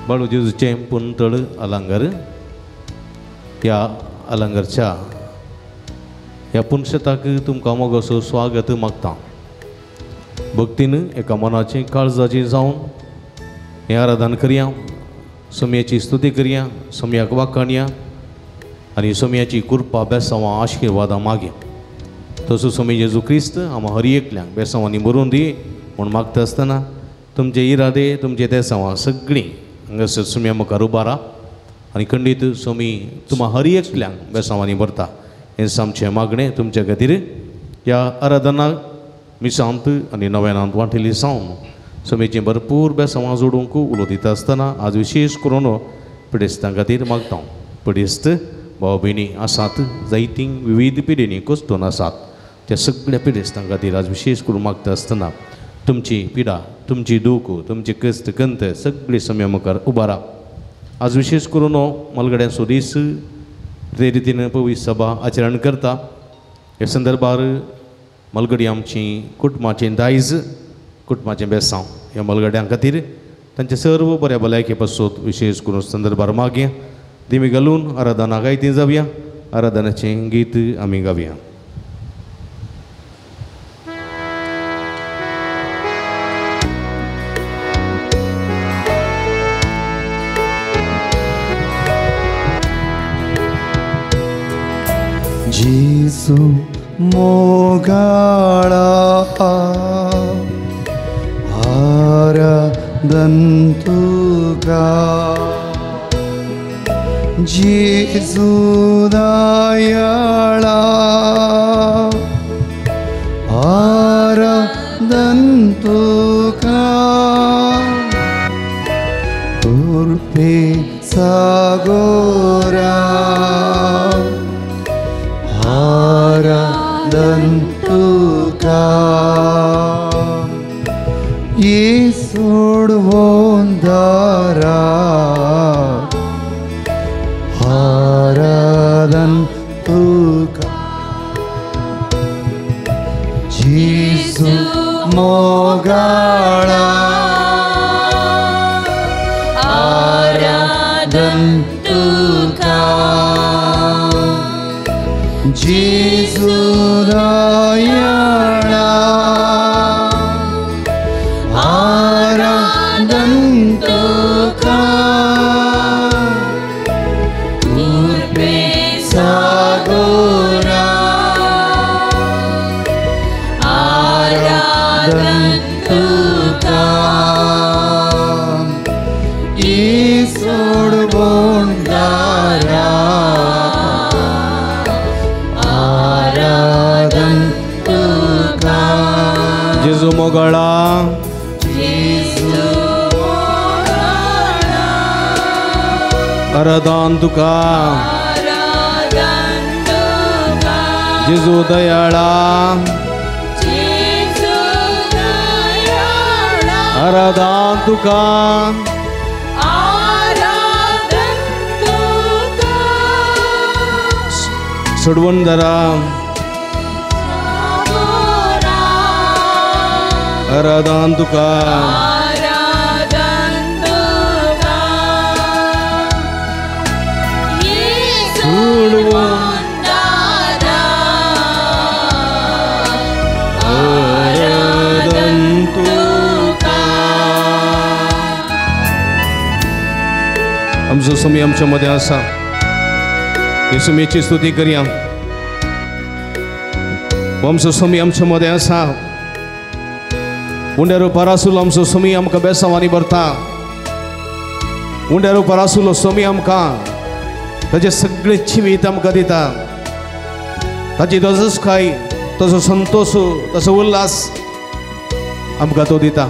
बाळू जेजूचें पुंतळ अलंगर ह्या अलंगरच्या ह्या पुनशताक तुमकां मोगोसो स्वागत मागता. भक्तीन एका मनाचें काळजाचें जावन हें आराधन करया, सोमयाची स्तुती करया, सोमयाक वाखाणया आनी सोमयाची कृपा बेसांवां आशिर्वादां मागया. तसो सोमी जेजू क्रिस्त आमा हर एकल्यांक बेसांवांनी भरून दी म्हूण मागता आसतना तुमचे इरादे तुमचे देसांवां सगळीं हांगासर सोमया मुखार उबारा आनी खंडीत सोमी तुमा हर एकल्यांक बेसांवांनी भरता हें आमचें मागणें तुमच्या खातीर. ह्या आराधनाक मिसांत आनी नव्यानांत वांटिल्ली जावन सोमेचें भरपूर बेसांवां जोडूंक उलो दिता आसतना आज विशेश करून पिडेस्तां खातीर मागता. पिडेस्त भाव भयणी आसात जायतीं विविध पिडेनी कश्टून आसात त्या सगळ्या पिडेस्तां खातीर आज विशेश करून मागता आसतना तुमची पिडा तुमची दूख तुमची कश्ट कंत सगळी सोम्या मुखार उबारा. आज विशेष करून मलगड्यांचो दीस ते रितीन पवित्र सभा आचरण करता. ह्या संदर्भार मलगडी आमची कुटुंबाचें दायज कुटुंबाचें बेसांव ह्या मलगड्यां खातीर तांचे सर्व बऱ्या भलायके पासत विशेष करून संदर्भार मागया. दिमी घालून आराधना गायती जावया, आराधनाचें गीत आमी गावया. जेजू मोगाळा आराधन तुका, जेजू दयाळा आराधन तुका, उर्फे सागोरा आराधन तुका, सोडवोन दारा आराधन तुका, जेजू मोगाळा आराधन तुका, जेजू दयाळा आराधन तुका, उर्फे सागोरा आराधन तुका, सोडवोन दारा आराधन तुका. जेजू मोगाळा आराधन तुका, जेजू दयाळा आराधन तुका, सोडवून दारा आराधन तुका, आराधन तुका. आमचो सोमी आमच्या मदें आसा, हे सोमयेची स्तुती करया. आमचो सोमी आमच्या मदें आसा, उंड्या रुपार आसलो आमचो सोमी आमकां बेसांवांनी भरता. उंड्या रुपार आसलो सोमी आमकां ताजें सगळें जिवीत आमकां दिता. ताची तजसकाय ताचो संतोश ताचो उल्हास आमकां तो दिता.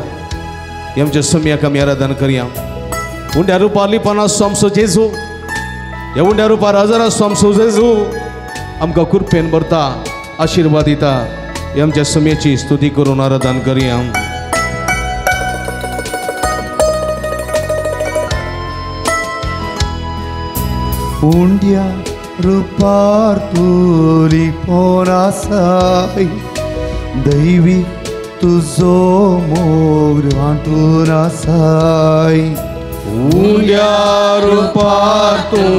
आमच्या सोमयाक आमी आराधन करया. उंड्या रुपार लिपन आसचो आमचो जेजू, ह्या उंड्या रुपार हजर आसचो आमचो जेजू आमकां कृपेन भरता, आशिर्वाद दिता. आमच्या सोमयेची स्तुती करून आराधन करया. उंड्या रुपार तूं लिपोन आसाय, दैवी तुजो मोग वांटून आसाय. उंड्या रुपार तूं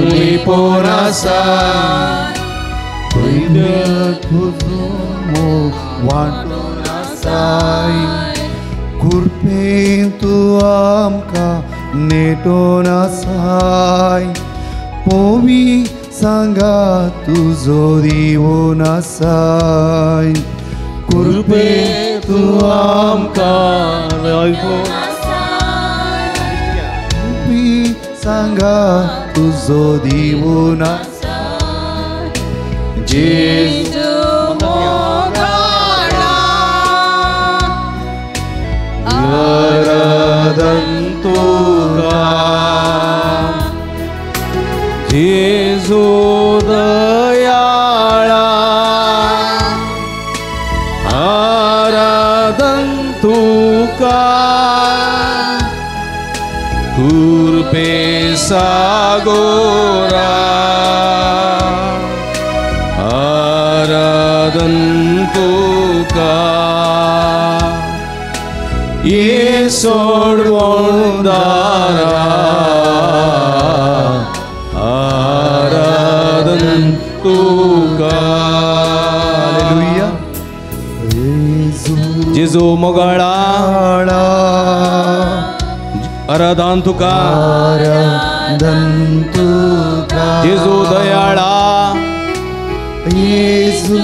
लिपोन आसाय तुजो मोग वांटून आसाय कृपेन तूं आमकां नेटोन आसाय पोवी सांगा तुजो दिवोन आसाय कृपेन तूं आमकां सांगा तुजो दिवोन आसाय जेजू मोगाळा आराधन तुका जेजू दयाळा आराधन तुका कृपे सागोरा आराधन तुका ये सोडवणदारा आराधन तुका. हालेलुया. जेजू मोगाळा आराधन तुका आराधन तुका जेजू दयाळा जेजू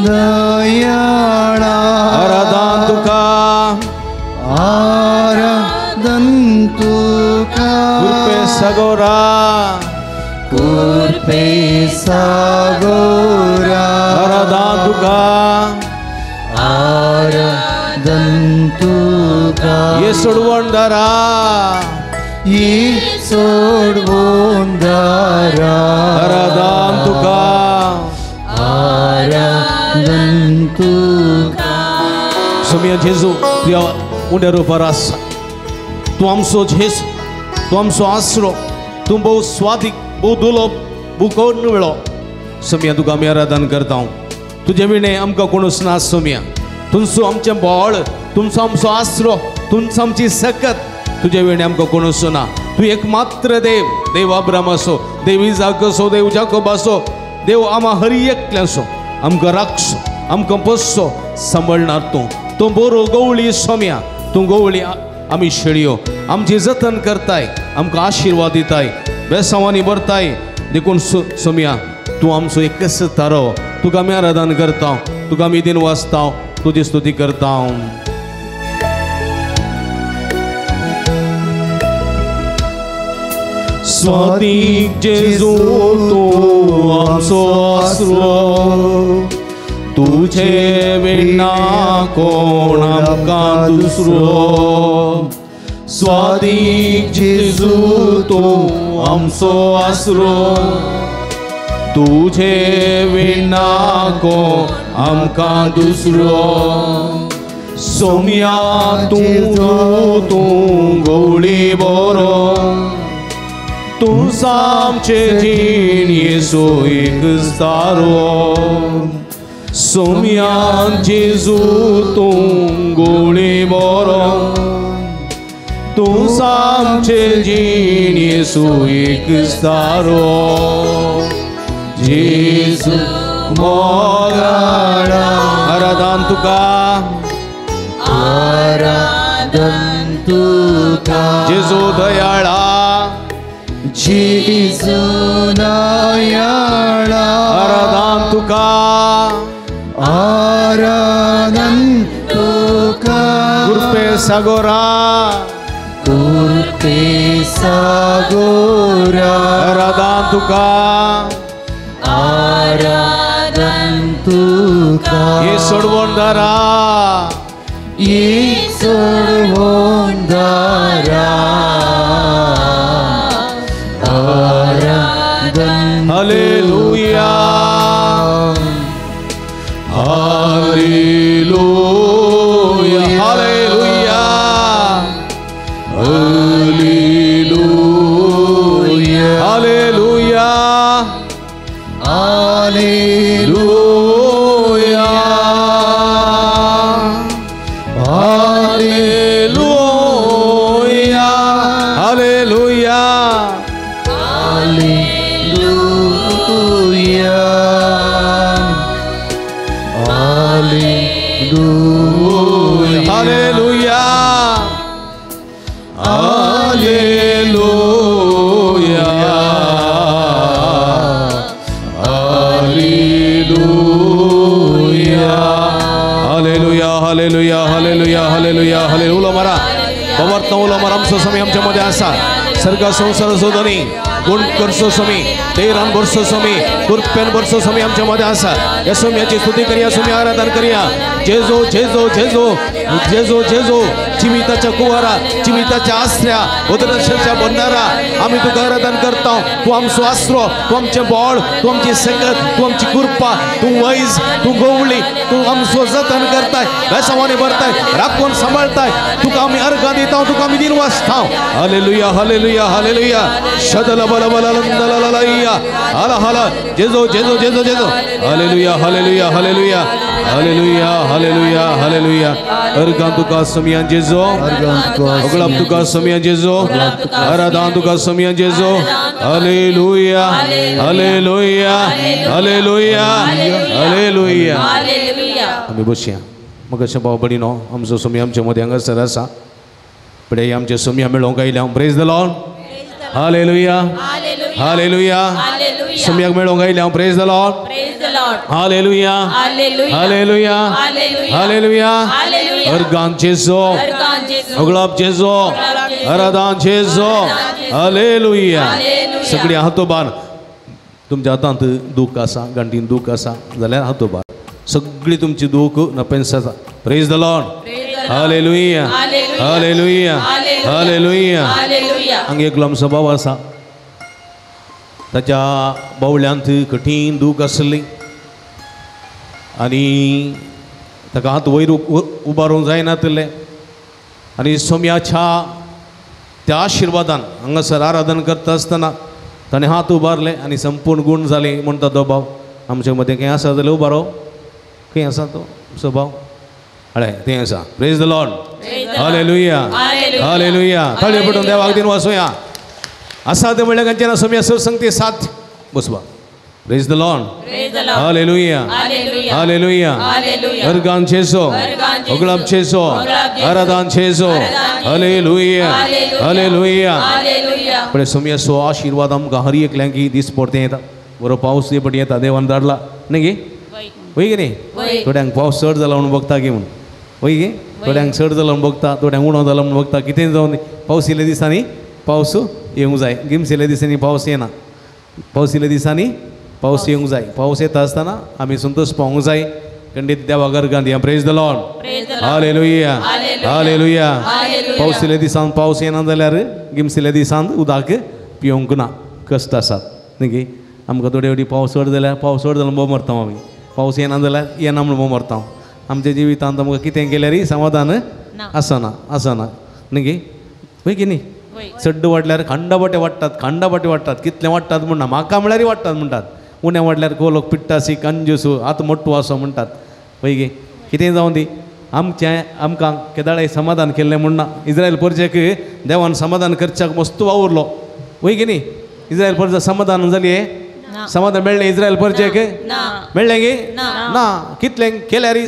दयाळा आराधन तुका आराधन तुका कृपे सागोरा कृपे सागोरा आराधन तुका आराधन तुका ये सोडवणदारा ये सोडवणदारा आराधन तुका आराधन तुका. सोमिया जेजू तुज्या उंड्या रुपार आसा तूं आमचो जेजू तूं आमचो आसरो तूं भोव स्वादीक भोव दुलोब भोव करुणवेळो. सोमिया तुका आमी आराधन करता. तुजे विणें आमकां कोणूच ना सोमिया. तुमचो आमचें बळ तुमचो आमचो आसरो तुमचो आमची सकत तुजे विणें आमकां कोणूच ना. तूं एक मात्र देव देव अब्राम असो देव इजाक असो देव जाकोब असो देव आमा हर एकल्याचो आमकां राखचो आमकां पोसचो सांबाळणार तूं. तूं बरो गवळी सोम्या तूं गवळी आमी शेळयो आमची जतन करताय आमकां आशिर्वाद दिताय बेसांवांनी भरताय. देखून सोम्या तूं आमचो एकच तारो. तुका आमी आराधन करता तुका आमी दिन वाचता तुजी स्तुती करता. स्वादीक जेजू तूं आमचो आसरो तुझे विणा कोण आमकां दुसरो. स्वादीक जेजू तूं आमचो आसरो तुझे विणा कोण आमकां दुसरो. सोम्या तूं तूं गवळी बरो तूं आमचे जिणेचो एक तारो. सोम्या जेजू तूं गवळी बरो तूं आमचे जिणेचो एक तारो. जेजू मोगाळा आराधन तुका आराधन तुका जेजू दयाळा जेजू दयाळा आराधन तुका आराधन तुका कृपे सागोरा कृपे सागोरा आराधन तुका आराधन तुका ये सोडवणदारा ये सोडवणदारा आराधन. Hallelujah hallelujah hallelujah hallelujah hallelujah hallelujah hallelujah. सर्गा संवसाराचो धनी गुण करचो स्वामी तेरान भरचो स्वामी कृपेन भरचो स्वामी आमच्या मदें आसा. ह्या स्वाम्याची स्तुती करया, स्वामी आराधन करया. जेजो जेजो जेजो जेजो जेजो जिविताच्या कुवारा, जिविताच्या आसऱ्या, उदरशेच्या बंदारा आमी तुका आराधन करता. तूं आमचो आसरो, तूं आमचें बळ, तूं आमची सकत, तूं आमची कृपा, तूं वैज, तूं गवळी, तूं आमचो जतन करताय, बेसावानी भरताय, राखून सांबाळताय. तुका आमी अर्घां दिता, तुका आमी दिन वाचता. Hallelujah hallelujah hallelujah. शदल बल बल लंदलललैया हाला हाला जेजो जेजो जेजो जेजो. Hallelujah hallelujah hallelujah hallelujah hallelujah hallelujah. अर्घां तुका समियान जेजो, अगलाब तुका समियान जेजो, आराधन तुका समियान जेजो. Hallelujah hallelujah hallelujah hallelujah. आमी बसया. मग अशें भाव भयणीनो, आमचो सोमी आमचे मदें हांगासर आसा. पळय आमचे सोमया मेळोवंक आयल्या. Praise the Lord. Hallelujah hallelujah. सोमयाक मेळोवंक आयल्या. Praise the Lord. Hallelujah hallelujah hallelujah. अर्गान जेजो, अगलाब जेजो, आराधन जेजो. हालेलुया. सगळी हातोबार तुमच्या हातांत दूख आसा, गांठीन दूख आसा जाल्यार हातोबार सगळी तुमची दूख नपेन्स आसा. Praise the Lord. Hallelujah hallelujah hallelujah. हांगा एकलो आमचो भाव आसा, ताच्या बावल्यांत कठीण दूख आसली आनी ताका हात वयर उबारूंक जायनातलें. आनी सोम्याच्या त्या आशिर्वादान हांगासर आराधन करता आसतना ताणें हात उबारले आनी संपूर्ण गूण जाले. म्हणटा तो भाव आमचे मदें खंय आसा जाल्यार उबारो. खंय आसा तो आमचो भाव? हय थंय आसा. Praise the Lord. Hallelujah hallelujah. ताळयो पडून देवाक दिन वाचोया. आसा ते म्हणल्यार खंयचे ना सोम्या संगती साथ बसवा. Praise the Lord. Hallelujah hallelujah. अर्गान जेजो, अगलाब जेजो, आराधन जेजो. Hallelujah hallelujah. पळय सोम्या सो आशिर्वाद आमकां हर एकल्यांक दीस पडते येता. बरो पावस पटी येता, देवान धाडला न्ही गे? वय गे न्ही? थोड्यांक पावस चड जाला म्हणून बघता की म्हणून वय गे? थोड्यांक चड जाला म्हणून बघता, थोड्यांक उणो जाला म्हणून बघता. कितें जावन पावस येयल्या दिसांनी पावस येवंक जाय, गिम्स येयल्या दिसांनी पावस येना. पावस येयल्या दिसांनी पावस येवंक जाय. पावस येता आसतना आमी संतोश पावूंक जाय. खंडीत देवाक अर्घां दिया. Praise the Lord. Hallelujah hallelujah. पावस येयल्या दिसान पावस येना जाल्यार गिम्स येयल्या दिसान उदक पिवंक ना, कश्ट आसात न्ही गे? आमकां थोडे फावटी पावस चड जाल्यार पावस चड जाल्यार भोव मरता आमी, पावस येना जाल्यार येना म्हणून भोव मरता. आमच्या जिवितांत आमकां कितें केल्यारय समाधान आसना, आसना न्ही गे? वय की न्ही? चड्ड वाडल्यार खांडा बाटे वाडटात, खांडा बाटे वाडटात. कितलें वाडटात म्हणना, म्हाका म्हळ्यारय वाडटात म्हणटात. उणें वाडल्यार कोलोक पिट्टासी कंजूस आतां मोटो आसो म्हणटात. वय गे? कितें जावं दी, आमचें आमकां केदाळाय समाधान केल्लें म्हणना. इस्रायल परजेक देवान समाधान करच्याक मस्त वावुरलो. वय की न्ही? इस्रायल परजा समाधान जाली? समाधान मेळ्ळें इस्रायल परजेक? मेळ्ळें गे? ना. कितलें केल्यारय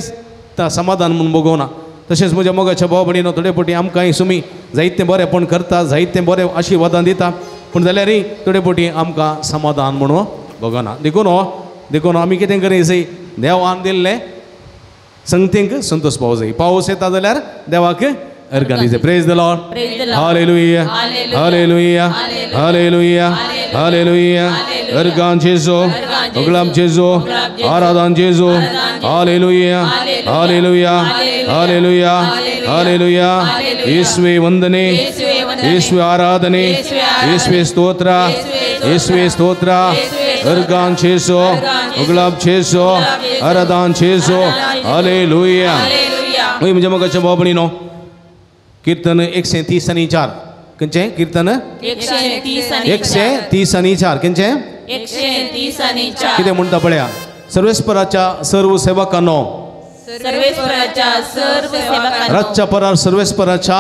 समाधान म्हणून बगोवना. तशेंच म्हज्या मोगाच्या भाव भयणीनो, थोडे फावटी आमकांय सुमी जायतें बरेंपण करता, जायतें बरें आशिर्वादान दिता, पूण जाल्यारय थोडे फावटी आमकां समाधान म्हणून बगना. देखून देखून आमी कितें करीत जाय, देवान दिल्लें संगतींक संतोश पावो जाय. पावस येता जाल्यार देवाक अर्घां दिवचें. Praise the Lord. Hallelujah hallelujah hallelujah hallelujah. अर्घां जेजो, अगलाब जेजो, आराधन जेजो. Hallelujah hallelujah hallelujah hallelujah. येशुवे वंदने, येशुवे आराधने, येशुवे स्तोत्र, येशुवे स्तोत्र. अर्घां जेजो, अगलाब जेजो, आराधन जेजो. हालेलुया. म्हज्या मोगाच्या भाव भयणीनो, कीर्तन 130 आणि 4. खंयचें कीर्तन? 130 आणि 4. खंयचें? 130 आणि 4. कितें म्हणटा पळया. सर्वेस्पराच्या सर्व सेवकांनो, सर्वेश्वराच्या सर्व सेवकांनो, रातच्या परार सर्वेस्पराच्या,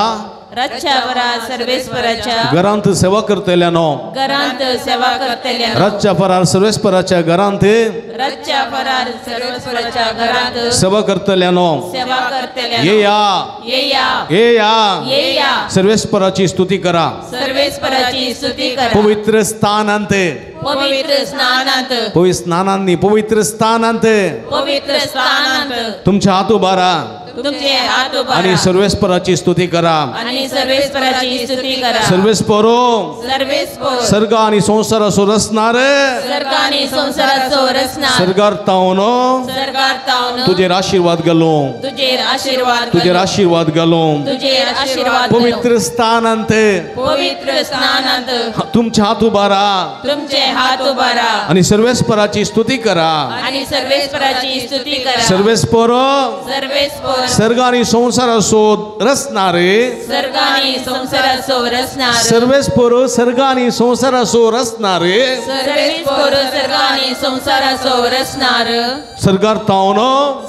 रातच्या परार सर्वेश्वराच्या घरांत सेवा करतल्यानो, घरांत सेवा करतल्यानो, रातच्या परार सर्वेस्पराच्या घरांत रातच्या परार सर्वेश्वराच्या घरांत सेवा करतल्यानो, सेवा करतल्यानो, येया येया येया येया, सर्वेस्पराची स्तुती करा, सर्वेश्वराची स्तुती करा, पवित्र स्थानांत, पवित्र स्नानांत, पवित्र स्नानांनी, पवित्र स्थानांत, पवित्र स्थानांत तुमच्या हात उबारा, तुमचे हात उबारा आणि सर्वेस्पराची स्तुती करा आणि सर्वेस्पराची स्तुती करा. सर्वेस्पर सर्वेस्पर सर्ग आणि संसाराचो रचणार सर्ग आणि संसाराचो रचणार सर्गार्थावन सर्गार्थावन तुझेर आशीर्वाद घालो तुझेर आशीर्वाद तुझेर आशीर्वाद घालो तुझेर आशीर्वाद पवित्र स्थानांत पवित्र स्थानांत तुमचे हात उबारा तुमचे हात उबारा आणि सर्वेस्पराची स्तुती करा आणि सर्वेस्पराची स्तुती करा. सर्वेस्पर सर्वेस्पर सर्ग आणि संसाराचो रचणारे सर्ग आणि संसाराचो रचणार सर्वेस्पर सर्ग आणि संसाराचो रचणारे सर्वेस्पर सर्ग आणि संसाराचो रचणार सर्गार्थावन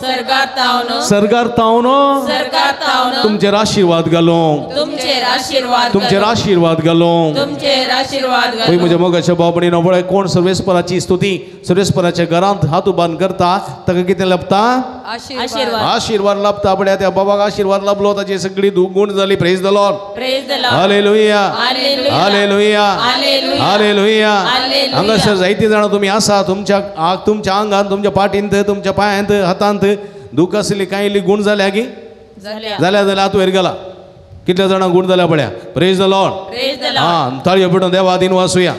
सर्गार्थावन सर्गार्थावन सर्गार्थावन तुमचेर आशीर्वाद घालो तुमचेर आशीर्वाद तुमचेर आशीर्वाद घालो तुमचेर आशीर्वाद वय म्हज्या मोगाच्या भाव भयणीनो पळय कोण सर्वेस्पराची स्तुती सर्वेस्पराच्या घरांत हात उबान करता ताका कितें लाभता? आशीर्वाद आशीर्वाद लाभता. पळया त्या बाबाक आशीर्वाद लाभलो ताची सगळी गुण जाली. Praise the Lord. Praise the Lord. Hallelujah hallelujah hallelujah. हांगासर जायती जाणां तुमी आसा तुमच्या तुमच्या आंगान तुमच्या पाटींत तुमच्या पायांत हातांत दूख आसली कांय इल्ली गुण जाल्या की जाल्या जाल्यार हात वयर गेला. कितल्या जाणां गुण जाल्या पळया. Praise the Lord. हां ताळयो पिटून देवा दिन वासूया.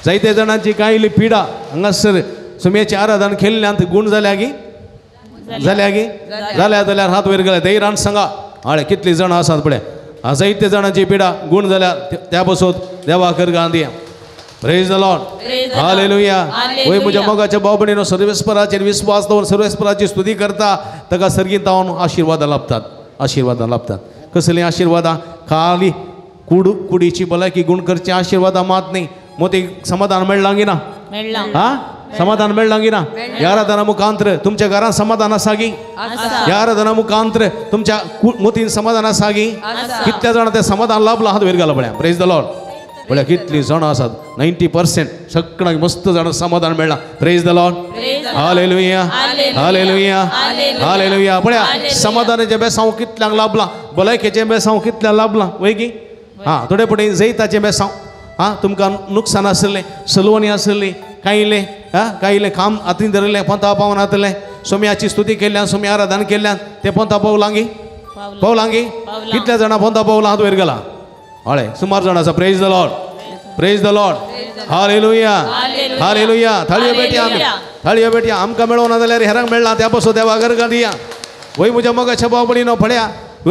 जायते जाणांची कांय इल्ली पिडा हांगासर सुम्याची आराधन केल्ल्यान गुण जाल्या की जाल्या की जाल्या जाल्यार हात वयर गेले. धैर्यान सांगा हाळे कितली जाणां आसात पळय. जायते जाणांची पिडा गुण जाल्या त्या बसोत देवा कर Gandhi. Praise the Lord. Hallelujah. वय म्हज्या मोगाच्या भाव भयणीनो सर्वेस्पराचेर विस्वास दवरून सर्वेस्पराची स्तुती करता ताका सर्गीत जावन आशिर्वादां लाभतात आशिर्वादां लाभतात. कसलीं आशिर्वादां? खाली कुडीची भलायकी गुण करची आशिर्वादां मात न्ही मोती समाधान मेळ्ळां की ना? हा समाधान मेळ्ळां की ना? ह्या आराधना मुखांतर तुमच्या घरांत समाधान आसा की? ह्या आराधना मुखांतर तुमच्या मोतीन समाधान आसा की? कितल्या जाणां तें समाधान लाभलां हात वयर घाला पळया. Praise the Lord. पळया कितलीं जाणां आसात 90% सगळ्यांक मस्त जाणां समाधान मेळ्ळां. Praise the Lord. Hallelujah hallelujah hallelujah. पळया समाधानाचें बेसांव कितल्यांक लाभलां भलायकेचें बेसांव कितल्यांक लाभलां वय की? हां थोडे फुडें जैताचें बेसांव हां तुमकां नुकसान आसलें सलवणी आसली कांय इल्लें हां कांय इल्लें काम हातीन धरिल्लें पोंता पावून जातलें सोम्याची स्तुती केल्ल्यान सोम्या आराधन केल्ल्यान तें पोंता पावलां की पावलां की? कितल्या जाणां पोंता पावलां हात वयर गेला? हय सुमार जाणां आसा. Praise the Lord. Praise the Lord. Hallelujah hallelujah. थाळयो भेटया आमी थाळयो भेटया. आमकां मेळोना जाल्यार हेरांक मेळ्ळा त्या पासून देवा गरगा दिया. वय म्हज्या मोगाच्या भाव भयणीनो पळया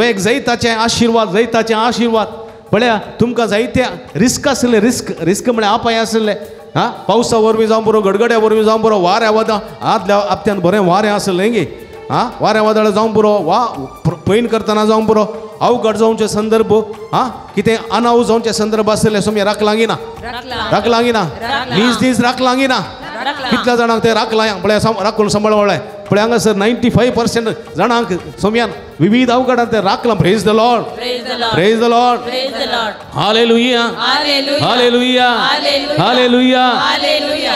एक जैताचें आशिर्वाद जैताचें आशिर्वाद पळया तुमकां जायते रिस्क आसले रिस्क रिस्क म्हळ्यार आपाय आसले हां पावसा वरवीं जावं पुरो गडगड्या वरवीं जावं पुरो वाऱ्या वादळ आदल्या आपत्यान बरें वारें आसलें गे हां वाऱ्या वादळ जावं पुरो वा पैन करतना जावं पुरो अवघड जावचे संदर्भ हां कितें अनाव जावचे संदर्भ आसले सोम्या राखलां की ना? राखलां की ना? नीज दीस राखलां की ना? कितल्या जाणांक तें राखलां पळय राखून सांबाळ पळय पळय हांगासर 95% जाणांक सोम्यान विविध अवघडान तें राखलां. Praise the Lord. Praise the Lord. Hallelujah hallelujah hallelujah.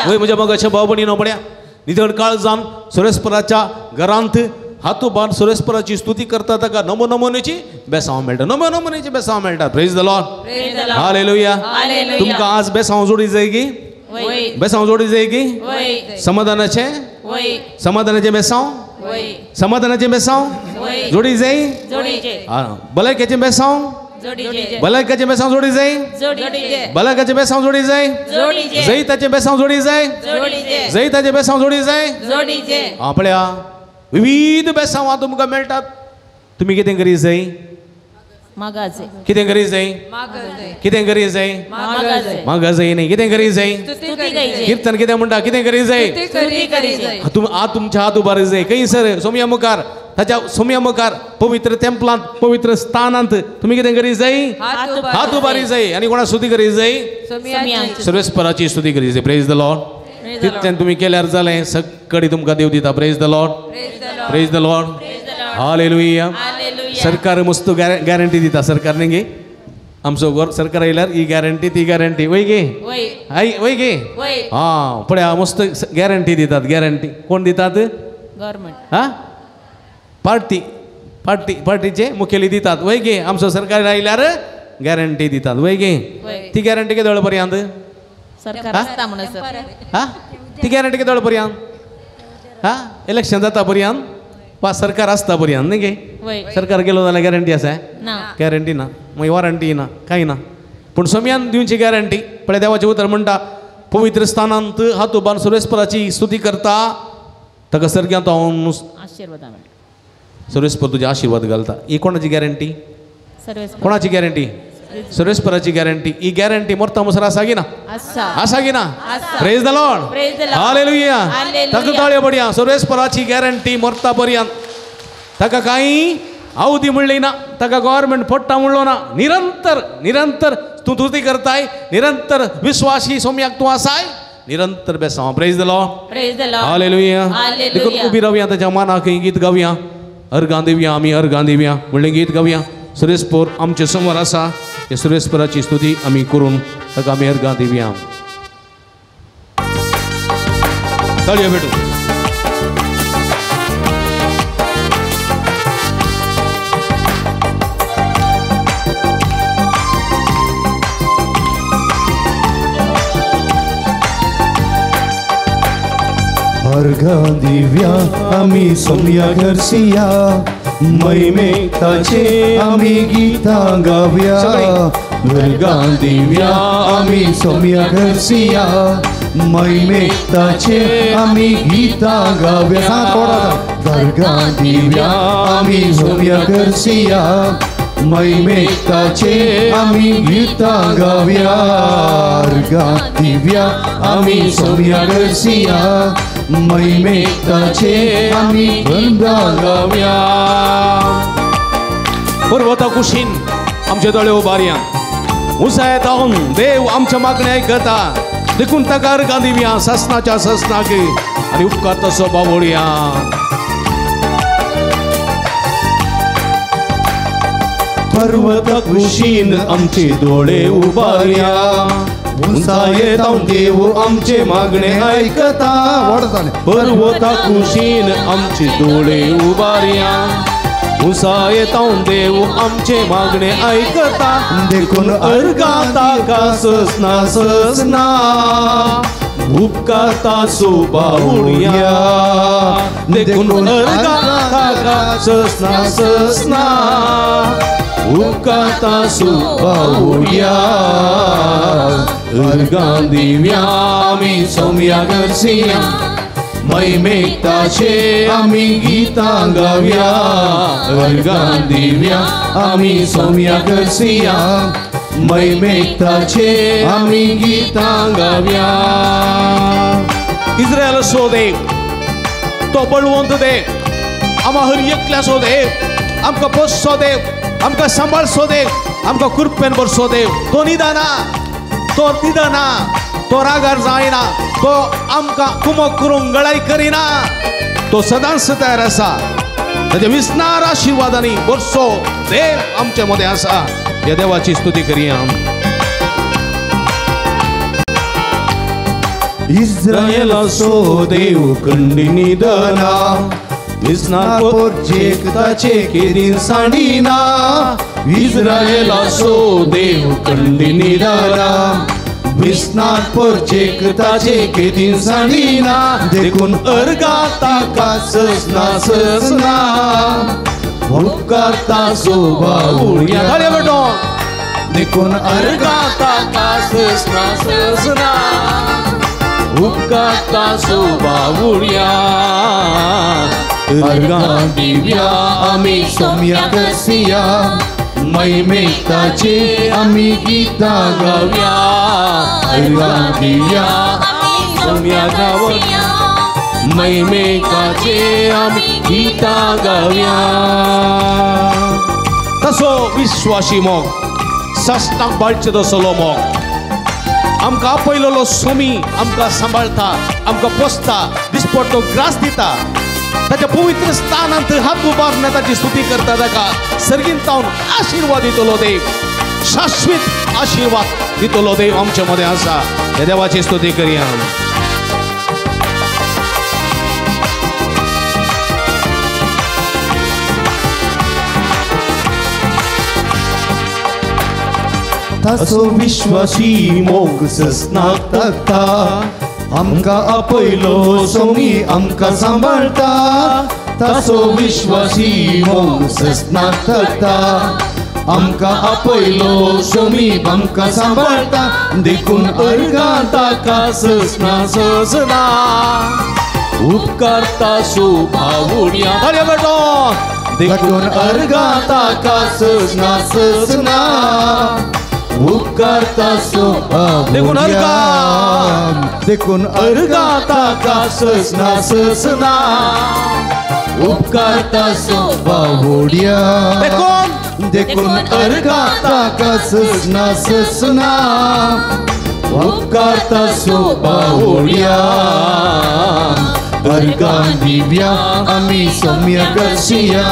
वय म्हज्या मोगाच्या भाव भयणीनो पळया नितळ काळजान सुरेस्पराच्या घरांत हात उबारून सुरेस्पराची स्तुती करता ताका नमो नमोनेची बेसांव मेळटा नमो नमोनेची बेसांव मेळटा. Praise the Lord. Hallelujah. तुमकां आज बेसांव जोडी जाय की? बेसांव जोडी जाय की? समाधानाचें समाधानाचें बेसांव समाधानाचें बेसांव जोडी जाय? भलायकेचें बेसांव भलायकेचें बेसांव जोडी जाय? भलायकेचें बेसांव जोडी जाय? जैताचें बेसांव जोडी जाय? जैताचें बेसांव जोडी जाय? हां पळया विविध बेसांवां तुमकां मेळटात. तुमी कितें करी जाय? कितें करी जाय? कितें करी जाय? मागा जाय न्ही. कितें करी जाय? किर्तन कितें म्हणटा? कितें करी जाय? हात तुमच्या हात उबारी जाय खंय सर सोम्या मुखार ताच्या सोम्या मुखार पवित्र तेंपलांत पवित्र स्थानांत तुमी कितें करी जाय? हात उबारी जाय आनी कोणा स्तुती करी जाय? सर्वेस्पराची स्तुती करी जाय. Praise the Lord. तितल्यान तुमी केल्यार जालें सगळी तुमकां देव दिता. Praise the Lord. Praise the Lord. Hallelujah. सरकार मस्त गॅरंटी दिता सरकार न्ही गे आमचो सरकार आयल्यार ही गॅरंटी ती गॅरंटी वय गे I वय गे हां पळया मस्त गॅरंटी दितात. गॅरंटी कोण दितात? गव्हर्मेंट. हां पार्टी पार्टी पार्टीचे मुखेली दितात वय गे आमचो सरकार आयल्यार गॅरंटी दितात वय गे. ती गॅरंटी केदळ पर्यंत? हां ती गॅरंटी केदळ पर्यंत? हां इलेक्शन जाता पर्यंत वा सरकार आसता बरी न्ही गे, सरकार गेलो जाल्यार गॅरंटी आसा? गॅरंटी ना, मागीर वॉरंटी ना, कांय ना. पूण सोम्यान दिवची गॅरंटी. पळय देवाचें उतर म्हणटा पवित्र स्थानांत हात उबारून सर्वेस्पराची स्तुती करता ताका सर्ग्यांत हांव सर्वेस्पर तुजे आशिर्वाद घालता. ही कोणाची गॅरंटी? कोणाची गॅरंटी? सर्वेस्पराची गॅरंटी. ही गॅरंटी मरता मुसर आसा की ना? आसा की ना? Praise the Lord, hallelujah. ताका ताळयो पडया. सर्वेस्पराची गॅरंटी मरता पर्यंत. ताका कांय आवदी म्हणली ना, ताका गव्हर्मेंट पडटा म्हणलो ना. निरंतर निरंतर तूं तुती करताय, निरंतर विश्वासी सोम्याक तूं आसाय, निरंतर बेसांव. Praise the Lord, hallelujah. देखून उबी रावया ताच्या मानाक गीत गावया, अर्गां दिवया आमी, अर्गां दिवया म्हणलें गीत गावया. सुरेशपूर आमचे समोर आसा, हे सुरेशपुराची स्तुती आमी करून ताका आमी अर्गां दिवया. ताळयो भेटू. अर्घां दिव्या आमी सोम्या घरसिया, महिमे ताचे आमी गीतां गावया. अर्घां दिव्या आमी सोम्या घरसिया, महिमे ताचे आमी गीतां गावया. अर्घां दिव्या आमी सोम्या घरसिया, महिमे ताचे आमी गीतां गावया. अर्घां दिव्या आमी सोम्या घरसिया, महिमे ताचे आमी गीतां गावया. पर्वता कुशीन आमचे दोळे उबारया, उंचायेत रावन देव आमच्या मागणे आयकता, देखून ताका अर्गां दिवया सासनाच्या सासनाक आनी उपकार तसो बावळया. पर्वता कुशीन आमचे दोळे उबारया, उंचायेत रावन देव आमचे मागणे आयकता. पर्वता कुशीन आमचे दोळे उबारया, उंचायेत रावन देव आमचे मागणे आयकता, देखून अर्गां ताका ससना ससना, उपकार ताचो बावळया. देखून अर्गां ताका ससना ससना, उपकार ताचो बावळया. अर्गां दिव्या आमी सोम्या घरसिया, महिमे ताचे आमी गीतां गावया. अर्गां दिव्या आमी सोम्या घरसिया, महिमे ताचे आमी गीतां गावया. इस्रायलाचो देव तो बळवंत देव, आमा हर एकल्याचो देव, आमकां पोसचो देव, आमकां सांबाळचो देव, आमकां कृपेन भरचो देव. तो निदाना, तो निदाना, तो रागार जायना, तो आमकां कुमक करूंक गळाय करिना, तो सदांच तयार आसा. ताच्या विस्नार आशिर्वादांनी भरचो देव आमचे मदें आसा. ह्या देवाची स्तुती करया. इस्रायलाचो देव कंडी निदना, विस्नार पोरचेक ताचे केदीन सांडिना. इस्रायलाचो देव कंडी निदना, विस्नार पोरचेक ताचे केदीन सांडिना. देखून अर्गां ताका ससना ससना, उपकार ताचो बावळया. देखून अर्गां ताका ससना ससना, उपकार ताचो बावळया. अर्गां दिव्या आमी सोम्या घरसिया, महिमे ताचे आमी गीतां गावया. अर्गां दिव्या आमी सोम्या घरसिया, महिमे ताचे आमी गीतां गावया. तसो विश्वासी मोग सासणाक बाळचे तसलो मोग आमकां आपयलेलो सोमी आमकां सांबाळटा, आमकां पोसता, दिसपट्टो ग्रास दिता. ताच्या पवित्र स्थानांत हात उबारून ताची स्तुती करता. ताका सर्गीन तावन आशिर्वाद दितलो देव, शाश्वत आशिर्वाद दितलो देव आमचे मदें आसा. ह्या देवाची स्तुती करया. ताचो विश्वासी मोग ससनाक तगता, आमकां आपयलो सोमी आमकां सांबाळटा. तासो विश्वासी मोग ससनाक थकता आमकां आपयलो सोमी आमकां सांबाळटा देखून अर्गां ताका ससना ससना उपकारता सुभावुड्या देखून अर्गां ताका ससना ससना उपकारता सुभावुड्या देखून अर्गां ताका ससना ससना उपकारता सुभावुड्या देखून अर्गां ताका ससना ससना उपकारता सुभावुड्या अर्गां दिव्या आमी सौम्य करसिया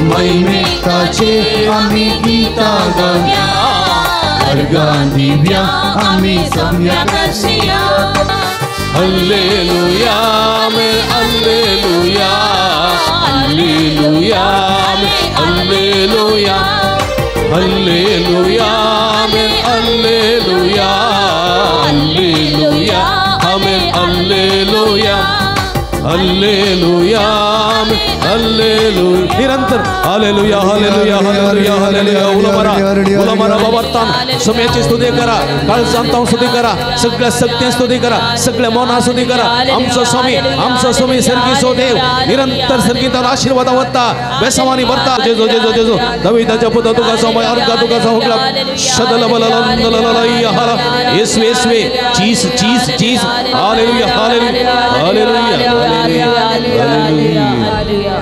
महिमेक ताचे आमी गीतां गावया अर्गां दिव्या आमी सौम्य करसिया hallelujah hallelujah hallelujah hallelujah hallelujah hallelujah hallelujah hallelujah hallelujah hallelujah निरंतर हालेलुया हालेलुया हालेलुया हालेलुया उलमरा उलमरा बाबा सोम्याची स्तुती करा काळजांत स्तुती करा सगळ्या शक्ती स्तुती करा सगळ्या मना स्तुती करा आमचो स्वामी आमचो स्वामी सर्गीचो देव निरंतर सर्गींत आशीर्वाद वता बेसवानी भरता जेजो जेजो जेजो दाविदाच्या पुता तुका समय अर्गा तुका सगळा शदल बल येसवे येसवे चीस चीस चीस हालेलुया हालेलुया हालेलुया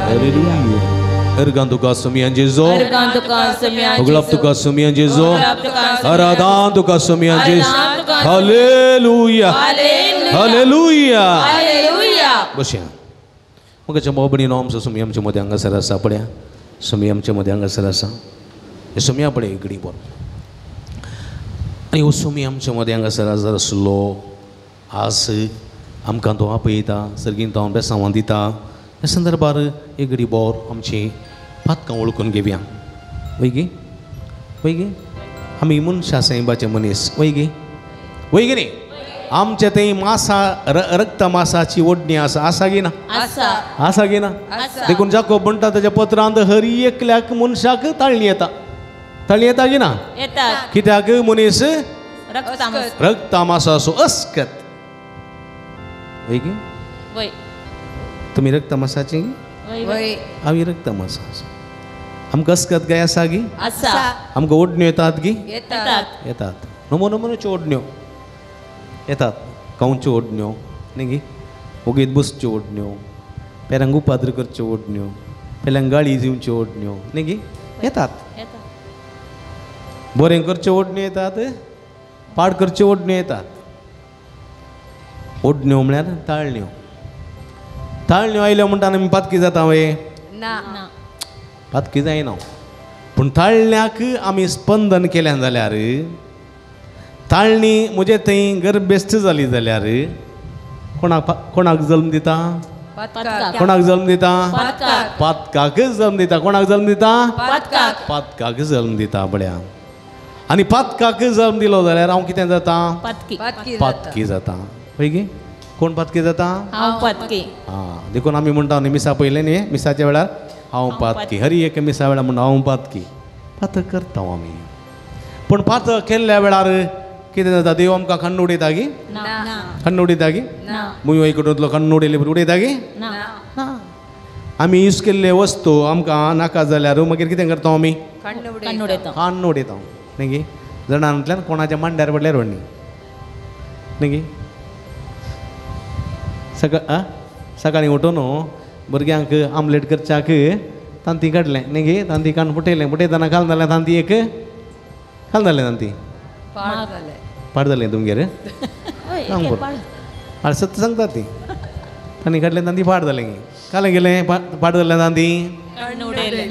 हालेलुया अर्गां तुका सोमयान जेजो उगळाप तुका सोमयान जेजो आराधन तुका सोमयान जेजो हालेलुया हालेलुया बसया मगाच्या मोबणी आमचो सोमी आमच्या मदें हांगासर आसा पळया सोमी आमच्या मदें हांगासर आसा हे सोमया पळय इगडी बरो आनी हो सोमी आमच्या मदें हांगासर आसा आसलो आज आमकां तो आपयता सर्गीन तो बेसांवां दिता ह्या संदर्भार एक घडी बोर आमची पातकां वळखून घेवया वय गी वय गी आमी मनशां सैबाचे मनीस वय गी वय गी न्ही आमचे थंय मासा रक्त मासाची ओडणी आसा आसा गी ना आसा गी ना देखून जाकोब म्हणटा ताच्या पत्रांत हर एकल्याक मनशाक ताळणी येता ताळणी येता गी ना कित्याक मनीस रक्त मासाचो अस्कत वय गी तुमी रक्त मासाची आमी रक्त मासा आमकां अस्कत काय आसा गी आमकां ओडण्यो येतात गी येतात नमो नमुन्याच्यो ओडण्यो येतात खावच्यो ओडण्यो न्ही गी ओगीत बसच्यो ओडण्यो पेरांक उपाद्र करच्यो ओडण्यो पेल्यांक गाळी दिवच्यो ओडण्यो न्ही गी येतात बरें करच्यो ओडण्यो येतात पाड करच्यो ओडण्यो येतात ओडण्यो म्हळ्यार ताळण्यो ताळण्यो आयल्यो म्हणटा आमी पातकी जाता वय ना पातकी जायना पूण ताळण्याक आमी स्पंदन केलें जाल्यार ताळणी म्हजे थंय गर्भेस्त जाली जाल्यार कोणाक कोणाक जल्म दिता कोणाक जल्म दिता पातकाक जल्म दिता कोणाक जल्म दिता पातकाक जल्म दिता बळ्या आनी पातकाक जल्म दिलो जाल्यार हांव कितें जाता पातकी जाता वय गी कोण पातकी जाता हांव पातकी आं देखून आमी म्हणटा न्ही मिसा पयलें न्ही मिसाच्या वेळार हांव पातकी हर एक मिसा वेळार म्हणटा हांव पातकी पातक करता आमी पूण पातक केल्ल्या वेळार कितें जाता देव आमकां कण्ण उडयता गी कण्ण उडयता गी मुयो इकडूंतलो कण्ण उडयले उडयता गी ना आमी यूज केल्ले वस्तू आमकां नाका जाल्यार मागीर कितें करता आमी कण्ण उडयता न्ही गी जाणांतल्यान कोणाच्या मांड्यार पडल्यार व्हडली न्ही गी सकाळ सकाळीं उठून भुरग्यांक आमलेट करच्याक तांती काडलें न्ही गी तांती काडून फुटयलें फुटयतना घाल जालें तांती एक घाल जालें तांती पाड जालें तुमगेर सांग बरो सत्य सांगता ती तांणी काडलें तांती पाड जालें गी कालें गेलें पाड जालें तांती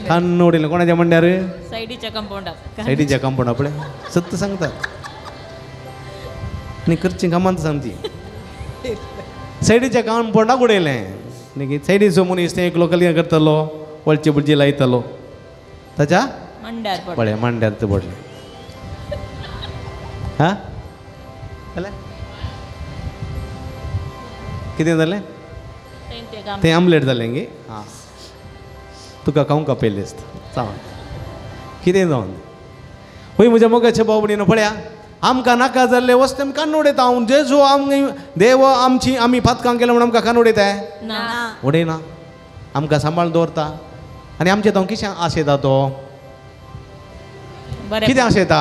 कान्न उडयलें कोणाच्या म्हणल्यार सायडीच्या कंपाउंडाक सायडीच्या कंपाउंडा पळय सत्य सांगतात आनी करची कामांत सांगती सायडीच्या कंपाउंडाक उडयलें न्ही सायडीचो मनीस तें एकलो कलियां करतलो वळची बुळची लायतलो ताच्या पळय मांड्यार तें पडलें हां जालें कितें जालें तें आमलेट जालें गे हां तुका खावंक आपयलें आसता जावन कितें जावन हय म्हज्या मोगाच्या भाव भयणीनो पळया आमकां नाका जाल्ले वस्तू आमी काडून उडयता. हांव जेजू आमी देव आमची आमी पातकां केलें म्हणून आमकां काडून उडयता? उडयना, आमकां सांबाळून दवरता. आनी आमचें तो कितें आशेता? तो कितें आशेता?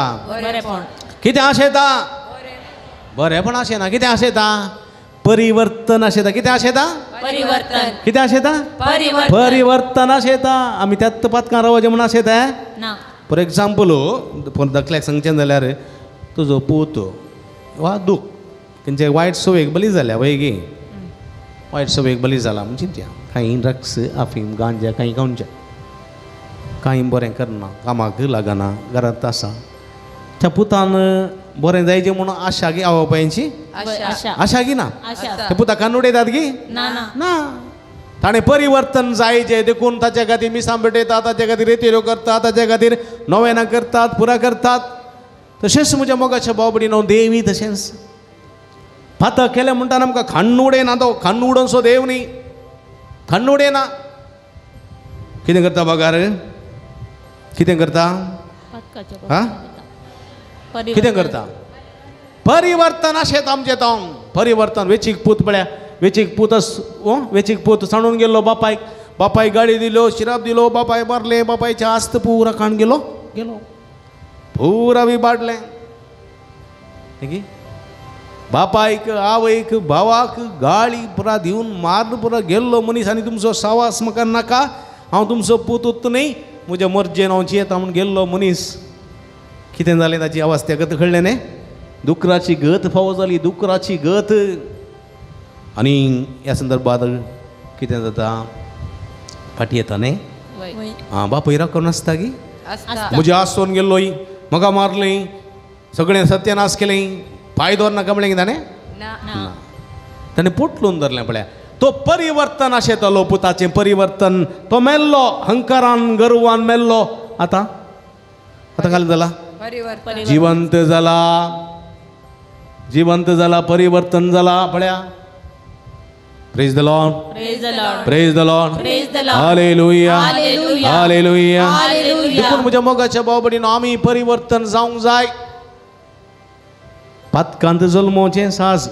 कितें आशेता? बरेंपण आशेना. कितें आशेता? परिवर्तन आशेता. कितें आशेता? परिवर्तन. कितें आशेता? परिवर्तन आशेता. आमी त्याच पातकां रावचें म्हणून आशेता? फॉर एग्जाम्पल धाकल्याक सांगचें जाल्यार तुजो पूत वा दूख तेंचे वायट सवयेक बली जाल्या वय गे, वायट सवयेक बली जाला म्हणजे त्या कांय ड्रग्स अफीम गांजा कांय खावचें, कांय बरें करना, कामाक लागना, घरांत आसा. त्या पुतान बरें जायचें म्हणून आशा गी आवय बापायची आशा गी ना? त्या पुता कान उडयतात गी ना. ताणें परिवर्तन जायचें देखून ताच्या खातीर मिसां भेटयतात, ताच्या खातीर रेतिरो करतात, ताच्या खातीर नोवेनां करतात, पुरा करतात. तशेंच म्हज्या मोगाच्या भाव भयणीनो देवी तशेंच पातक केलें म्हणटा आमकां खाण्ण उडयना. तो खाण्ण उडोवचो देव न्ही, खाण्ण उडयना. कितें करता बगार? कितें करता? आं कितें करता? परिवर्तन अशें आमचें तो परिवर्तन. वेचीक पूत पळया, वेचीक पूत वेचीक पूत सांडून गेल्लो बापायक, बापायक गाडी दिल्यो, शिराप दिलो, बापाय मारलें, बापायचें आस्त पुरा काण गेलो गेलो पुरा विबाडलें. बापायक आवयक भावाक गाळी पुरा दिवन मारून पुरा गेल्लो मनीस. आनी तुमचो सावास म्हाका नाका, हांव तुमचो पूत न्ही, म्हज्या मर्जेन हांव जियेता म्हूण गेल्लो मनीस. कितें जालें ताची अवस्था गत कळ्ळें न्ही? दुकराची गत फावो जाली, दुकराची गत. आनी ह्या संदर्भात कितें जाता? फाटी येता न्ही? आं बापूय राखून आसता की म्हज्या आसोन गेल्लोय, म्हाका मारलें, सगळें सत्यानाश केलें, पांय दवर नाका म्हणलें ताणें? ना, ताणें पोटलून धरलें. पळया तो परिवर्तन आशेतालो पुताचें परिवर्तन. तो मेल्लो हंकारान गर्वान मेल्लो. आतां आतां काल जाला जिवंत जाला, जिवंत जाला, परिवर्तन जाला. पळया Praise the Lord. Praise the Lord. Praise the Lord. Praise the Lord. Hallelujah. Hallelujah. Hallelujah. Hallelujah. देखून म्हज्या मोगाच्या भाव भयणीनो आमी परिवर्तन जावंक जाय. पातकांत जल्मोवचें साज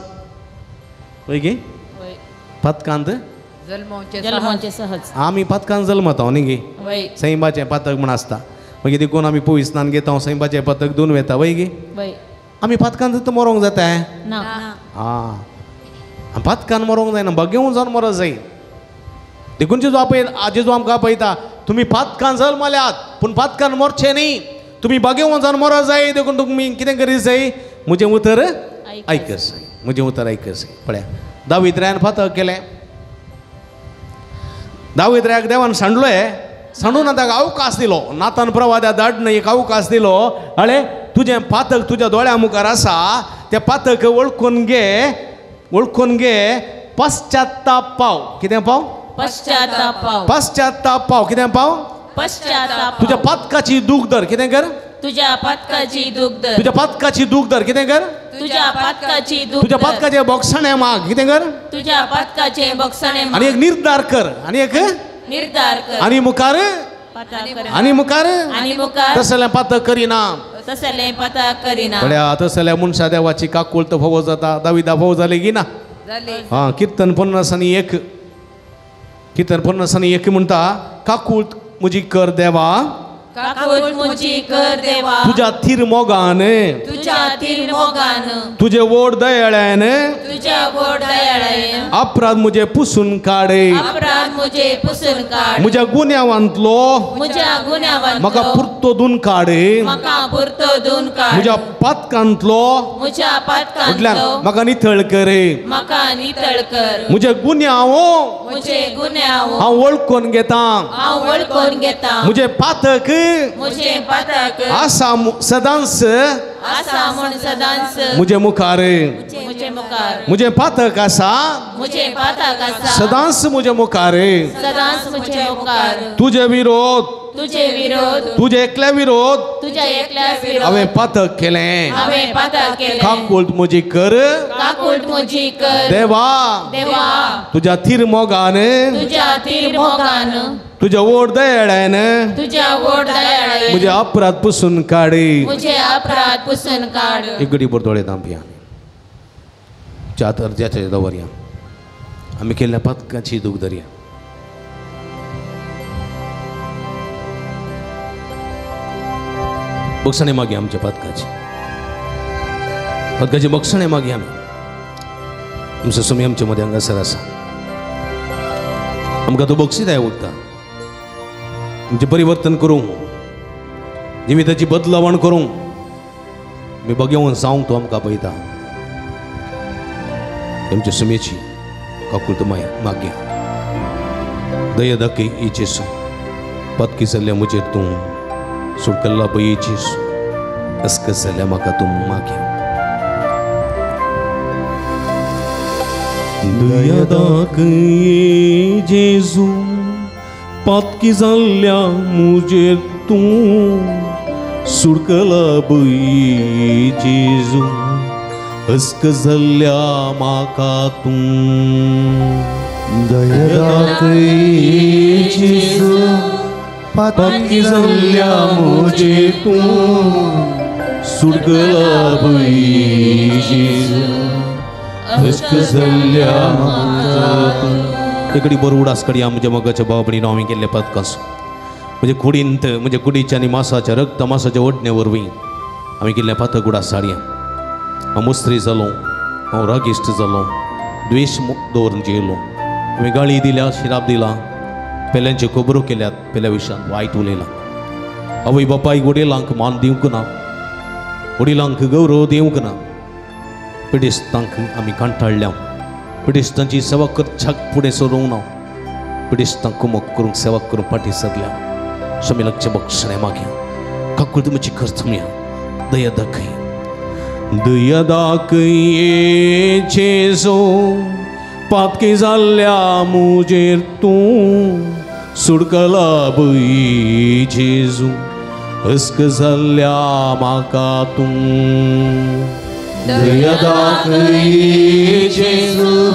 वय गे? पातकांत जल्मोवचें सहज. आमी पातकांत जल्मता न्ही गे? सैमाचें पातक म्हण आसता. मागीर देखून आमी पयस स्नान घेता, सैमाचें पातक धुवन वेता वय गे? आमी पातकांत मरोंक जाता? आं पातकान मरोंक जायना, बगेवन जावन मरोंक जाय. देखून जेजू आपय, जेजू आमकां आपयता, तुमी पातकान जल्मल्यात पूण पातकान मरचें न्ही, तुमी बगेवन जावन मरोंक जाय. देखून तुमी कितें करीत जाय? म्हजें उतर आयकत जाय, म्हजें उतर आयकत जाय. पळया दावीद रायान पातक केलें. दावीद रायाक देवान सांडलोय, सांडून ताका अवकाश दिलो. नातान प्रवाद्या धाडून एक अवकाश दिलो. अळे तुजें पातक तुज्या दोळ्या मुखार आसा, तें पातक वळखून घे, वळखून घे, पश्चाताप पाव. कितें पाव? पश्चाताप पाव. पश्चाताप पाव. कितें पाव? पश्चाताप. तुज्या पातकाची दूख धर. कितें कर? तुज्या पातकाची दूख धर. तुज्या पातकाची दूख धर. कितें कर? तुज्या पातकाची दूख. तुज्या पातकाचें बोगसाणें माग. कितें कर? तुज्या पातकाचें बोगसाणें माग. आनी एक निर्धार कर. आनी एक निर्धार कर. आनी मुखार, आनी मुखार, आनी मुखार तसलें पातक करिना, तसलें पातक करिना. पळया तसल्या मनशा देवाची काकूळत फावो जाता. दाविदा फावो जाली की ना? आं कीर्तन 51, कीर्तन 51 म्हणटा, काकूळत म्हजी कर देवा, काकूळत म्हजी कर देवा, तुज्या थीर मोगान, तुज्या थीर मोगान, तुजे व्हड दयाळ्यान, तुज्या व्हड दयाळ्यान, अपराध म्हजे पुसून काड, अपराध म्हजे पुसून काड, म्हज्या गुन्यांवांतलो, म्हज्या गुन्यांवांतलो, म्हाका पुरतो धुवन काड, म्हाका पुरतो धुवन काड, म्हज्या पातकांतलो, म्हज्या पातकांतलो, म्हाका नितळ कर, म्हाका नितळ कर, म्हजे गुन्यांव, म्हजे गुन्यांव हांव वळखून घेता, हांव वळखून घेता, म्हजे पातक, म्हजे पातक आसा सदांच, आसा म्हूण सदांच म्हजे मुखार, म्हजे मुखार. मुखार, मुझे पातक आसा, मुझे पातक आसा, सदांच मुझे मुखार, सदांच मुझे मुखार, तुझे विरोध, तुझे विरोध, तुझे एकल्या विरोध, तुझ्या एकल्या विरोध, हांवें पातक केलें, हांवें पातक केलें, काकूळट म्हजी कर, काकूळट म्हजी कर, देवा, देवा, तुज्या थीर मोगान, तुझ्या थीर मोगान, तुझ्या ओड दयाळ्यान, तुझ्या ओड दयाळ्यान, म्हजे अपराध पुसून काड, म्हजे अपराध पुसून काड. एक घडी भर दोळे धांपया, चार अर्द्याच्या दवरया, आमी केल्ल्या पातकाची दूख धरया. बक्षणे मागया आमच्या पातकाची, पातकाची बक्षणे मागया आमी. आमचो स्वामी आमच्या मदें हांगासर आसा, आमकां तो बक्षिताय उरता, आमचें परिवर्तन करूंक, जिविताची बदलावण करूंक, आमी बगेवन जावंक तो आमकां पळयता. आमच्या सुमेची काकूळट मागया, दया दाखय ई जेजू, पातकी जाल्ल्या म्हजेर तूं सुटकल्ला पळय जेजू, अस्कत जाल्ल्या म्हाका तूं मागया. दया दाखय जेजू, पातकी जाल्ल्या म्हजेर तूं सुटकला पळय जेजू, अस्कत जाल्ल्या म्हाका तूं. दया दाखय जेजू, पातकी जाल्ल्या म्हजेर तूं सुटकला पळय जेजू, अस्कत जाल्ल्या म्हाका तूं. एकडे बरो उडास कडया म्हज्या मोगाच्या भाव भयणीनो, हांवें केल्ल्या पातकांचो, म्हजे कुडींत, म्हज्या कुडीच्या आनी मासाच्या रक्त मासाच्या ओडणे वरवीं हांवें केल्ल्या पातक उडास हाडया. हांव मुस्त्री जालो, हांव रागिश्ट जालो, द्वेश दवरून जेयलो, हांवें गाळी दिल्या, शिराप दिला, पेल्यांच्यो खबरो केल्यात, पेल्या विशयान वायट उलयलां, आवय बापायक वडिलांक मान दिवंक ना, वडिलांक गौरव दिवंक ना, पिडेस्तांक आमी कंटाळ्ळ्या, पिडेस्तांची सेवा करच्याक फुडें सरूंक ना, पिडेस्तांक कुमक करूंक सेवा करूंक फाटीं सरल्या. स्वामी लक्ष बक्षणें मागया, काकूळट म्हजी कर तुमया, दया दाखय, दया दाखय जेजू, पातकी जाल्ल्या म्हजेर तूं सुटकला पळय जेजू, अस्कत जाल्ल्या म्हाका तूं. दया दाखय जेजू,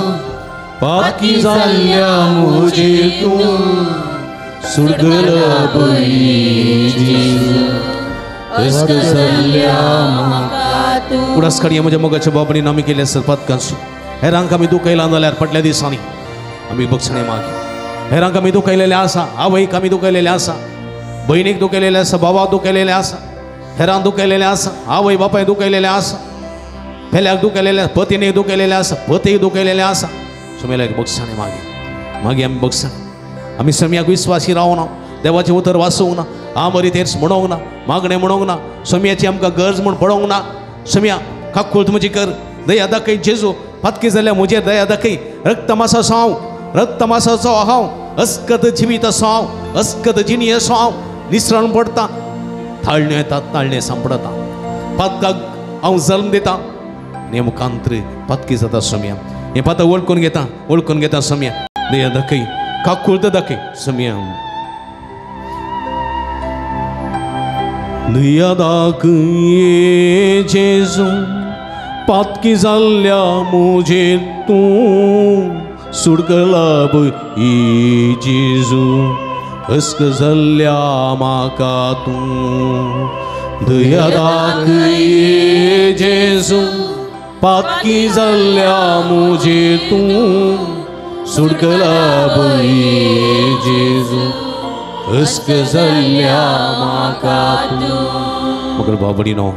पातकी जाल्ल्या म्हजेर तूं सुटकला पळय जेजू, अस्कत जाल्ल्या म्हाका तूं. उडास काडया म्हज्या मोगाच्या बाबणी आमी केल्ल्या सर पातकांचो, हेरांक आमी दुखयला जाल्यार फाटल्या दिसांनी आमी बक्षणे मागया. हेरांक आमी दुखयलेले आसा, आवयक आमी दुखयलेले आसा, भयणीक दुखयलेले आसा, बाबाक दुखयलेले आसा, हेरांक दुखयलेले आसा, आवय बापाय दुखयलेले आसा, पेल्याक दुखयलेले, पतीनीक दुखयलेले आसा, पतीक दुखयलेले आसा. सुमेल्याक बक्षणे मागया, मागीर आमी बक्षण, आमी सम्याक विस्वासी रावना, देवाचें उतर वाचूंक ना, आमरी तेर्स म्हणोंक ना, मागणें म्हणोंक ना, सम्याची आमकां गरज म्हूण पडोंक ना. सम्या काकूळट म्हजी कर, दया दाखय जेजू, पातकी जाल्ल्या म्हजेर दया दाखय, रक्त मासाचो हांव, रक्त मासाचो हांव, अस्कत जिवीत असो हांव, अस्कत जिणी असो हांव, निसरण पडटा, ताळण्यो येतात, ताळणे सांपडटा, पातकाक हांव जल्म दिता आनी मुखांतर पातकी जाता. सम्या हें पातक वळखून घेता, वळखून घेता. सम्या दया दाखय, काकूळट दाखय सम्या. दया दाखय जेजू, पातकी जाल्ल्या म्हजेर तूं सुटकला पळय जेजू, अस्कत जाल्ल्या म्हाका तूं. दया दाखय जेजू, पातकी जाल्ल्या म्हजेर तूं सुटकला पळय जेजू, अस्कत जाल्ल्या म्हाका तूं. मगर भाव भयणीनो,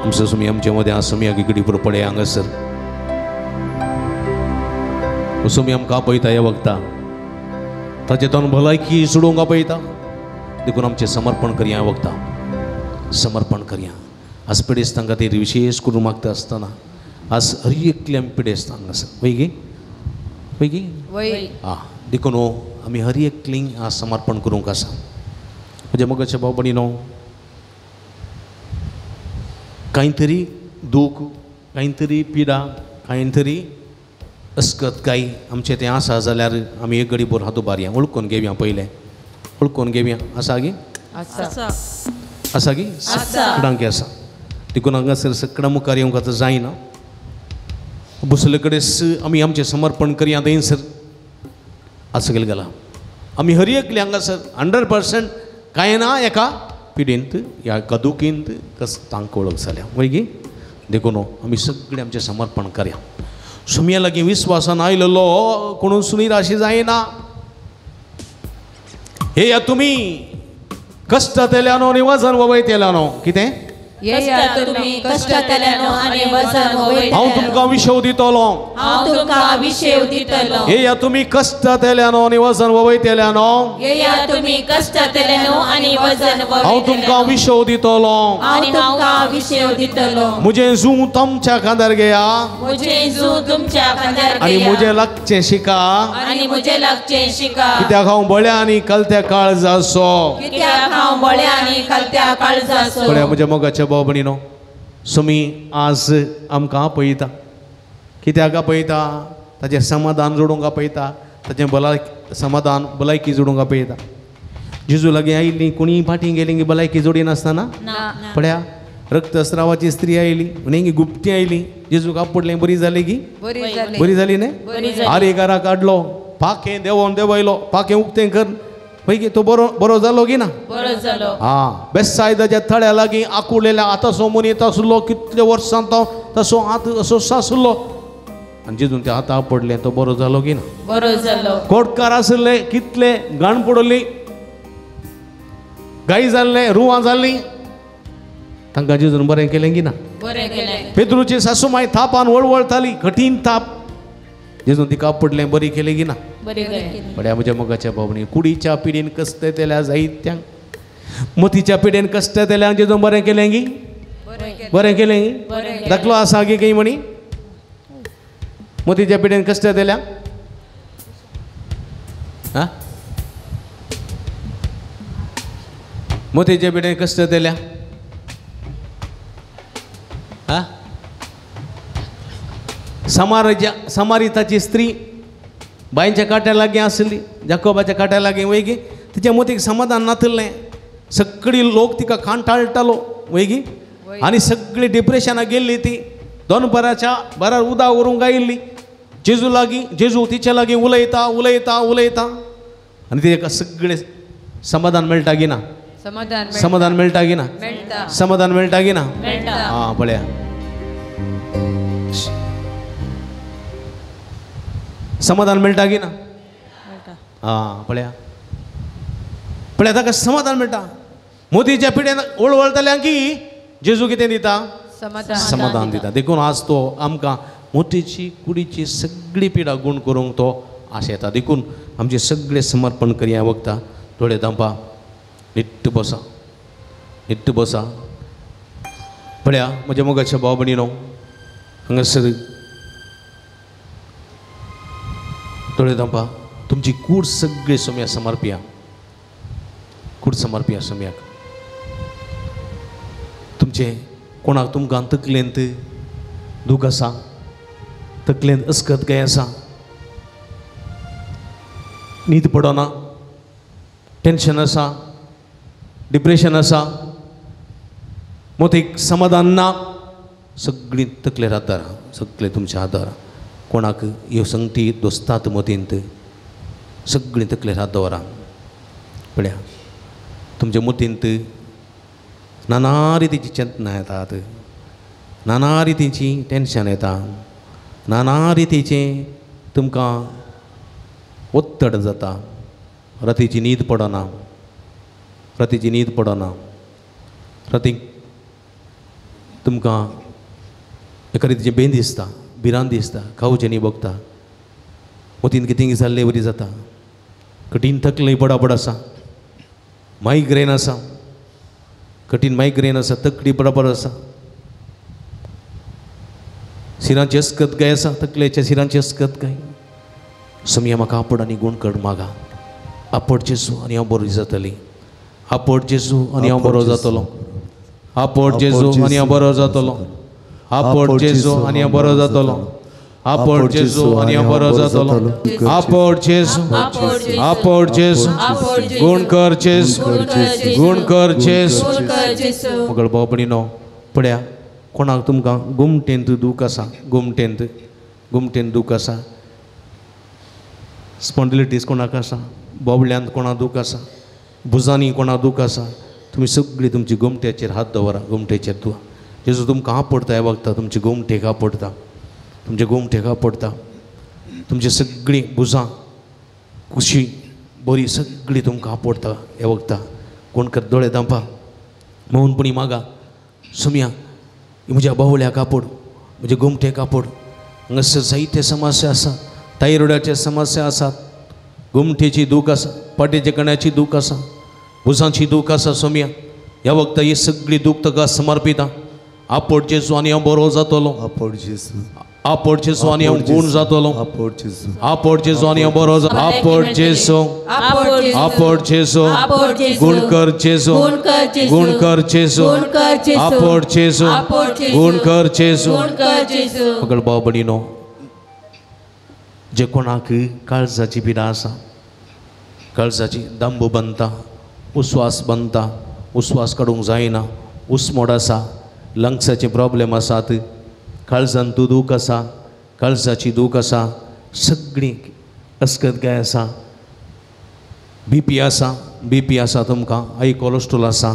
आमचो स्वामी आमच्या मदें आसा, स्वामी इकडे बरो पळय हांगासर स्वामी आमकां आपयता ह्या वखता, ताचे तोंड भलायकी सोडोवंक आपयता, देखून आमचें समर्पण करया ह्या वखता, समर्पण करया. आज पिडेस्तां खातीर विशेश करून मागता आसतना आज हर एकले आमी पिडेस्तां हांगासर वय गे, वय गे, आं, देखून आमी हर एकलीं आज समर्पण करूंक आसा. म्हज्या मोगाच्या भाव भयणीनो, कांय तरी दूख, कांय तरी पिडा, कांय तरी अस्कत काय आमचें तें आसा जाल्यार आमी एक घडी भर हात उबारया, वळखून घेवया, पयलें वळखून घेवया. आसा गी? आसा गी? सगळ्यांक आसा. देखून हांगासर सगळ्या मुखार येवंक आतां जायना. बसले कडेन आमी आमचें समर्पण करया थंयसर आसा गेले गेला. आमी हर एकले हांगासर 100% कांय ना एका पिडेंत ह्या एका दुखींत कस तांकां वळख जाल्या वय गी. देखून आमी सगळें आमचें समर्पण करया. सुमया लागीं विस्वासान आयलेलो कोणून सुनिराशी जायना. हे या तुमी कश्टांतल्यानो आनी वजन वयतेल्यानो, कितें हांव तुमकां विशेव दितलो. हे या तुमी कश्टांतल्यानो आनी वजन वयतेल्यानो, हांव तुमकां विशेव दितलो. म्हजें जूं तुमच्या खांदार घेया आनी म्हजें लागचें शिका, कित्याक हांव बळ्या आनी कलत्या काळजाचो. पळया म्हज्या मोगाच्या भाव भयणीनो, सुमी आज आमकां आपयता. कित्याक आपयता? ताचें समाधान जोडूंक आपयता, ताचें भलाय समाधान भलायकी जोडूंक आपयता. जेजू लागीं आयिल्लीं कोणीय फाटीं गेलीं की भलायकी जोडिनासतना. पळया रक्तस्रावाची स्त्री आयली, आनी गुप्ती आयली, जेजूक आपडलें, बरी जाली की? बरी जाली न्ही? आरेगारा काडलो, पाखें देंवोन देंवयलो, पाखें उक्तें कर पळय तो बरो बरो जालो की ना? आं, बेसायदाच्या थळ्या लागीं आकुळलेल्या हातासो मनीस आसलो, कितले वर्सां तो तसो हात असो सासलो आनी जेजून त्या हाता पडलें, तो बरो जालो की ना? बरो जालो. कोटकार आसले कितले घाण पडली, गाय जाल्ले, रुवां जाल्ली, तांकां जेजून बरें केलें की ना? पेद्रूची सासू माय थापान वळवळताली, कठीण ताप, जेजून तिका पडलें, बरी केली की ना? पळया म्हज्या मोगाच्या भावणी, कुडीच्या पिडेन कश्ट येतल्या जायत्यांक, मतीच्या पिडेन कश्ट येतल्या जेजून बरें केलें की? बरें केलें की? दाखलो आसा की काही म्हणी मतीच्या पिडेन कश्ट येतल्या? आं, मोतीच्या पिडेन कश्ट येतल्या? आं, समारिताची स्त्री बांयच्या कांट्या लागीं आसली, जाकोबाच्या कांट्या लागीं वय गी, तिच्या मोतीक समाधान नातिल्लें. सगळी लोक तिका कांटाळटालो वय गी, आनी सगळी डिप्रेशनाक गेल्ली ती. दोनपराच्या बरार उदक व्हरूंक आयिल्ली जेजू लागीं, जेजू तिच्या लागीं उलयता उलयता उलयता आनी तिका सगळें समाधान मेळटा की ना? समाधान मेळटा की ना? समाधान मेळटा की ना? आं, पळया समाधान मेळटा की ना? आं, पळया पळया ताका समाधान मेळटा. मोतीच्या पिड्यान वळवळटल्या की जेजू कितें दिता? समाधान दिता. देखून आज तो आमकां मोतीची कुडीची सगळी पिडा गूण करूंक तो आशेता. देखून आमचें सगळें समर्पण करया वखता. थोडे धांपा, निट्ट बसा, निट्ट बसा. पळया म्हज्या मोगाच्या भाव भयणीनो, हांगासर थोडे धांपा, तुमची कूड सगळी सोम्या समर्पया, कूड समर्पया सोम्याक. तुमचें कोणाक तुमकां तकलेंत दूख आसा, तकलेंत अस्कत काय आसा, न्हीद पडना, टेंशन आसा, डिप्रेशन आसा, मोतीक समाधान ना, सगळीं तकलेर आदार, सगळें तुमच्या आदार. कोणाक ह्यो संगती दोस्तात मतींत, सगळीं तकलेर हात दवरा. पळया तुमच्या मतींत नाना रितीची चिंतना येतात, नाना रितीची टेंशन येता, नाना रितीचें तुमकां ओत्तड जाता, रातीची न्हीद पडना, रातीची न्हीद पडना, रातीक तुमकां एका रितीचें बेन दिसता, भिरांत दिसता, खावचें न्ही भोगता, मतीन कितें जाल्ले वरी जाता, कठीण तकली बडाबड आसा, मायग्रेन आसा, कठीण मायग्रेन आसा, तकली बराबर आसा, सिरांची अस्कत गाय आसा, तकलेच्या सिरांची अस्कत गाय. सोमया म्हाका आपड आनी गूण कर मागा. आपड जेजू आनी हांव बरो जातली. आपड जेजू आनी हांव बरो जातलो. आपड जेजू आनी हांव बरो जातलो. आपड जेजू आनी हांव बरो जातलो. आपोड जेजू आनी हांव बरो जातलो. आपोड जेजू, आपोड जेजू, गुण कर जेजू, गुण कर जेजू. मगळ भाव भयणीनो, पळया कोणाक तुमकां गोमटेंत दूख आसा, गोमटेंत, गोमटेंत दूख आसा, स्पॉन्डिलिटीस कोणाक आसा, बोबल्यांत कोणाक दूख आसा, भुजांनी कोणाक दूख आसा, तुमी सगळीं तुमची गोमट्याचेर हात दवरा. गोमटेचेर दुआ जेजू तुमकां आपडता, ह्या वखदां तुमची गोमटेक आपडता, तुमच्या गोमटेक आपडता, तुमची सगळीं भुजां कुशी बरी सगळीं तुमकां आपडता ह्या वखदां. कोण कर दोळे धांपा, मौनपणी मागा, सुमया म्हज्या बावल्याक आपोड, म्हज्या गोमटेक आपोड. हांगासर जायते समस्या आसा, थायरॉयडाचे समस्या आसात, गोमटेची दूख आसा, पाटेच्या कण्याची दूख आसा, भुजांची दूख आसा. सोम्या ह्या वखदां ही सगळी दूख ताका समर्पिता. आपोड जेजू आनी हांव बरो जातलो. आपोड जेजू, आपोड जेजू आनी हांव गूण जातलो. आपोड जेजू, आपोड जेजू आनी हांव बरो जातलो. आपोड जेजू, आपोड जेजू, गुण कर जेजू, गुण कर जेजू, आपोड जेजू, गुण कर जेजू. मगळ भाव भयणीनो, जे कोणाक काळजाची पिडा आसा, काळजाची दांबो बांदता, उस्वास बांदता, उस्वास काडूंक जायना, उस्मोड आसा, लंग्साचे प्रॉब्लेम आसात, काळजांत दूख आसा, काळजाची दूख आसा, सगळीं अस्कत गाय आसा, बीपी आसा, बीपी आसा तुमकां, हाय कोलेस्ट्रॉल आसा,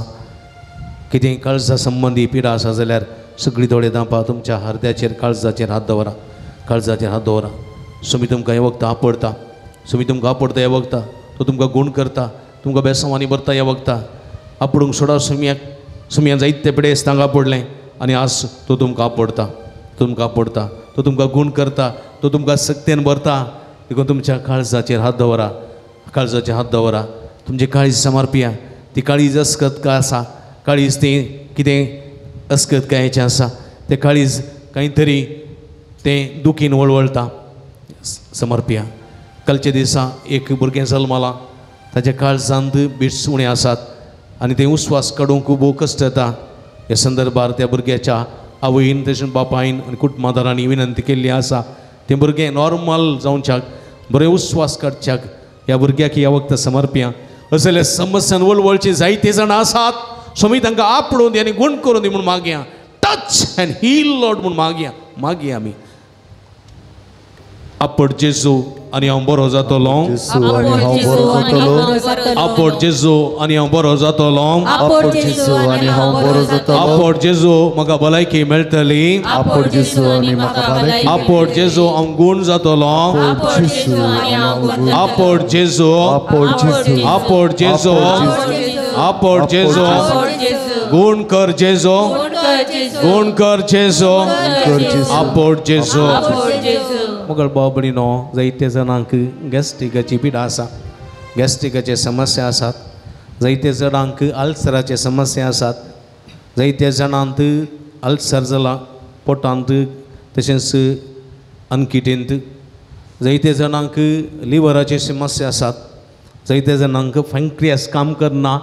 कितें काळजा संबंदी पिडा आसा जाल्यार सगळीं दोळे धांपा, तुमच्या हृदयाचेर काळजाचेर हात दवरा, काळजाचेर हात दवरा. सुमी तुमकां हें वखदां आपडता, सुमी तुमकां आपडता ह्या वखदां, तो तुमकां गूण करता, तुमकां बेसांवांनी भरता ह्या वखदां. आपडूंक सोडा सुमयाक, सुमया जायते पिडेस्त तांकां आपडलें आनी आज तो तुमकां आपडता, तुमकां आपडता, तो तुमकां गूण करता, तो तुमकां सक्तेन भरता. देखून तुमच्या काळजाचेर हात दवरा, काळजाचेर हात दवरा, तुमचें काळीज समर्पिया. ती काळीज अस्कत काय आसा, काळीज तें कितें अस्कत कायचें आसा, तें काळीज कांय तरी तें दुखीन वळवळटा, समर्पिया. कालच्या दिसा एक भुरगें जल्मलां, ताच्या काळजांत बिट्स उणें आसात आनी तें उस्वास काडूंक भोव कश्ट येता. ह्या संदर्भार त्या भुरग्याच्या आवयन तशेंच बापायन आनी कुटुंबादारांनी विनंती केल्ली आसा, तें भुरगें नॉर्मल जावच्याक, बरें उस्वास काडच्याक ह्या भुरग्याक ह्या वखदां समर्पिया. असल्या समस्यान वळवळची जायते जाणां आसात, स्वामी तांकां आपडून दी आनी गूण करून दी म्हूण मागया. टच अँड हील लॉर्ड म्हूण मागया, मागया आमी. आपोड जेजू आनी हांव बरो जातलो. आपोड जेजू आनी हांव बरो जातलो. आपोड जेजू आनी हांव बरो जातलो. आपोड जेजू म्हाका भलायकी मेळटली. आपोड जेजू आनी म्हाका भलायकी. आपोड जेजू हांव गूण जातलो. आपोड जेजू, आपोड जेजू, आपोड जेजू, आपोड जेजू, गुण कर जेजू, गुण कर जेजू, आपोड जेजू. मगळ भाव भयणीनो, जायते जाणांक गॅस्ट्रिकाची पिडा आसा, गॅस्ट्रिकाचे समस्या आसात, जायते जाणांक अल्सराचे समस्या आसात, जायते जाणांत अल्सर जाला पोटांत तशेंच अनकिटेंत, जायते जाणांक लिवराचे समस्या आसात, जायते जाणांक पँक्रियास काम करना,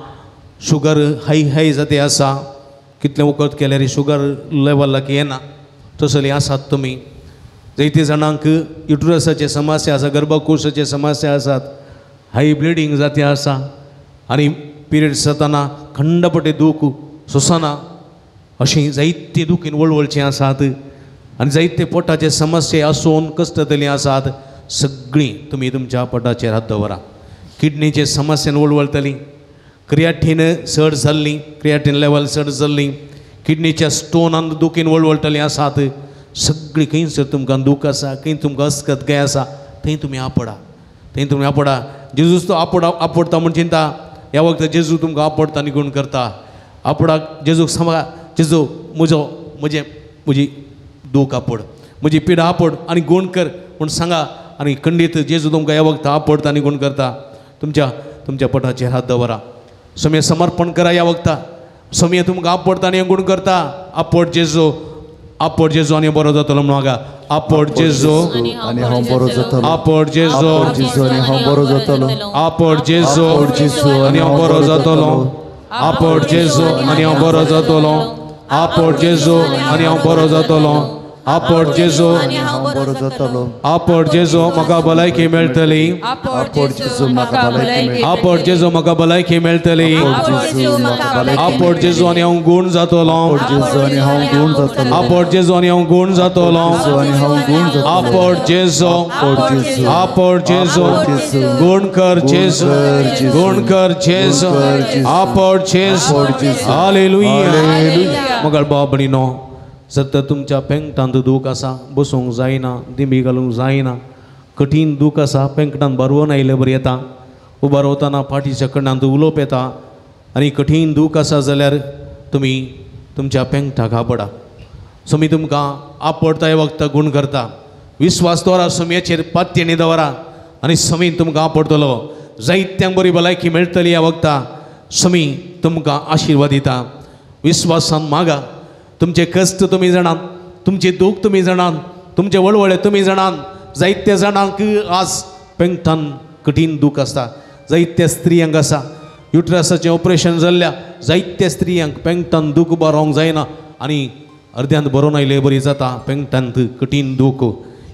शुगर हाय हाय जाते आसा, कितलें वखद केल्यार शुगर लेवलाक येना, तसले आसात तुमी. जायते जाणांक युट्रसाचे समस्या आसा, गर्भकोशाचे समस्या आसात, हाय ब्लिडींग जाते आसा आनी पिरियड्स जातना खंडपटे दूख सोंसना, अशीं जायते दुखीन वळवळचीं आसात आनी जायते पोटाचे समस्या आसून कश्टतलीं आसात. सगळीं तुमी तुमच्या पोटाचेर हात दवरा. किडनीचे समस्येन वळवळतलीं, क्रियाटीन चड जाल्लीं, क्रियाटीन लेवल चड जाल्लीं, किडनीच्या स्टोनान दुखीन वळवळटलीं आसात. सगळीं खंयसर तुमकां दूख आसा, खंय तुमकां अस्कत काय आसा, थंय तुमी आपडा, थंय तुमी आपडा. जेजूस तो आपोड आपडता म्हूण चिंता, ह्या वखदां जेजू तुमकां आपडता आनी गूण करता. आपडाक जेजूक सांगा, जेजू म्हजो म्हजें म्हजी दूख आपोड, म्हजी पिडा आपोड आनी गूण कर म्हूण सांगा. आनी खंडीत जेजू तुमकां ह्या वखदां आपडता आनी गूण करता. तुमच्या तुमच्या पोटाचेर हात दवरा, सोम्या समर्पण करा ह्या वखदां. सोम्या तुमकां आपडता आनी गूण करता. आपोड जेजू, आपोड जेजू आनी बरो जातलो म्हूण मागा. आपोड जेजू आनी हांव बरो जातलो. आपोड जेजू आनी हांव बरो जातलो. आपोड जेजू आनी हांव बरो जातलो. आपोड जेजू आनी हांव बरो जातलो. आपोड जेजू आनी हांव बरो जातलो. आपड जेजू आनी हांव बरो जातलो. आपड जेजू म्हाका भलायकी मेळटली. आपड जेजू म्हाका भलायकी. आपड जेजू म्हाका भलायकी मेळटली. आपड जेजू आनी हांव गूण जातलो. आपड जेजू आनी हांव गूण जातलो. आपड जेजू आपड जेजू गूण कर जेजू गूण कर जेजू आपड जेजू. हालेलुया. मगळ भाव भयणीनो, सत्य तुमच्या पेंकटांत दूख आसा, बसूंक जायना, दिंबी घालूंक जायना, कठीण दूख आसा, पेंकटान बरवून आयिल्ले बरी येता, उबो रावतना फाटीच्या कणांत उलोवप येता आनी कठीण दूख आसा जाल्यार तुमी तुमच्या पेंकटाक आपडा. सोमी तुमकां आपडता हे वखदां गूण करता. विस्वास दवरा सोमयाचेर, पातयेणी दवरा आनी समीन तुमकां आपडतलो. जायत्यांक बरी भलायकी मेळटली ह्या वखदां. समी तुमकां आशिर्वाद दिता. विस्वासान मागा. तुमचे कश्ट तुमी जाणात, तुमचे दूख तुमी जाणात, तुमचे वळवळे तुमी जाणात. जायत्या जाणांक आज पेंगटान कठीण दूख आसता. जायत्या स्त्रियांक आसा युट्रसाचें ऑपरेशन जाल्ल्या जायत्या स्त्रियांक पेंगटान दूख उबो रावंक जायना आनी अर्द्यांत बरोवन आयले बरी जाता. पेंगटांत कठीण दूख,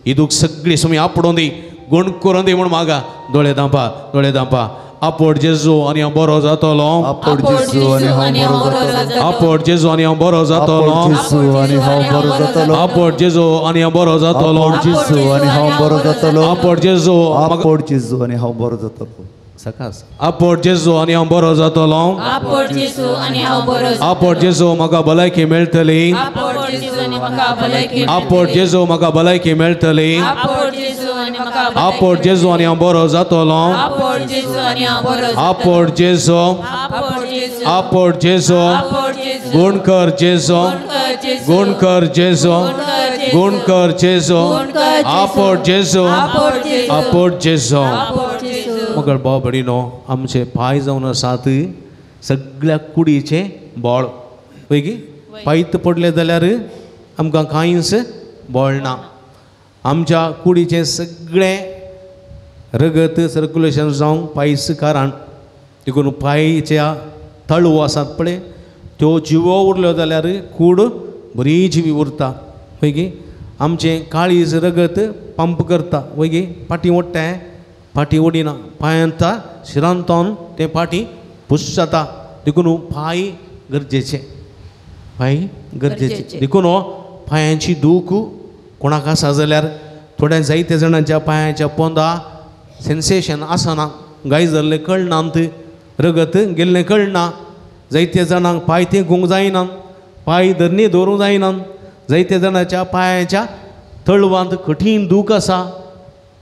ही दूख सगळी सुमी आपडोवन दी, गूण करून दी म्हूण मागा. दोळे धांपा, दोळे धांपा. आपड जेजू आनी हांव बरो जातलो. आपड जेजू आनी हांव बरो जातलो. आपड जेजू आनी हांव बरो जातलो. आपड जेजू आनी हांव बरो जातलो. आपड जेजू आपड जेजू आनी हांव बरो जातलो. सकास. आपड जेजू आनी हांव बरो जातलो. आपड जेजू आनी हांव बरो जातलो. आपड जेजू म्हाका भलायकी मेळटली. आपड जेजू आनी म्हाका भलायकी. आपड जेजू म्हाका भलायकी मेळटली. आपड जेजू आनी म्हाका. आपड जेजू आनी हांव बरो जातलो. आपड जेजू आनी हांव बरो जातलो. आपड जेजू आपड जेजू गूण कर जेजू गुण कर जेजू गुण कर जेजू आपड जेजू आपड जेजू. मगळ भाव भयणीनो, आमचे पांय जावन आसात सगळ्या कुडीचें बळ. पळय पांयत पडले जाल्यार आमकां कांयच बळ ना. आमच्या कुडीचें सगळें रगत सर्क्युलेशन जावंक पांयच कारण. देखून पांयच्या तळवो आसात पळय त्यो जिवो उरल्यो जाल्यार कूड बरी जिवी उरता. पळय गी आमचें काळीज रगत पंप करता. वय गी फाटीं ओडटा, फाटीं ओडिना, पांयांत शिरांतोन तें फाटीं पुश जाता. देखून पांय गरजेचें, पांय गरजेचें. देखून पांयांची दूख कोणाक आसा जाल्यार थोड्या जायत्या जाणांच्या पांयाच्या पोंदा सेन्सेशन आसना, गाय जाल्लें कळनात, रगत गेल्लें कळना. जायत्या जाणांक पांय तेंकूंक जायना, पांय धरणी दवरूंक जायना. जायत्या जाणांच्या पांयाच्या तळवांत कठीण दूख आसा,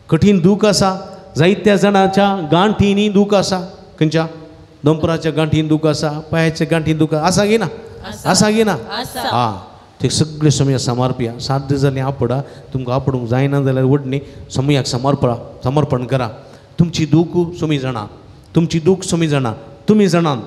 कठीण दूख आसा. जायत्या जाणांच्या गांठींनी दूख आसा. खंयच्या दोंपराच्या गांठीन दूख आसा, पांयाच्या गांठीन दूख आसा गी ना, आसा गी ना. आं ते सगळे समया समर्पया. 7 दीस जालीं आपडा, तुमकां आपडूंक जायना जाल्यार वडणी समयाक समर्पणा समर्पण करा. तुमची दूख सुमी जाणा, तुमची दूख सुमी जाणा, तुमी जाणात,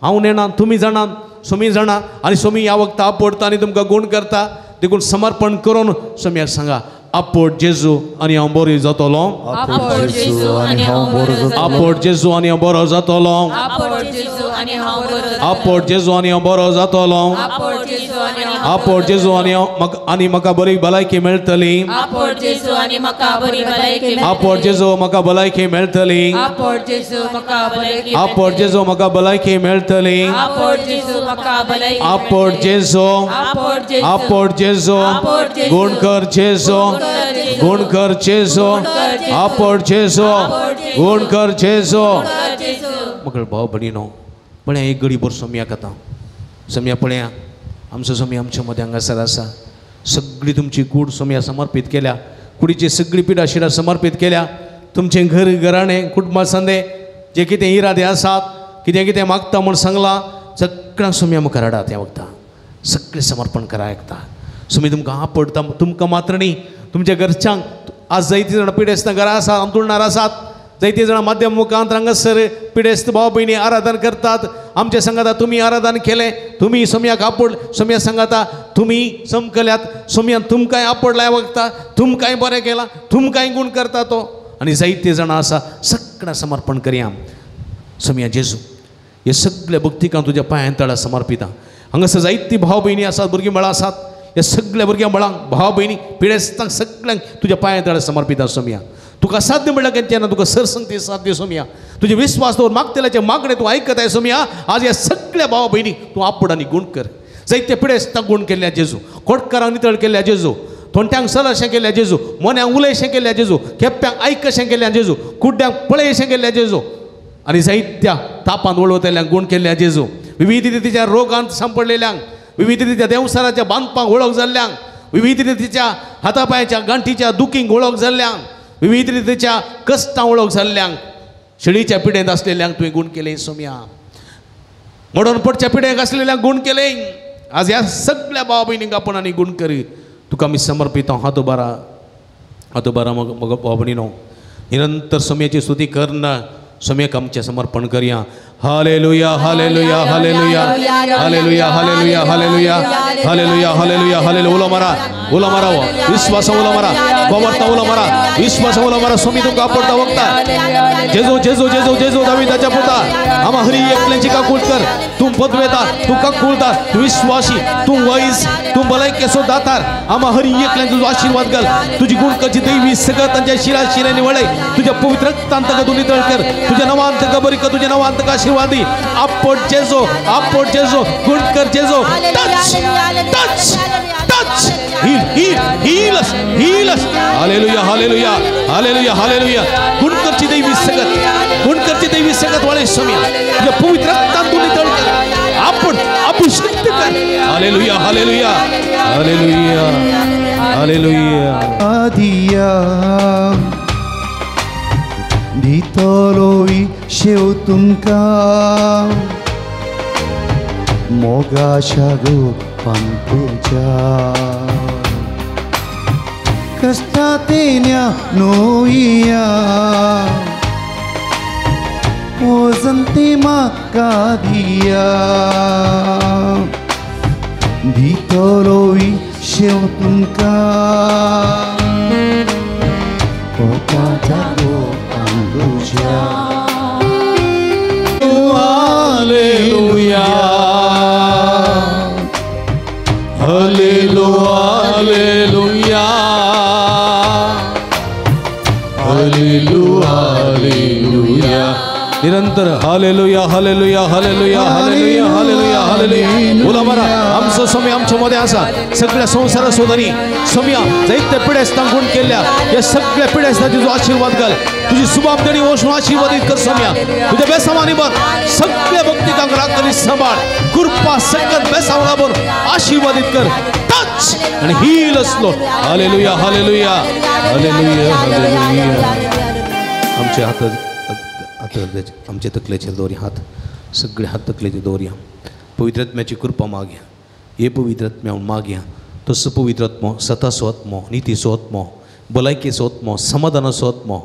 हांव नेणा, तुमी जाणात, सुमी जाणा. आनी सुमी ह्या वखदां आपडता आनी तुमकां गूण करता. देखून समर्पण करून सुमयाक सांगा, आपड जेजू आनी हांव बरो जातलो. आपड जेजू आनी हांव बरो जातलो. आपड जेजू आनी हांव बरो जातलो. आपड जेजू आनी हांव बरो जातलो. आपड जेजू आनी हांव बरो जातलो. आपड जेजू आनी आपड जेजू आनी आनी म्हाका बरी भलायकी मेळटली. आपड जेजू आनी म्हाका बरी भलायकी. आपड जेजू म्हाका भलायकी मेळटली. आपड जेजू म्हाका भलायकी. आपड जेजू म्हाका भलायकी मेळटली. आपड जेजू म्हाका भलायकी. आपड जेजू आपड जेजू गुण कर जेजू गुण कर जेजू आपड जेजू गुण कर जेजू. मगळ भाव भयणीनो, पळया एक घडी भर सोमयाक आतां सोमया पळया आमचो सोमया आमच्या मदें हांगासर आसा. सगळी तुमची कूड सोमया समर्पीत केल्या, कुडीची सगळी पिडा शिडा समर्पीत केल्या. तुमचें घर घराणें कुटुंबा संदे जे कितें इरादे आसात, कितें कितें मागता म्हूण सांगलां, सगळ्यांक सोमया मुखार हाडात. ह्या वखदां सगळें समर्पण करा एकदां. सोमी तुमकां आपडता, तुमकां मात्र न्ही तुमच्या घरच्यांक. आज जायतीं जाणां पिडेस्त घरां आसात, अंतुळणार आसात. जायतीं जाणां माध्यम मुखांत हांगासर पिडेस्त भाव भयणी आराधन करतात. आमच्या सांगाता तुमी आराधन केलें, तुमी सोमयाक आपोड, सोमया सांगाता तुमी समकल्यात, सोमयान तुमकांय आपडलाय वखता, तुमकांय बरें केलां, तुमकांय गूण करता तो. आनी जायते जाणां आसा सगळ्यां समर्पण करया. सोमया जेजू हे सगळे भक्तिकां तुज्या पांयां तळा समर्पिता. हांगासर जायतीं भाव भयणी आसात, भुरगीं बाळां आसात. ह्या सगळ्या भुरग्यां बळांक भाव भयणी पिडेस्तांक सगळ्यांक तुज्या पांयां तळा समर्पिता सोमया. तुका साध्य म्हणल्यार केन्ना तुका सरसंगती साध्य सोमया. तुजे विस्वास दवर मागतल्याचे मागणे तूं आयकत आहे सोमया. आज ह्या सगळ्या भाव भयणी तूं आपूड आनी गुण कर. जायते पिडेस्तांक गुण केल्ल्या जेजू, कोटकारांक नितळ केल्ल्या जेजू, थोंट्यांक सलशें केल्ल्या जेजू, मोन्यांक उलयशें केल्ल्या जेजू, केप्प्यांक आयकशें केल्ल्या जेजू, कुड्ड्यांक पळयशें केल्ल्या जेजू आनी जायत्या तापान वळवतल्यांक गुण केल्ल्या जेजू, विविध रितीच्या रोगांत सांपडलेल्यांक, विविध रितीच्या देंवसाराच्या बांदपाक वळख जाल्ल्यांक, विविध रितीच्या हातापांयच्या गांठीच्या दुखींक वळख जाल्ल्यांक, विविध रितीच्या कश्टां वळख जाल्ल्यांक, शेळीच्या पिडेंत आसलेल्यांक तुवें गुण केलें सोमया. मोडोन पडच्या पिडेंक आसलेल्यांक गुण केलें. आज ह्या सगळ्या भाव भयणींक आपण आनी गुण करी तुका आमी समर्पित. हात उबारा, हात उबारा मग भाव भयणीनो. निरंतर सोमयाची स्तुती करना सोमयाक आमचें समर्पण करया. Hallelujah hallelujah hallelujah hallelujah hallelujah hallelujah hallelujah hallelujah hallelujah. उलो मारा, उलो मारा, विश्वास उलो मारा, बाबर्ता उलो मारा, विश्वास उलो मारा. स्वामी तुमकां आपडता वखता. जेजू जेजू जेजू जेजू दाविदाच्या पुता, आमा हरी एकल्यांची काकूळ कर. तूं पदवेता, तूं काकूळता, तूं विश्वासी, तूं वैज, तूं भलायकेचो दातार. आमा हरी एकल्यांचो तुजो आशिर्वाद घाल. तुजी गुणकाची दैवी सगळं तांच्या शिरा शिरांनी वळय. तुज्या पवित्र रक्तान ताका तूं नितळ कर. तुज्या नांवान ताका बरी कर. तुज्या नांवान ताका आशिर्वाद दी. आपट जेजू, आपट जेजू, गुण कर जेजू. Touch touch touch, heal heal heal us, heal us. Hallelujah hallelujah hallelujah hallelujah. गुण करची दैवी सगत, गुण करची दैवी सगत वाळे सोमया. तुझ्या पवित्र रक्तान तूं नितळ कर. आपण अभिषिक्त कर. Hallelujah hallelujah hallelujah hallelujah. आदिया दितलोय शेव तुमकां मोगाशा गो पंतुजा कष्टातेन्या नोइया ओजंते माका दिया दितलोय शेव तुमकां मोगाशा गो पंतुजा. Hallelujah hallelujah hallelujah hallelujah hallelujah. निरंतर hallelujah hallelujah hallelujah hallelujah hallelujah hallelujah. उलो मारा. आमचो स्वामी आमच्या मध्ये आसा. सगळ्या संवसारा सोदनी स्वामी जायते पिडेस्तांक गुण केल्ल्या ह्या सगळ्या पिडेस्तांची तुजो आशिर्वाद घाल. तुजी सुबाबदणी वचून आशिर्वादीत कर स्वामी. तुज्या बेसावानी बघ सगळ्या भक्तिकांक राख आनी सांबाळ. कृपा सकत बेसावां बरोबर आशिर्वादीत कर. टच आनी हील असलो. Hallelujah hallelujah hallelujah hallelujah. आमचे हात हात आमचे तकलेचेर दवरया. हात सगळे हात तकलेचेर दवरया. पवित्र आत्म्याची कृपा मागया. हे पवित्र आत्म्या मागया. तसो पवित्र आत्मो सताचो आत्मो, नितीचो आत्मो, भलायकेचो आत्मो, समाधानाचो आत्मो,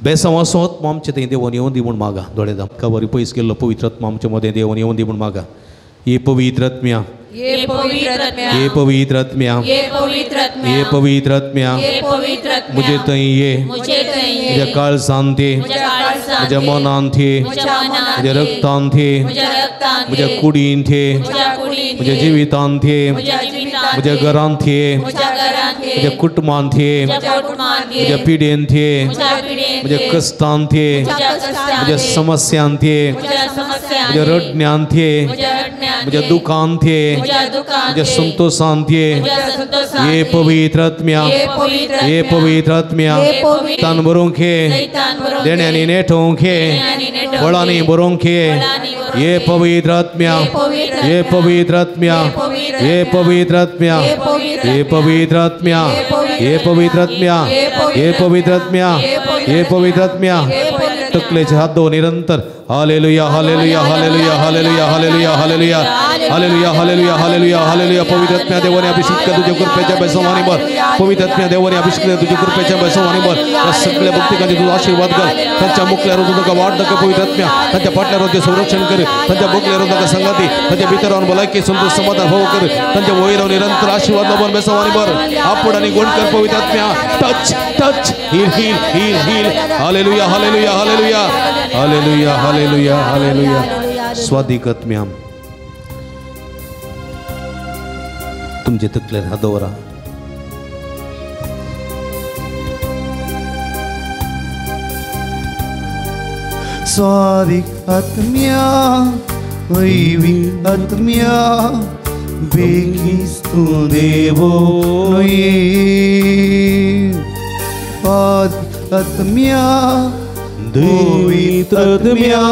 बेसांवाचो आत्मो आमचे थंय देवान येवन दी म्हूण मागा. दोळे धांप. बरी पयस गेल्लो पवित्र आत्मो आमचे मदें देवान येवन दी म्हूण मागा. हे पवित्र आत्म्या, ये पवित्र आत्म्या, हे पवित्र आत्म्या, ये पवित्र आत्म्या, हे पवित्र आत्म्या, ये पवित्र आत्म्या, म्हजे थंय ये, म्हजे थंय ये, म्हज्या काळजांत ये, म्हज्या मनांत ये, म्हज्या रक्तांत ये, म्हज्या कुडींत ये, म्हज्या जिवितांत ये, म्हज्या घरांत ये, म्हज्या कुटुंबांत ये, म्हज्या पिडेंत ये, म्हज्या कश्टांत ये, म्हज्या समस्यांत ये, म्हज्या रडण्यांत ये, म्हज्या दुखांत ये, म्हज्या संतोषांत ये. हे पवित्र आत्म्या, हे पवित्र आत्म्या, तान भरूंक ये, देण्यांनी नेटोवंक ये, बळांनी भरूंक ये. हे पवित्र आत्म्या, हे पवित्र आत्म्या, हे पवित्र आत्म्या, हे पवित्र आत्म्या, हे पवित्र आत्म्या, हे पवित्र आत्म्या, हे पवित्र आत्म्या. तकलेचे हात दो निरंतर. Hallelujah hallelujah hallelujah hallelujah hallelujah hallelujah hallelujah hallelujah hallelujah hallelujah. पवित्र आत्म्या देवाने अभिषेक कर तुझ्या कृपेच्या बेसवानी बर. पवित्र आत्म्या देवाने अभिषेक कर तुझ्या कृपेच्या बेसवानी बर. या सगळ्या भक्तिकांचे तुझा आशीर्वाद कर. त्यांच्या मुखल्यावर तुझा वाढ नका पवित्र आत्म्या. त्यांच्या पाटल्यावर संरक्षण कर. त्यांच्या बोकल्यावर तुझा संगाती. त्यांच्या भितरावर भलायकी संतोष समाधान भाव कर. त्यांच्या वैरावर निरंतर आशीर्वाद लाभून बेसवानी बर. आपण आणि गुण कर पवित्र आत्म्या. Touch touch heal heal heal heal. Hallelujah hallelujah hallelujah hallelujah hallelujah hallelujah. स्वादिक आत्म्या तुमचे तकलेर हात दवरा. स्वादिक आत्म्या दैवी आत्म्या बेगीस तूं देवो न्हय. आत्म्या दैवी आत्म्या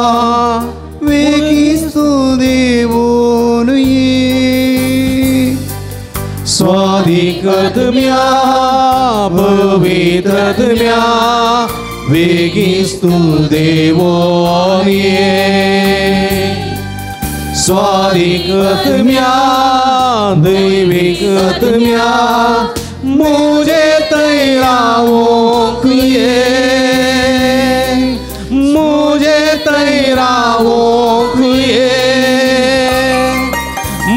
बेगीस तूं देवो न्हय. स्वादिक आत्म्या पवित्र आत्म्या वेगीस तूं देवो न्हय. स्वादिक आत्म्या दैवीक आत्म्या मुझे तैरावोंक ये, मुझे तैरावोंक ये,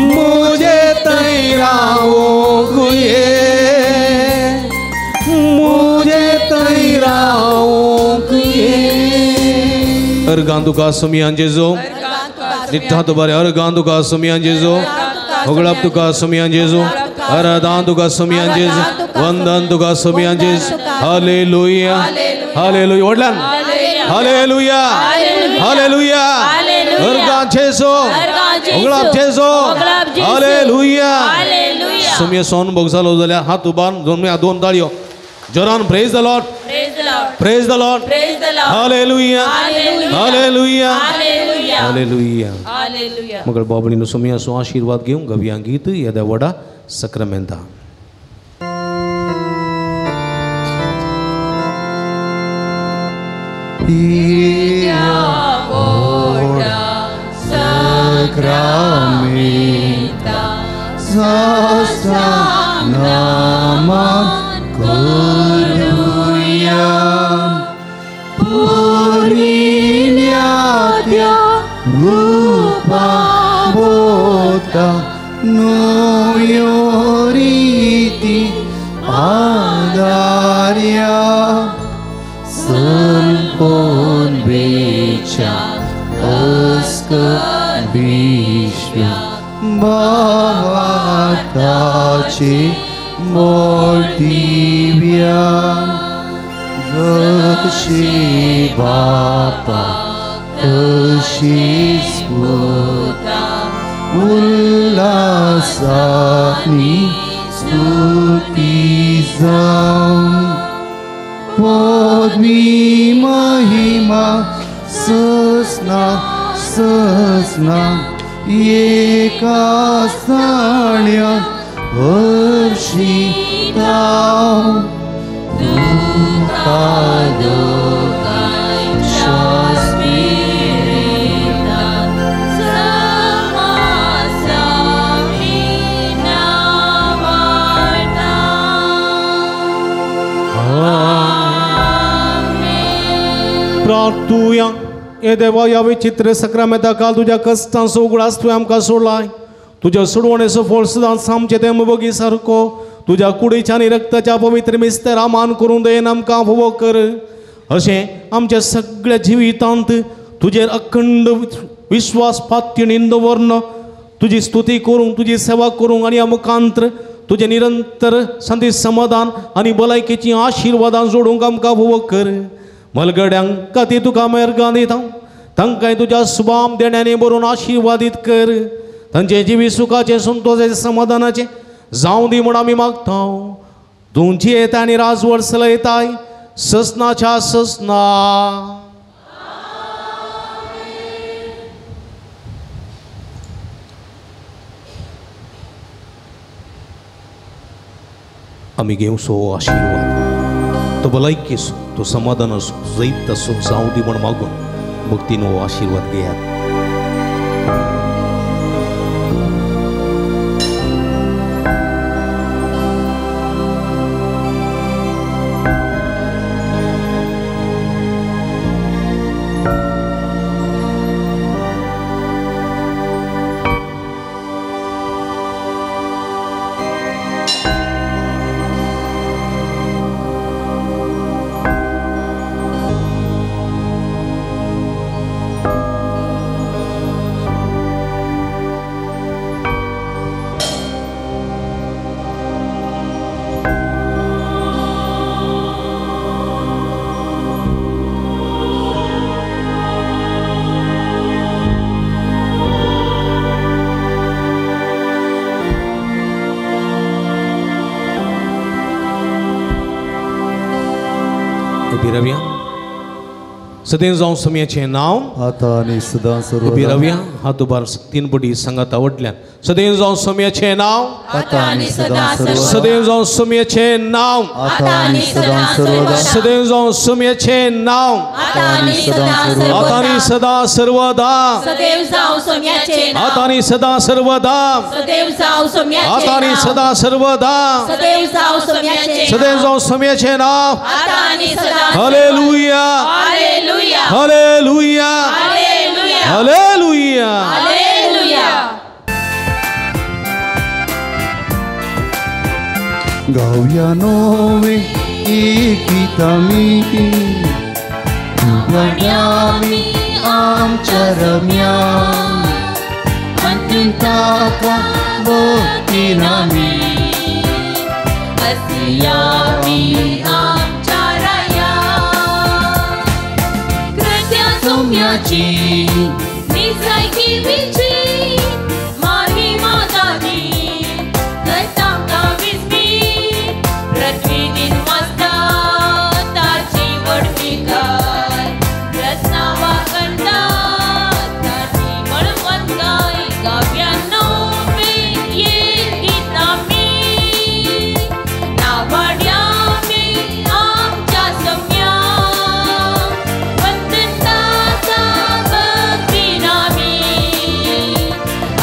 मुझे तैरावोंक ये, मुझे तैरावोंक ये. अर्गां तुका सोमयान जेजो निठ्ठा तुबारे. अर्गां तुका सोमयान जेजो होगळाप तुका सोमयान जेजो आराधन तुका सोमयान जेजो वंदन तुका सोमयान जेजो. Hallelujah hallelujah. व्हडल्यान हालेलुया हालेलुया. अर्गां जेजो होगळाप जेजो हालेलुया. सोमया सोन भोगसालो जाल्यार हात उबार दोन ताळयो जोरान praise the Lord praise the Lord. Hallelujah hallelujah hallelujah. मगर बाबणीनो सोमयाचो आशीर्वाद घेवन गवया गीत येद्या व्हडा सक्रामेंता. सक्रामेंता नामान करुया पुरिल्या त्या रूपा बोता नव्यो रीती आदार्या संपोन बेच्या अस्क विश्व भावाताचे मोटिव्या जशी बापा तशीच पुता उल्हासानी स्तुती जावं पदवी महिमा ससना ससना एका साण्या वर्षिता तुका दोगांच्या स्पिरितान समासामी नावाडता. आमेन. प्रार्थुया. हे देवा ह्या विचित्र सक्रामेंता काल तुज्या कश्टांचो उगडास तुवें आमकां सोडलाय. तुज्या सोडवणेचो फळ सदांच आमचें तें बगी सारको तुज्या कुडीच्या आनी रक्ताच्या पवित्र मिस्तेरा मान करून दयेन आमकां फावो कर. अशें आमच्या सगळ्या जिवितांत तुजेर अखंड विश्वास पात्यणी दवरन तुजी स्तुती करूंक तुजी सेवा करूंक आनी ह्या मुखांत्र तुजें निरंतर शांती समाधान आनी भलायकेचीं आशिर्वादां जोडूंक आमकां फावो कर. मलगड्यांक खातीर तुका मेरगां दिता तांकांय तुज्या सुबाम देण्यांनी बरोवन आशिर्वादीत कर. तांचे जिवीत सुखाचें संतोशाचें समाधानाचें जावं दी म्हूण आमी मागता. तूं जियेता आनी राजवट चलयताय ससनाच्या ससना. आमी घेवचो हो आशिर्वाद तो भलायकेचो तो समाधानाचो जैत आसो जावं दी म्हूण मागून भक्तीन हो आशिर्वाद घेयात. उबी रावया. सदैव जावं सोम्याचें नांव आतां आनी सदां उबी सर्वदा. रावया. हात उबार तीन पटी सांगात आवडल्यान. सदैव जावं सोम्याचें नांव आतां आनी सदां सर्वदा. सदैव जावं सोम्याचें नांव आतां आनी सदां सर्वदा. सदैव जावं सोम्याचें नांव आतां आनी सदां आतां आनी सदां सर्वदा सदैव जावं सोम्याचें नांव आतां आनी सदां सर्वदा सदैव जावं सोम्याचें आतां आनी सदां सर्वदा सदैव जावं सोम्याचें सदैव जावं सोम्याचें नांव आतां आनी सदां. Hallelujah hallelujah hallelujah hallelujah hallelujah hallelujah. गावया नोवे एकितामी वड्यामी आमच्या रम्या ताका भक्तीनामी असियामी आमच्या राया कृत्या सोम्याची निजायकी विची महिमा ताजी करता विस्मी प्रतिदिन वाजता ताची वडविकाय रत्नावा करता ताची बळवंताय गाव्यानो ये गीतामी नावाड्यामी आमच्या सम्या वंदनताचा भक्तीनामी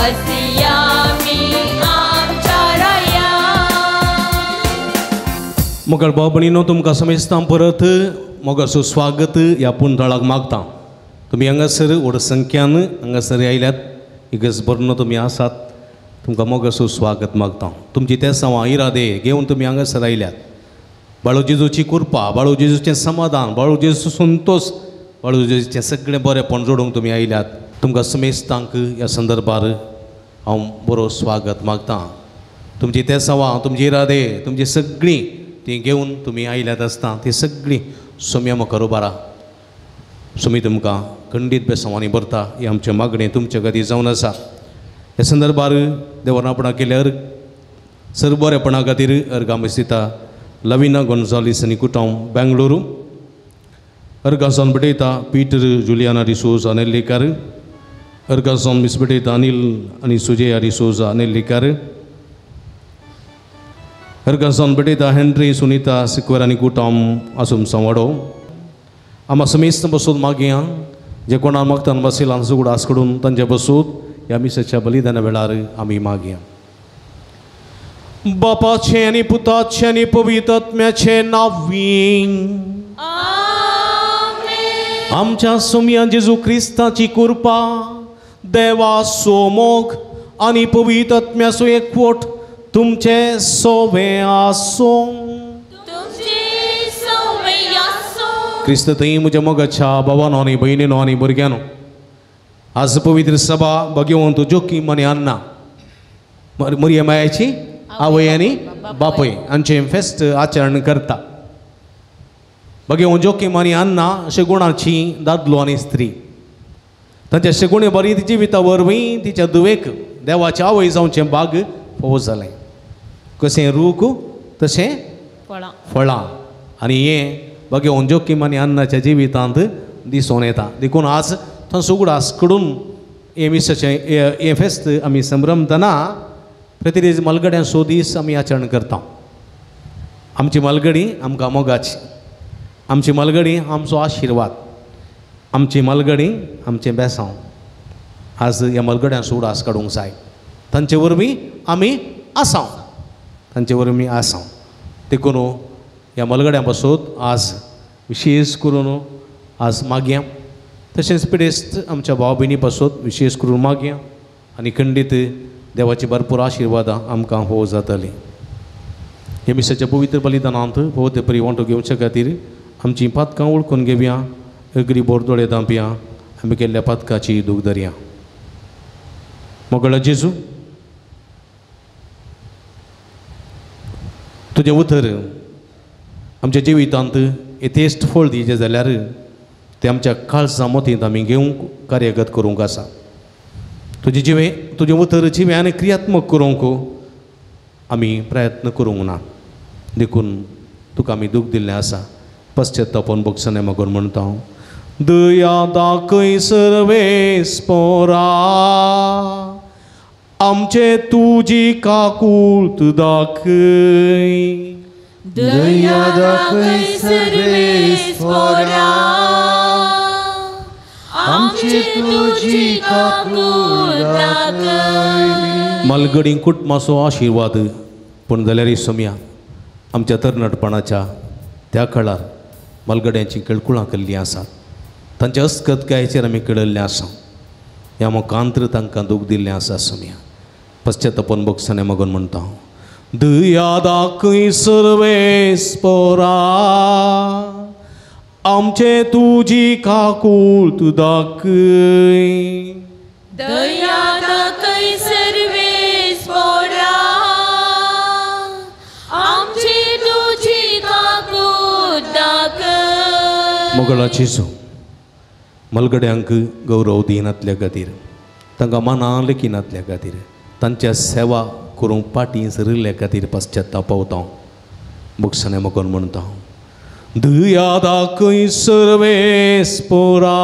असियामी आमच्या राया. मोगाळ भाव भयणीनो, तुमकां समेस्तां परत मोगाचो स्वागत ह्या पुंतळाक मागता. तुमी हांगासर व्हड संख्यान हांगासर आयल्यात, इगर्ज भरून तुमी आसात, तुमकां मोगाचो स्वागत मागता. तुमची तेसांवां इरादे घेवन तुमी हांगासर आयल्यात. बाळू जेजूची कृपा, बाळू जेजूचें समाधान, बाळू जेजूचो संतोश, बाळू जेजूचें सगळें बरेंपण जोडूंक तुमी आयल्यात. तुमकां समेस्तांक ह्या संदर्भार हांव बरो स्वागत मागता. तुमची तेसांवां, तुमची इरादे, तुमची सगळीं ती घेवन तुमी आयल्यात आसता ती सगळीं सोम्या मुखार उबारा. सोमी तुमकां खंडीत बेसांवांनी भरता ही आमचें मागणें तुमचे खातीर जावन आसा. ह्या संदर्भार देवान आपणाक केल्यार सर बरेपणा खातीर अर्गां दिता लविना गोन्जालीस आनी कुटांव बेंगळुरू, अर्गां जावन भेटयता पीटर जुलियाना डिसोजा नेल्लीकार, अर्गां जावन मिस भेटयता अनिल आनी सुजया डिसोजा नेल्लीकार, अर्गां जावन भेटयता हेनरी सुनीता सिक्वेर आनी कुटांव आसूम सांवाडो. आमा समेस्त बसून मागया जे कोणा मागतान बसिलान सुगडास कडून तांचे बसून ह्या मिसाच्या बलिदाना वेळार आमी मागया. बापाचें आनी पुताचें आनी पवित्र आत्म्याचें नांवी आमेन. आमच्या सोम्या जेजू क्रिस्ताची कृपा, देवाचो मोग आनी पवित्र आत्म्याचो एकवट तुमचे सोवे आसूं. तुमचे सोवे आसूं. क्रिस्त थंय म्हज्या मोगाच्या भावानो आनी भयणीनो आनी भुरग्यांनो, आज पवित्र सभा भगवंत जोकीम आनी अन्ना मरिया मायाची आवय आनी बापूय हांचें फेस्त आचरण करता. भगवंत जोकीम आनी अन्ना शेगुणाची दादलो आनी स्त्री, तांच्या शेगुणे बरी जिविता वरवीं तिच्या धुवेक देवाची आवय जावचें भाग फावो जालें. कशें रूख तशें फळां आनी हें भगवंत जोकीम आनी अन्नाच्या जिवितांत दिसून येता. देखून आज थंय उगडास कडून हें मिसाचें हें फेस्त आमी संभ्रमतना प्रतिदीस मालगड्यांचो दीस आमी आचरण करता. आमची मालगडी आमकां मोगाची, आमची मालगडी आमचो आशिर्वाद, आमची मालगडी आमचें बेसांव. आज ह्या मालगड्यांचो उगडास काडूंक जाय. तांचे वरवीं आमी आसाव, तांचे वरवीं आसाव. देखून ह्या मालगड्यां पासून आज विशेश करून आज मागया, तशेंच पिडेस्त आमच्या भाव भयणी पासून विशेश करून मागया आनी खंडीत देवाची भरपूर आशिर्वादां आमकां हो जातली. हे मिसाच्या पवित्र बलिदानांत पवित्र परी वांटो घेवचे खातीर आमचीं पातकां वळखून घेवया, अगरी बोरदोळे दांपया, आमी केल्ल्या पातकाची दूख धरया. मोगळा जेजू, तुजें उतर आमच्या जिवितांत यथेश्ट फळ दिवचें जाल्यार तें आमच्या काळजा मतींत आमी घेवंक कार्यगत करूंक आसा. तुजें जिवें तुजें उतर जिवें आनी क्रियात्मक करूंक आमी प्रयत्न करूंक ना, देखून तुका आमी दूख दिल्लें आसा. पश्चातापान भोगसणे मागून म्हणटा हांव दया दाखय सर्वेस्पोरा आमचे तुजी काकूळत दाखय दया दाखय सर्वेस्पोरा आमचे तुजी काकूळत दाखय. मालगडी कुटुंबाचो आशिर्वाद पूण जाल्यार सोम्या आमच्या तरणाटपणाच्या त्या काळार मालगड्यांची केळकुळां केल्लीं आसात तांच्या अस्कतकायेचेर आमी केळिल्लें आसा ह्या मुखांतर तांकां दूख दिल्लें आसा सोम्या पश्चातापान भोगसणे मागून म्हणटा हांव दया दाखय सर्वेस्पोरा आमचे तुजी काकूळत दाखय दया दाखय सर्वेस्पोरा आमचे तुजी काकूळत दाखय. मोगळाची सो मलगड्यांक गौरव दिनातल्या खातीर तांकां मनां लेखिनातल्या खातीर तांच्या सेवा करूंक पाटी सरिल्ल्या खातीर पश्चाताप पावता भोगसणे मागून म्हणटा दया दाखय सर्वेस्पोरा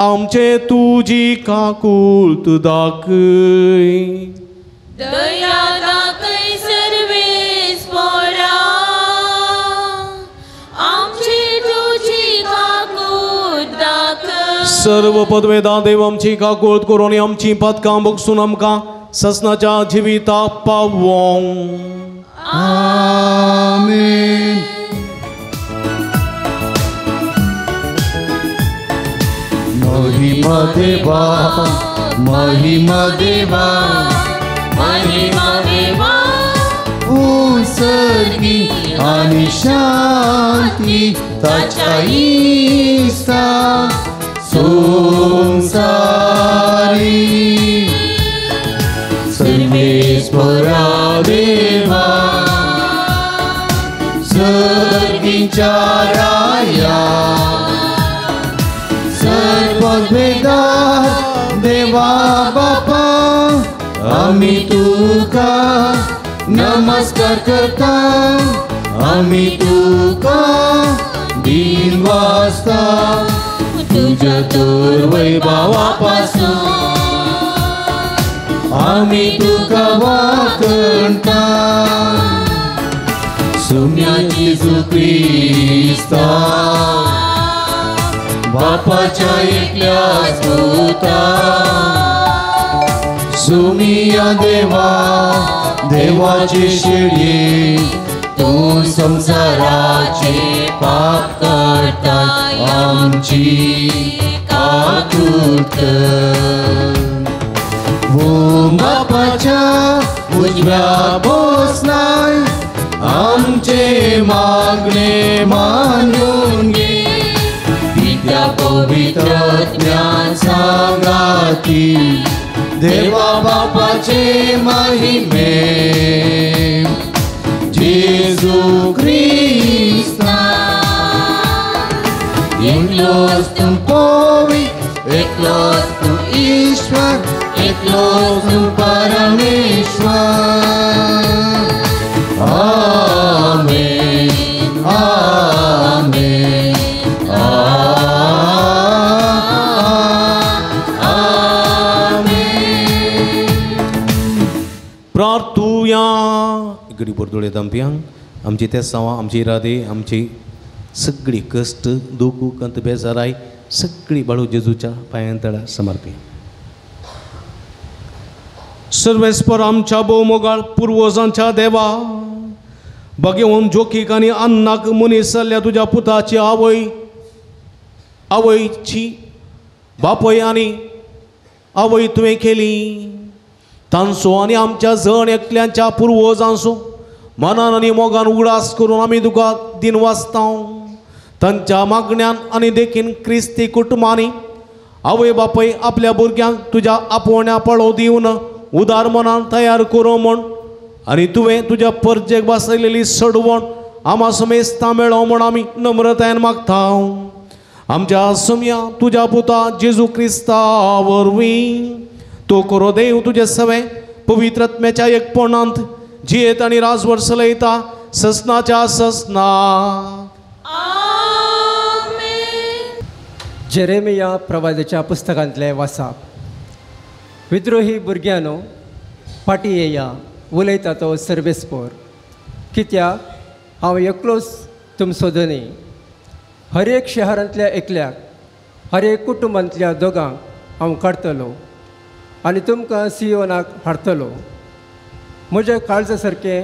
आमचे तुजी काकूळत दाखय दया दाखय सर्वेस्पोरा आमचे तुजी काकूळत दाखय. सर्व पदवेदा देव आमची काकूळत करून आमची पातकां भोगसून आमकां ससनाच्या जिविता पावों. आमेन. महिमा देवा महिमा देवा महिमा देवा उत्सर्गी आणि शांती ताच्या इस्ता संसारी सर्वेस्परा देवा सर्गीच्या राया सर्वभेदार देवा बापा आम्ही तुका नमस्कार करता आम्ही तुका दिन वाजता तुझ्या तर वैभवापासून आम्ही तुका वाकणता सुम्या जेजू क्रिस्ता बापाच्या एकल्याच पुता सुमिया देवा देवाची शिडी तू संसाराचे पाप करता आमची काकूत बापाच्या उजव्या बसलाय आमचे मागणे मानून घे पित्या पवित्र ज्ञान सांगाती देवा बापाचे महिमे जेजू क्रिस्ता एकलोच तूं पवित्र एकलोच तूं ईश्वर एकलोच तूं परमेश्वर. आमेन आमेन आमेन. प्रार्थुया गडी बोरदोळे दंपयांक आमची तेसांवां आमची इरादे आमची सगळी कश्ट दुख कंत बेजाराय सगळी बाळू जेजूच्या पांयां तळा समर्पी. सर्वेस्पर आमच्या भोवमोगाळ पुर्वजांच्या देवा बगेवन जोकीक आनी अन्नाक मनीस जाल्ल्या तुज्या पुताची आवय आवयची बापय आनी आवय तुवें केली तांचो आनी आमच्या जण एकल्यांच्या पुर्वजांचो मनान आनी मोगान उगडास करून आमी तुका दिन वाचता. तांच्या मागण्यान आनी देखीन क्रिस्ती कुटुंबांनी आवय बापय आपल्या भुरग्यांक तुज्या आपोवण्या पळोव दिवन उदार मनान तयार करूं म्हूण आनी तुवें तुज्या परजेक बसयलेली सडवण आमा समेस्तां मेळो म्हूण आमी नम्रतायेन मागता. आमच्या सुमया तुज्या पुता जेजू क्रिस्ता वरवीं तो करो देव तुजे सवे पवित्र आत्म्याच्या एकपणांत जियेत आनी राजवर चलयता ससनाच्या ससना. आमेन. जेरेमिया प्रवादाच्या पुस्तकांतलें वासाप. विद्रोही भुरग्यांनो फाटीं येया, उलयता तो सर्वेस्पोर, कित्याक हांव एकलोच तुमचो धनी. हर एक शहरांतल्या एकल्याक, हर एक कुटुंबांतल्या दोगांक हांव काडटलो आनी तुमकां सियोनाक हाडटलो. म्हज्या काळजा सारकें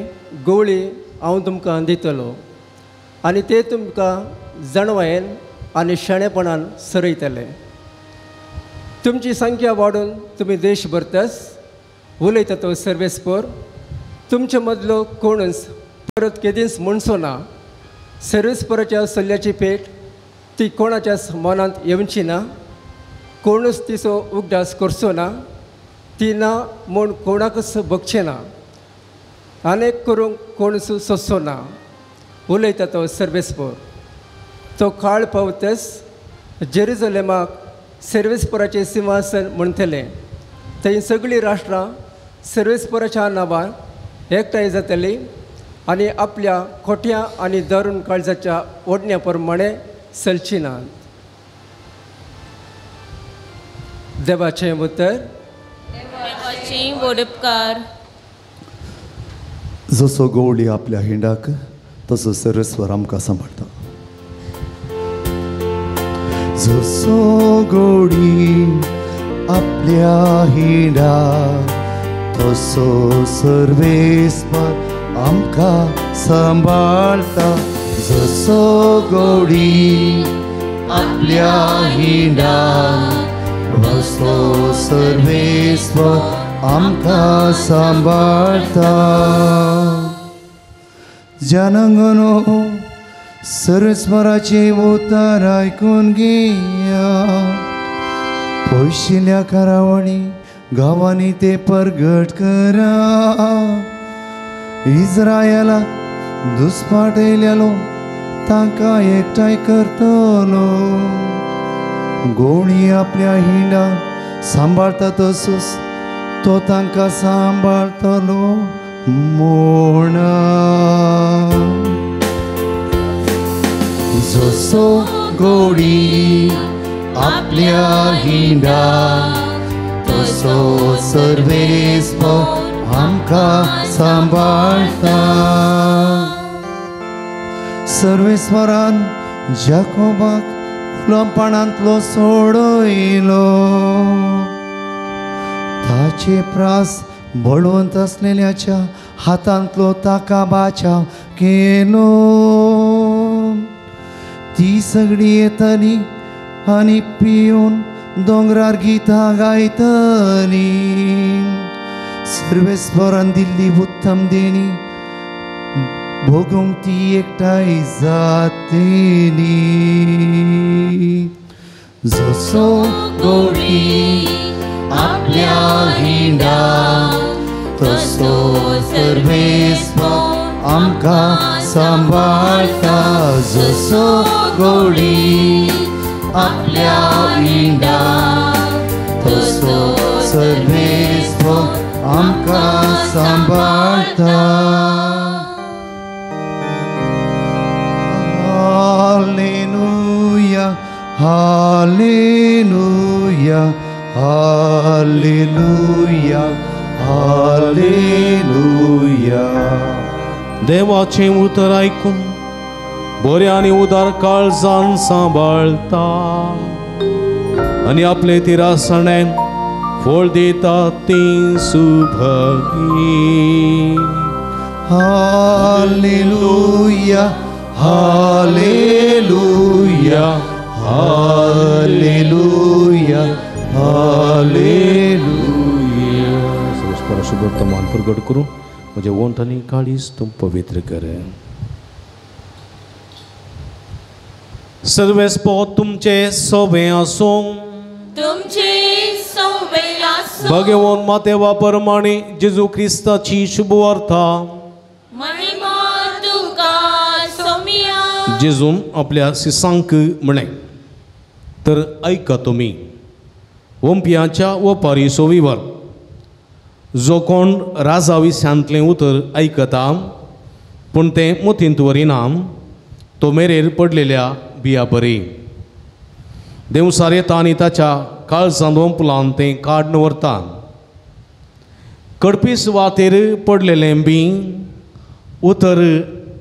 गवळी हांव तुमकां दितलो आनी ते तुमकां जाणवायेन आनी शाणेपणान सरयतले. तुमची संख्या वाडून तुमी देश भरतस, उलयता तो सर्वेस्पोर. तुमचे मदलो कोणूच परत केदींच म्हणचो ना, सर्वेस्पोराच्या सल्ल्याची पेट ती कोणाच्याच मनांत येवची ना, कोणूच तिचो उगडास करचो ना, ती ना म्हूण कोणाकच भोगचें ना, आनेक करूंक कोणूच सोदचो ना, उलयता तो सर्वेस्पोर. तो काळ पावतच जेरुजलेमाक सर्वेस्पोराचें सिंहासन म्हणटलें. थंय सगळीं राष्ट्रां सर्वेस्पोराच्या नांवान एकठांय जातलीं आनी आपल्या खोट्या आनी दारुण काळजाच्या ओडण्या प्रमाणें चलची नात. देवाचें उतर. देवाचें वडपकार. जसो गवळी आपल्या हिंडाक तसो सर्वेस्पर आमकां सांबाळटा. जसो गवळी आपल्या हिंडाक तसो सर्वेस्पर आमकां सांबाळटा. जसो गवळी आपल्या हिंडाक तसो सर्वेस्पर आमकां सांबाळटा. जनगणो सर्वेस्पराचें उतर आयकून घेया. पयशिल्ल्या करावणी गांवांनी ते परगट करा. इस्रायलाक दुस्पाटयलेलो तांकां एकठांय करतलो. गोवणी आपल्या हिंडाक सांबाळटा तसोच तो तांकां सांबाळटलो म्हूण. जसो गवळी आपल्या हिंडाक तसो सर्वेस्पर आमकां सांबाळटा. सर्वेस्परान जाकोबाक गुलामपणांतलो सोडयलो. ताचे प्रास बळवंत आसलेल्याच्या हातांतलो ताका बाचाव केलो. ती सगळी येतली आनी पिवन दोंगरार गितां गायतली. सर्वेस्परान दिल्ली उत्तम देणी भोगूंक ती एकठांय जातली. जसो गवळी आपल्या हिंडाक तसो सर्वेस्पर आमकां सांबाळटा. जसो गवळी आपल्या हिंडाक तसो सर्वेस्पर आमकां सांबाळटा. Hallelujah hallelujah hallelujah hallelujah. देवाचें उतर आयकून बऱ्या आनी उदार काळजान सांबाळटा आनी आपले तिरासणेन फळ दिता ती सुभगी. Hallelujah hallelujah hallelujah hallelujah. सर्वेस्पराचो वर्तमान प्रगट करूं म्हजें वंठ आनी काळीज तूं पवित्र कर. सर्वेस्पर तुमचे सोबें आसूं. तुमचे सोबें आसूं. भगवान मातेवा परमाणे जेजू क्रिस्ताची शुभवार्ता. महिमा तुका सोमिया. जेजून आपल्या शिसांक म्हणें, तर आयका तुमी वंपियाच्या वपारी सोवीवर जो कोण राजा विश्यांतलें उतर आयकता पूण तें मोतींत वरिना तो मेरेर पडलेल्या बिया बरी. देंवसार येता आनी ताच्या काळजांत वंपलान तें काडून व्हरता. कडपी सुवातेर पडलेलें बी उतर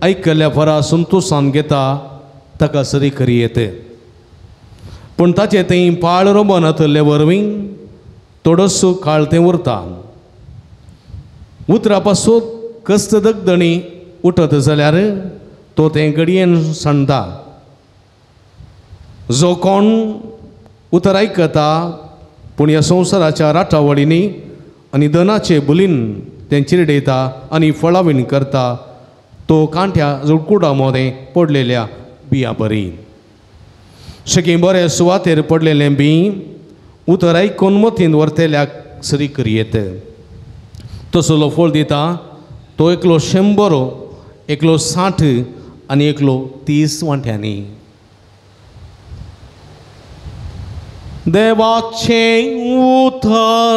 आयकल्ल्या फरा संतोशान घेता ताका सरी खरी येते, पूण ताचें थंय पाळ रोमन आशिल्ले वरवीं थोडोसो काळ तें उरता. उतरा पासून कस्त दगदणी उठत जाल्यार तो तें घडयेन सांडटा. जो कोण उतर आयकता पूण ह्या संवसाराच्या राटावळींनी आनी धनाचे बुलीन तें चिरडयता आनी फळावीण करता तो कांठ्या जुडकुडा मदें पडलेल्या बिया बरी. सगळीं बरे सुवातेर पडलेलें बी उतर आयकून मतीन व्हरतल्याक सरी करयेत. तसलो फळ दिता तो एकलो 100, एकलो 60 आनी एकलो 30 वांट्यांनी. देवाचें उतर.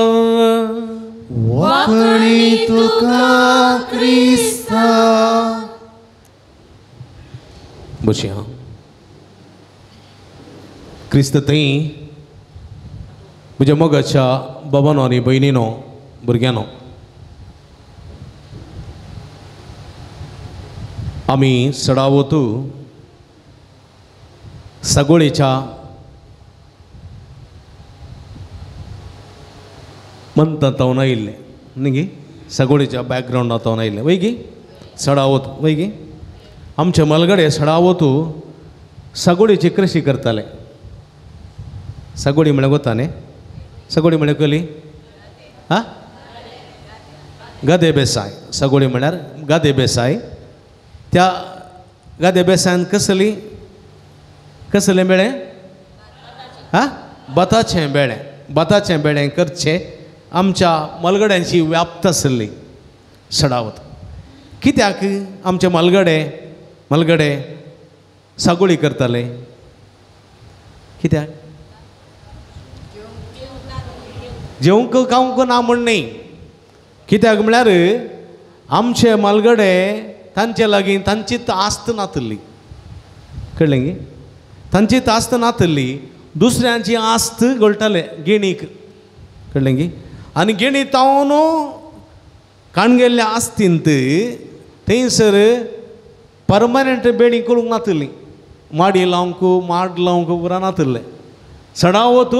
वाखणी तुका क्रिस्ता. बसया. क्रिस्त थंय म्हज्या मोगाच्या बाबानो आनी भयणीनो भुरग्यांनो, आमी सडावत सगोळेच्या मंतांत तावन आयिल्लें न्ही गी, सगोळेच्या बॅकग्रावंडांत तावन आयिल्लें वय गी, सडावत वय गी. आमचे मलगडे सडावत सगोळेची कृशी करताले. सगोडी म्हळ्यार गोता न्ही, सगोडी म्हळ्यार कली आं गादे बेसाय. सगोडी म्हळ्यार गादे बेसाय. त्या गादे बेसायन कसली कसलें बेळें आं भाताचें बेळें, भाताचें बेळें करचें आमच्या मलगड्यांची व्याप्त आसली सडावत. कित्याक आमचे मलगडे मलगडे सागोळी करताले? कित्याक? जेवंक खावंक ना म्हण न्ही, कित्याक म्हळ्यार आमचे मलगडे तांचे लागीं तांची आस्त नातली, कळ्ळें गी, तांची आस्त नातली, दुसऱ्यांची आस्त गळटाले गेणीक, कळ्ळें गी. आनी गेणी तावन काणगेल्ल्या आस्तींत थंयसर परमनंट बेणी करूंक नातली, माडी लावंक माड लावंक उरा नातलें. सडावत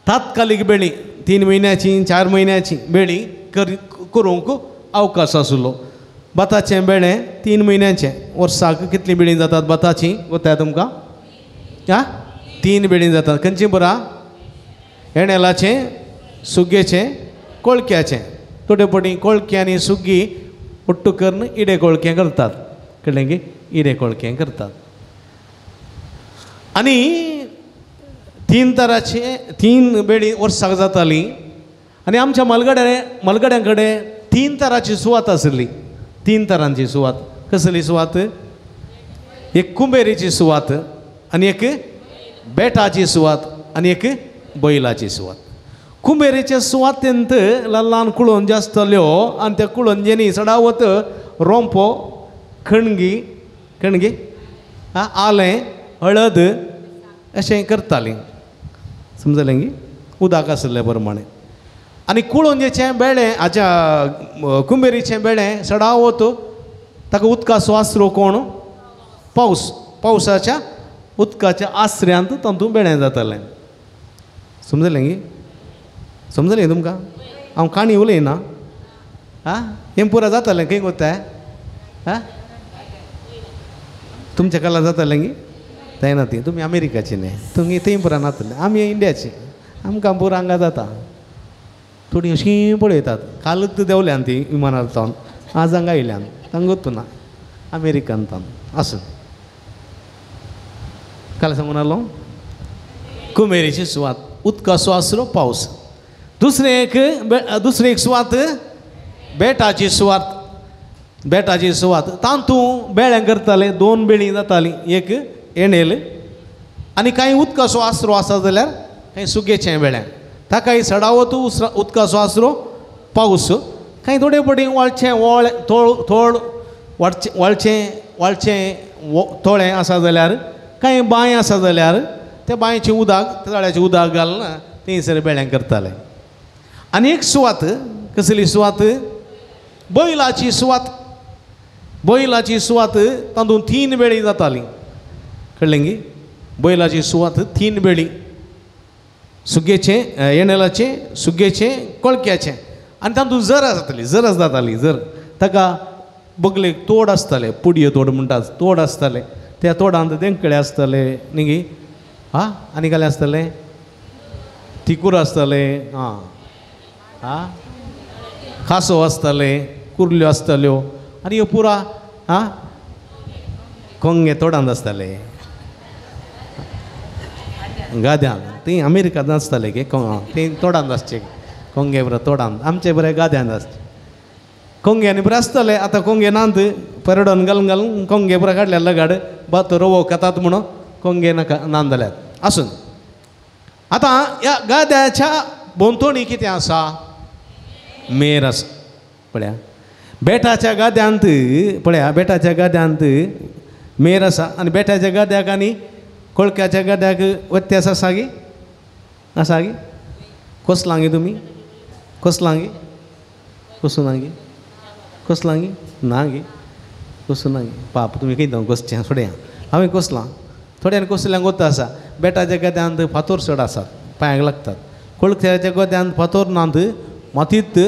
तात्कालीक बेणी 3 म्हयन्याची 4 म्हयन्याची बेणी करूंक अवकाश आसलो. भाताचें बेणें 3 म्हयन्याचें, वर्साक कितलीं बेणी जातात भाताचीं गोताय तुमकां? आं 3 बेणी जातात. खंयचीं बरा? एणेलाचें, सुगेचें, कोळक्याचें. थोडे पटी कोळके आनी सुगी ఒట్టు करून इडे कोळकें करतात, कळ्ळें की, इडे कोळकें करतात. आनी 3 तराचे 3 बेडी वर्साक जाताली. आनी आमच्या मलगड्यां कडेन 3 तराची सुवात आसली. 3 तरांची सुवात. कसली सुवात? एक कुंबेरीची सुवात आनी एक बेटाची सुवात आनी एक बैलाची सुवात. कुंबेरीचे सुवातेंत ल्हान ल्हान कुळोंजी आसताल्यो आनी त्या कुळोंजेनी चडावत रोंपो, खणगी खणगी आलें, हळद अशें करतालीं, समजलें गी, उदक आशिल्ले प्रमाणे. आनी कुळोंजेचें बेळें हाच्या कुंबेरीचें बेळें चडावत ताका उदकाचो आसरो कोण? पावस. पावसाच्या उदकाच्या आसऱ्यांत तातूंत बेळें जातालें, समजलें गी, समजलें तुमकां? हांव काणी उलयना आं, हें पुरा जातालें खंय कोत्ताय आं, तुमच्या कला जातालें गी? जायना ती, तुमी अमेरिकाची न्ही, तुमी थंय पुरा नातले, आमी इंडियाची, आमकां पुरा हांगा जाता. थोडीं अशीं पळयतात, कालूच देंवल्यान ती विमानार तावन आज हांगा आयल्यान, तांकां ना अमेरिकान तावन आसूं. काल सांगून आलो कुमेरीची सुवात, उदकाचो आसलो पावस. दुसरें एक सुवात बेटाची सुवात. बेटाची सुवात तातूंत बेळ्यां करताले, 2 बेळीं जातालीं, एक एणेल आनी कांय उदकाचो आसरो आसा जाल्यार कांय सुगेचें बेळ्यां, ताकाय सडावत उदकाचो आसरो पावस. कांय थोडे पटी वळचें वळ थोड थोड वाळचें वाळचें तोळें आसा जाल्यार कांय बांय आसा जाल्यार त्या बांयचें उदक तळ्याचें उदक घालून थंयसर बेळ्यां करताले. आनी एक सुवात, कसली सुवात? बैलाची सुवात. बैलाची सुवात तातूंत 3 वेळी जाताली, कळ्ळें गी? बैलाची सुवात 3 वेळी, सुगेचें, येणेलाचें, सुगेचें, कोळक्याचें. आनी तातूंत जर जाताली, जरस जाताली. जर ताका बगलेक तोड आसताले, पुडयो तोड म्हणटात, तोड आसताले. त्या तोडांत देंकळे आसताले न्ही गी? आं, आनी कसलें आसतालें? थिकूर आसताले, आं आं, कासो आसताले, कुर्ल्यो आसताल्यो. आनी ह्यो पुरा आं कोंगे तोडांत आसताले, गाद्यांत. ती अमेरिकांत आसताले गे, ती तोडांत आसचे कोंगे बरें तोडांत, आमचे बरें गाद्यांत आसचे कोंग्यांनी बरें आसताले. आतां कोंगे नात, परडोन घालून घालून कोंगे बरें काडले लगाड, भात रवो खातात म्हणून कोंगे नाका नान जाल्यात. आसून आतां ह्या गाद्याच्या भोंवतणी कितें आसा? मेर आसा. पळया बेटाच्या गाद्यांत, पळया बेटाच्या गाद्यांत मेर आसा. आनी बेटाच्या गाद्याक आनी कोळक्याच्या गाद्याक व्यत्यास आसा गी? आसा गी? कसलां गी तुमी? कसलां गी? कसू ना गी? कसलां गी? ना गी, कसू ना गी पाप तुमी खंय कसचें थोड्या हांवें कसलां, थोड्यांनी कसल्यांक वता आसा. बेटाच्या गद्यांत फातोर चड आसात, पांयांक लागतात. कोळक्याच्या गद्यांत फातोर नात, मातीत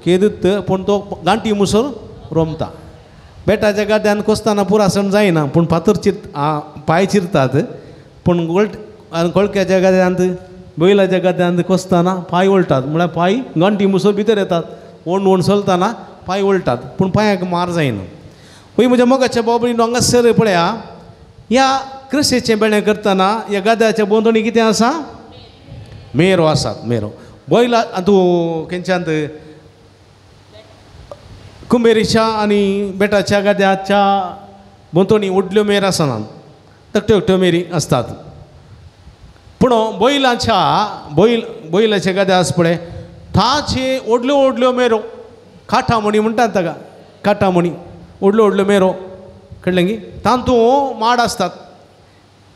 केदत, पूण तो गांठी मुसर रोमता. बेटाच्या गाद्यान कोसतना पुरा सण जायना, पूण फातर चिर पांय चिरतात. पूण कोळक्याच्या गाद्यांत, बैलाच्या गाद्यांत कोसतना पांय वळटात, म्हळ्यार पांय गांठी मुसर भितर येतात. ओंड ओंड चलतना पांय वळटात, पूण पांयाक मार जायना. पळय म्हज्या मोगाच्या बाबडीन हांगासर पळया, ह्या क्रिस्तेचें बेणें करतना ह्या गाद्याच्या भोंवतणी कितें आसा? मेरो आसात, मेरो. बैला तूं खंयच्यान कुंबेरीच्या आनी बेटाच्या गाद्याच्या भोंवतणी व्हडल्यो मेर आसनात, तकट्यो एकट्यो मेरी आसतात. पूण बैलाच्या बैलाच्या गाद्या आसा पळय, ताचे व्हडल्यो व्हडल्यो मेरो, काठामणी म्हणटात ताका, काठामणी, व्हडल्यो व्हडल्यो मेरो, कळ्ळें गी? तातूंत माड आसतात,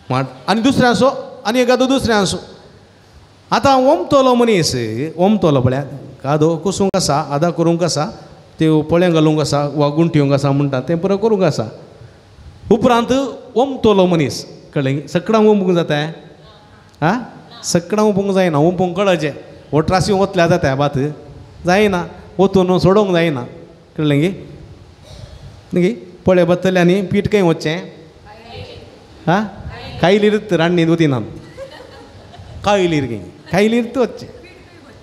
माड. आनी दुसरें आसो, आनी एकादो दुसरें आसो. आतां ओमतलो मनीस, ओमतलो पळया कादो कुसूंक आसा, आदा करूंक आसा, त्यो पोळ्यां घालूंक आसा वा गुंठयोंक आसा म्हणटा तें पुरो करूंक आसा. उपरांत ओमतलो मनीस, कळ्ळें? सकडां ओंपूंक जाता? आं, सकडां ओंपूंक जायना, ओंपूंक कळचें. वट्रासी वतल्या जाता भात जायना, वतून सोडोवंक जायना, कळ्ळें गी? न्ही पळय बत्तले आनी पीठ खंय वचचें? आं, कायलीर रान्नीत वतिनात, कायलीर खंय, कायलीर वचचें.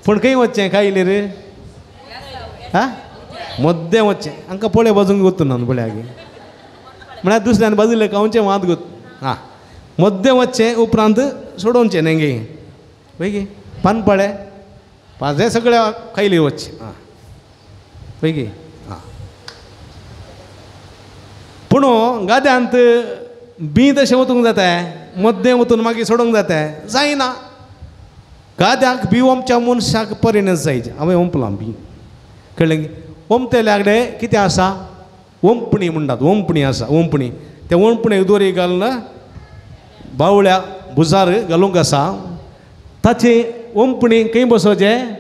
पूण खंय वचचें कायलीर? आं, मद्दें वचचें. हांकां पळय बाजूंक वतून पळया गी, म्हळ्यार दुसऱ्यान बाजूले खावचें वाद गोत. आं, मद्दें वचचें, उपरांत सोडोवचें न्ही गे, पळय गे पानपाळे पांचे सगळ्या कायलीर वचचें. आं, पळय गे. आं, पूण गाद्यांत बी तशें वतूंक जाता, मद्दें वतून मागीर सोडूंक जाता? जायना. गाद्याक बी ओमच्या मनशाक परिणत जायचें. हांवें ओंपलां बी, कळ्ळें? ओमतेल्या कडेन कितें आसा? ओंपणी म्हणटात, ओंपणी आसा, ओंपणी. त्या ओंपणेक दोरी घालून बावळ्या भुजार घालूंक आसा. ताची ओंपणी खंय बसोवचें?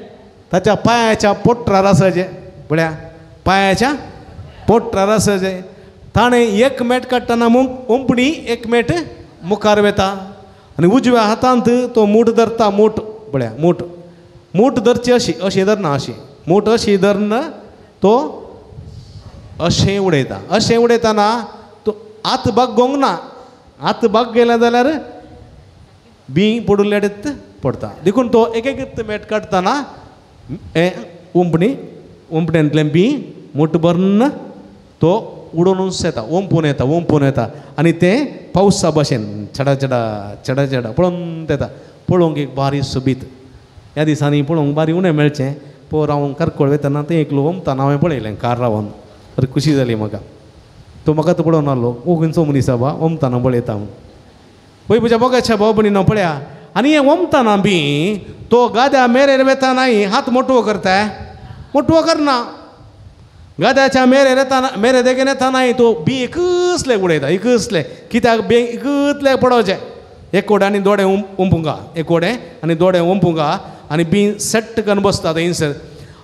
ताच्या पांयाच्या पोट्रार आसाचें. पळया पांयाच्या पोट्रार आसाचें. ताणें एक मेट काडटना ओंपणी एक मेट मुखार वेता आनी उजव्या हातांत तो मूठ धरता. मूठ पळया, मूठ, मूठ धरची अशी, अशी धरना, अशी मूठ अशी धरन तो अशें उडयता. अशें उडयतना तो हात बागोवंक ना, हात बाग गेले जाल्यार बी पडुल्ल्यात पडटा. देखून तो एक एक मेट काडटना हें ओंपणी, ओंपण्यांतलें बी मूठ भरून तो उडोवनूच येता, ओंपून येता, ओंपून येता. आनी तें पावसा भशेन चडा चडा चडा चडा पळोवन येता. पळोवंक एक बारी सोबीत. ह्या दिसांनी पळोवंक बारी उणें मेळचें. पळोव रावूंक कारकोळ वतना तें एकलो ओंपतना हांवें पळयलें कार रावन, बरी खुशी जाली म्हाका. तो म्हाका तो पळोवन आसलो, ओ खंयचो मनीस आबा ओंपतना पळयता म्हूण. पळय म्हज्या मोगाच्या भाव भयणीनो पळया, आनी हें ओंपतना बी तो गाद्या मेरेर वेता नाय, हात मोटवो करता, मोटवो करना. गाद्याच्या मेरे येताना मेरे देगेन येताना तो बी एकसले उडयता एकसले कित्याक बी एकतले पडोवचें एक कोडे आनी दोडे ओंपुंका एक कोडे आनी दोडे ओंपुंका आनी बी सेट्ट करून बसता थंयसर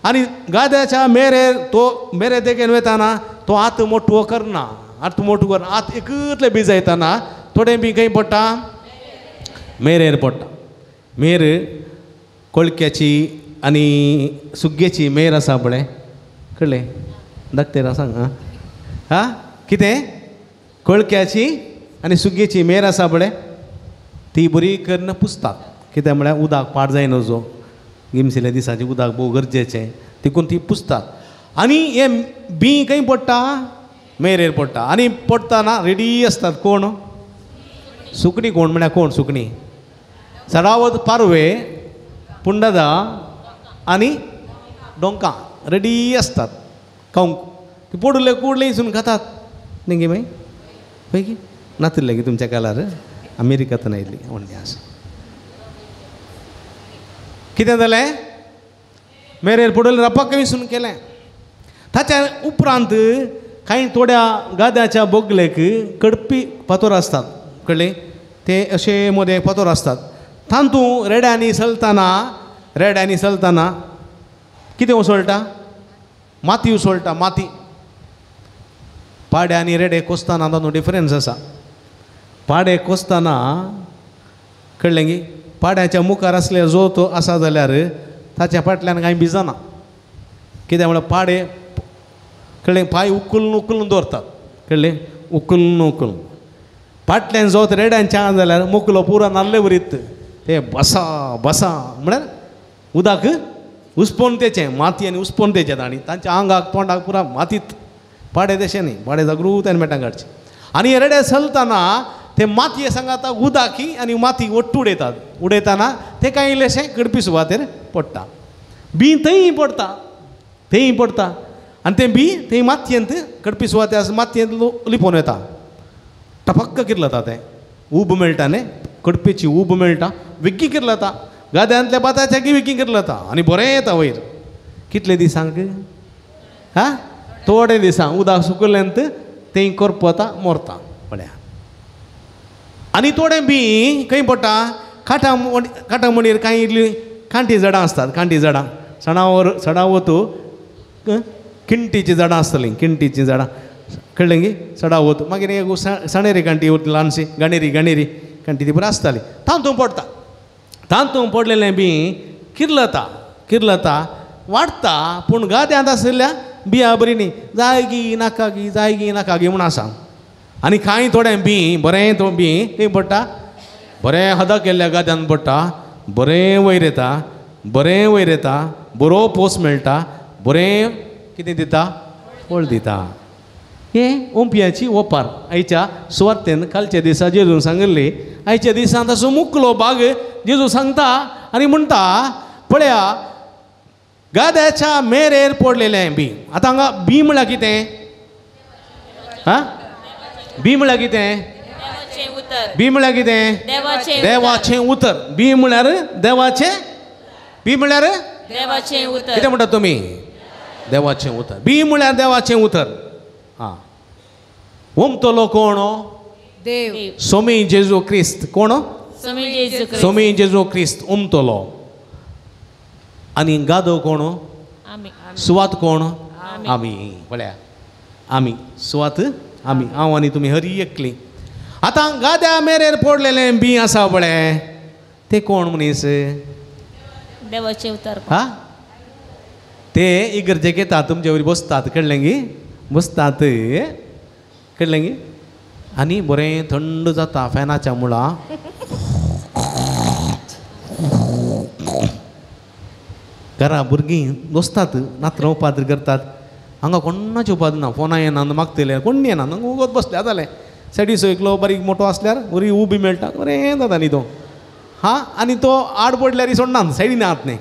आनी गाद्याच्या मेरेर तो मेरे देगेन वयताना तो आत मोटवो करना आत मोटवो करना आत एकतले बी जायताना थोडें बी खंय पडटा मेरेर पडटा. मेर कोळक्याची आनी सुग्गेची मेर आसा पळय कळ्ळें धाकटेर सांग आं आं कितें कोळक्याची आनी सुग्गेची मेर आसा पळय ती बरी करून पुसतात कित्याक म्हळ्यार उदक पाड जायना जो गिमशिल्ल्या दिसाचें उदक भोव गरजेचें देखून ती पुसतात आनी हें बी खंय पडटा मेरेर पडटा आनी पडटना रेडी आसतात कोण सुकणीं कोण म्हळ्यार कोण सुकणीं सडावत पारवे पुंडदा आनी डोंकां रेडी आसतात खावंक ती पडुले कुडले हिसून खातात न्ही गे मागीर पळय नातिल्लें गे तुमच्या काळार अमेरिकांतल्यान आयिल्ली व्हडली आसा. कितें जालें मेरेर पडले रपाक विसून केलें. ताच्या उपरांत कांय थोड्या गाद्याच्या बोगलेक कडपी फातोर आसतात कळ्ळें ते अशे मदें फातोर आसतात तातूंत रेड्यांनी चलतना रेड्यांनी चलतना कितें उसळटा माती उसळटा माती पाडे आनी रेडे कोसतना तातूंत डिफरन्स आसा. पाडे कोसतना कळ्ळें गी पाड्याच्या मुखार आसले जो तो आसा जाल्यार ताच्या फाटल्यान कांय भिजना कित्याक म्हळ्यार पाडे कळ्ळें पांय उखलून उखलून दवरतात कळ्ळें उखलून उखलून फाटल्यान जोत रेड्यांच्या आसा जाल्यार मोकलो पुरा नाल्ले वरीत ते बसा बसा म्हळ्यार उदक उसपोवन तेचें माती आनी उसपोवन तेचें आनी तांच्या आंगाक तोंडाक पुरा मातीत पाडे तशें न्ही पाडे जागृतायेन मेटां काडचें आनी रेडे चलतना ते मातये सांगाता उदकी आनी माती ಒಟ್ಟು उडयतात उडयतना ते कांय इल्लेशें कडपी सुवातेर पडटा बी थंय पडटा थंय पडटा आनी तें बी थंय मातयेंत कडपी सुवाते आसा मातयेंत लिपोवन वता टपक्क किरलता तें ऊब मेळटा न्ही कडपेची ऊब मेळटा विकी किरलता गाद्यांतल्या भाताच्या की विकी किरलता आनी बरें येता वयर कितले दिसांक हा थोडे दिसांक उदक सुकलें तें करपता मरता पळया. आनी थोडें बी खंय पडटा काटा काटा म्हणीर कांय इल्ली कांटी झाडां आसतात कांटी झाडां सणावर सडावत किंटीचीं झाडां आसतलीं किंटीचीं झाडां कळ्ळें गी सडावत मागीर एक सणेरी कांटी ल्हानशी गाणेरी गाणेरी कांटी ती बरी आसताली तातूंत पडटा तातूंत पडलेलें बी किर्लता किर्लता वाडटा पूण गाद्यांत आशिल्ल्या बिया बरी न्ही जाय गी नाका गी जाय गी नाका गी म्हूण आसा. आनी कांय थोडें बी बरें तो बी खंय पडटा बरें हदा केल्ल्या गाद्यान पडटा बरें वयर येता बरें वयर येता बरो पोस मेळटा बरें कितें दिता फळ दिता. हें ओंपयाची ओपार आयच्या सुवार्तेन कालच्या दिसा जेजून सांगिल्ली. आयच्या दिसान ताचो मुकलो बाग जेजू सांगता आनी म्हणटा पळया गाद्याच्या मेरेर पडलेलें बी. आतां हांगा बी म्हळ्यार कितें हा बी म्हळ्यार कितें बी म्हळ्यार कितें देवाचें उतर. बी म्हळ्यार देवाचें बी म्हळ्यार देवाचें उतर. कितें म्हणटा तुमी देवाचें उतर. बी म्हळ्यार देवाचें उतर. आं ओमतलो कोण देव सोमी जेजू क्रिस्त. कोण सोमी जेजू क्रिस्त ओमतलो. आनी गादो कोण सुवात कोण आमी पळया आमी सुवात आमी हांव आनी तुमी हरी एकली. आतां गाद्या मेरेर पडलेलें बी आसा पळय ते कोण मनीस देवाचें उतर. हा ते इगर्जेक येतात तुमचे वरी बसतात कळ्ळें गी बसतात कळ्ळें गी आनी बरें थंड जाता फॅनाच्या मुळां घरा भुरगीं बसतात नातरां उपाद्र करतात हांगा कोणाची उपाद ना फोनां येना मागतले कोण येना वगत बसल्या जालें सायडीचो एकलो बारीक मोटो आसल्यार बरी उबी मेळटा बरें जाता न्ही तो हा आनी तो आड पडल्यार सोडना सायडीन आत न्ही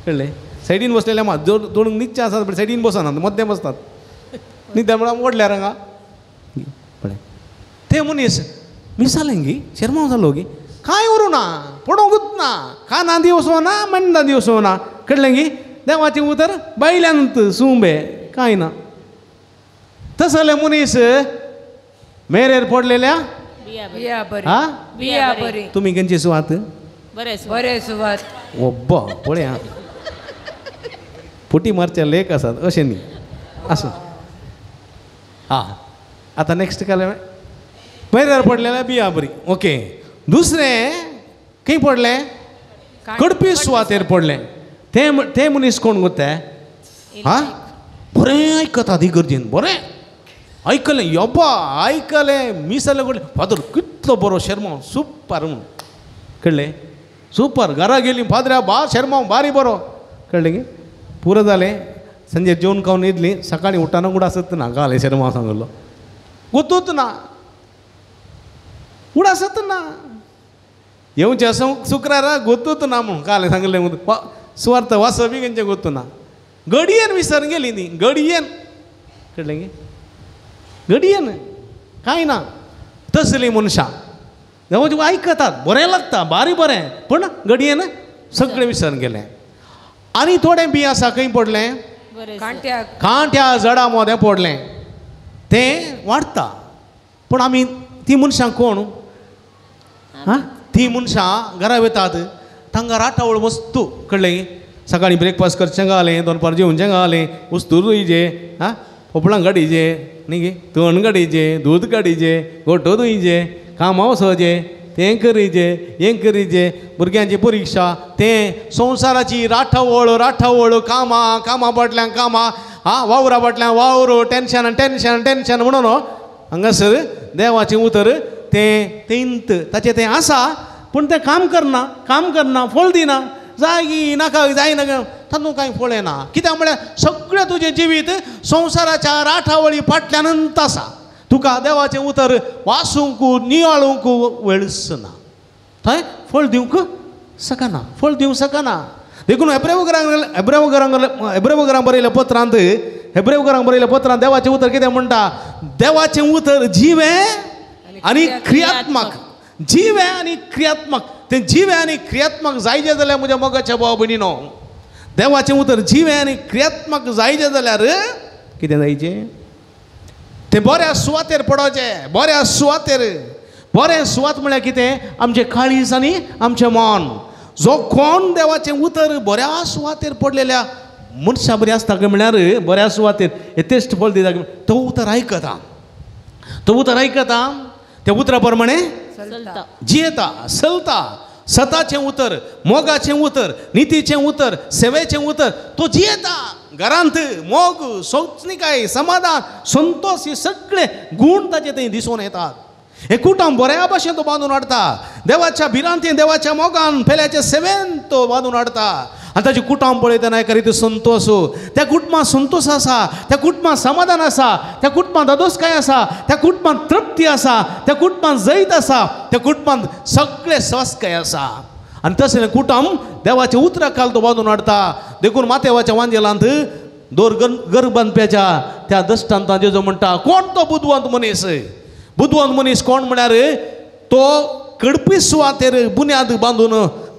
कळ्ळें सायडीन बसलेले मात जोडूंक न्हिदचें आसा पण सायडीन बसना मद्दें बसतात न्हिद्या म्हळ्यार ओडल्यार हांगा पळय ते मनीस मिसालें गी शेरमांव जालो गी कांय उरूं ना पडोवंकूच ना कानां दी वचोना मण्णां दी वचोना कळ्ळें गी देवाचें उतर बायल्यान सुंबे कांय ना. तसले मनीस मेरेर पडलेल्या तुमी खंयची सुवात? बरे सुवात. ओब्बा पळया फुटी मारचे लेख आसात अशें न्ही. आसूं आं आतां नॅक्स्ट काल मेरेर पडलेल्या बिया बरी. ओके दुसरें खंय पडलें? कडपी सुवातेर पडलें. ते मनीस कोण गो ते? हां बरें आयकता ती गरजेन बरें आयकलें योबा आयकलें मिसालें कडलें फादर कितलो बरो शेरमांव सुपर म्हणून कळ्ळें सुपर. घरा गेली फादरा बा शेरमांव बारी बरो कळ्ळें गे. पुरो जालें संजे जेवन खावन न्हिदली. सकाळीं उठ्ठाना कुडा आसत ना घालें शेरमांव सांगलो गोतूच ना उड आसत ना येवचें शुक्रारा गोतूच ना म्हणून कालें सांगलें सुवार्थ वाचप बी खंयचें गोतू ना. घडयेन विसरून गेली न्ही घडयेन कळ्ळें गे घडयेन कांय ना. तसलीं मनशां देवाचें आयकतात बरें लागता बारी बरें पूण घडयेन सगळें विसरून गेलें. आनी थोडें बी आसा खंय पडलें? कांट्या जडा मोदें पडलें. तें वाडटा पूण आमी ती मनशां कोण? हां ती मनशां घरा वतात तांकां राटावळ वस्तू कळ्ळें. सकाळीं ब्रेकफास्ट करचें घालें दनपार जेवचें घालें वस्तू रोयचे आं पोपळां काडीचे न्ही गे तण काडीचे दूद काडीचे गोठो धुयचे कामां वचोचें तें करीचे हें करीचे भुरग्यांची परिक्षा तें संवसाराची राटावळ राटावळ कामां कामां फाटल्यान कामां आं वावरा फाटल्यान वावर टेंशन टेंशन टेंशन म्हणून हांगासर देवाचें उतर तें तेंत ताचें तें आसा पूण तें काम करना काम करना फळ दिना जाय नाका जायना तातूंत कांय फळ येना. कित्याक म्हळ्यार सगळें तुजें जिवीत संवसाराच्या राटावळी फाटल्यानूच आसा. तुका देवाचें उतर वाचूंक नियाळूंक वेळच ना. थंय फळ दिवंक शकना फळ दिवंक शकना. देखून एब्रेवघरांक बरयल्या पत्रांत एब्रेवघरांक बरयल्या पत्रांत देवाचें उतर कितें म्हणटा? देवाचें उतर जिवें आनी क्रियात्मक. जिवें आनी क्रियात्मक. तें जिवें आनी क्रियात्मक जायचें जाल्यार म्हज्या मोगाच्या भाव भयणीनो देवाचें उतर जिवें आनी क्रियात्मक जायचें जाल्यार कितें जायचें? तें बऱ्या सुवातेर पडोवचें. बऱ्या सुवातेर. बरें सुवात म्हळ्यार कितें? आमचें काळीज आनी आमचें मन. जो कोण देवाचें उतर बऱ्या सुवातेर पडलेल्या मनशां बरी आसता काय म्हळ्यार बऱ्या सुवातेर यथेश्ट फळ दिता तो उतर आयकता तो उतर आयकता त्या उतरा प्रमाणे जियेता चलता. सताचें उतर मोगाचें उतर नितीचें उतर सेवेचें उतर तो जियेता. घरांत मोग सोंसणीकाय समाधान संतोष हे सगळे गूण ताचे थंय दिसून येतात. हे कुटुंब बऱ्या भाशेन तो बांदून हाडटा. देवाच्या भिरांतीन देवाच्या मोगान पेल्याच्या सेवेन तो बांदून हाडटा. आनी ताचें कुटुंब पळयतना एका रिती संतोष त्या कुटुंबांत संतोष आसा त्या कुटुंबांत समाधान आसा त्या कुटुंबांत दादोसकाय आसा त्या कुटुंबांत तृप्ती आसा त्या कुटुंबांत जैत आसा त्या कुटुंबांत सगळें स्वास्थ्य आसा. आनी तशें कुटुंब देवाच्या उतरा खाल तो बांदून हाडटा. देखून मातेवाच्या वांजेलांत दोर गर्भ बांदप्याच्या त्या दृश्टांतान जेजू म्हणटा कोण तो बुदवंत मनीस? बुदवंत मनीस कोण म्हळ्यार तो कडपी सुवातेर बुन्याद बांदून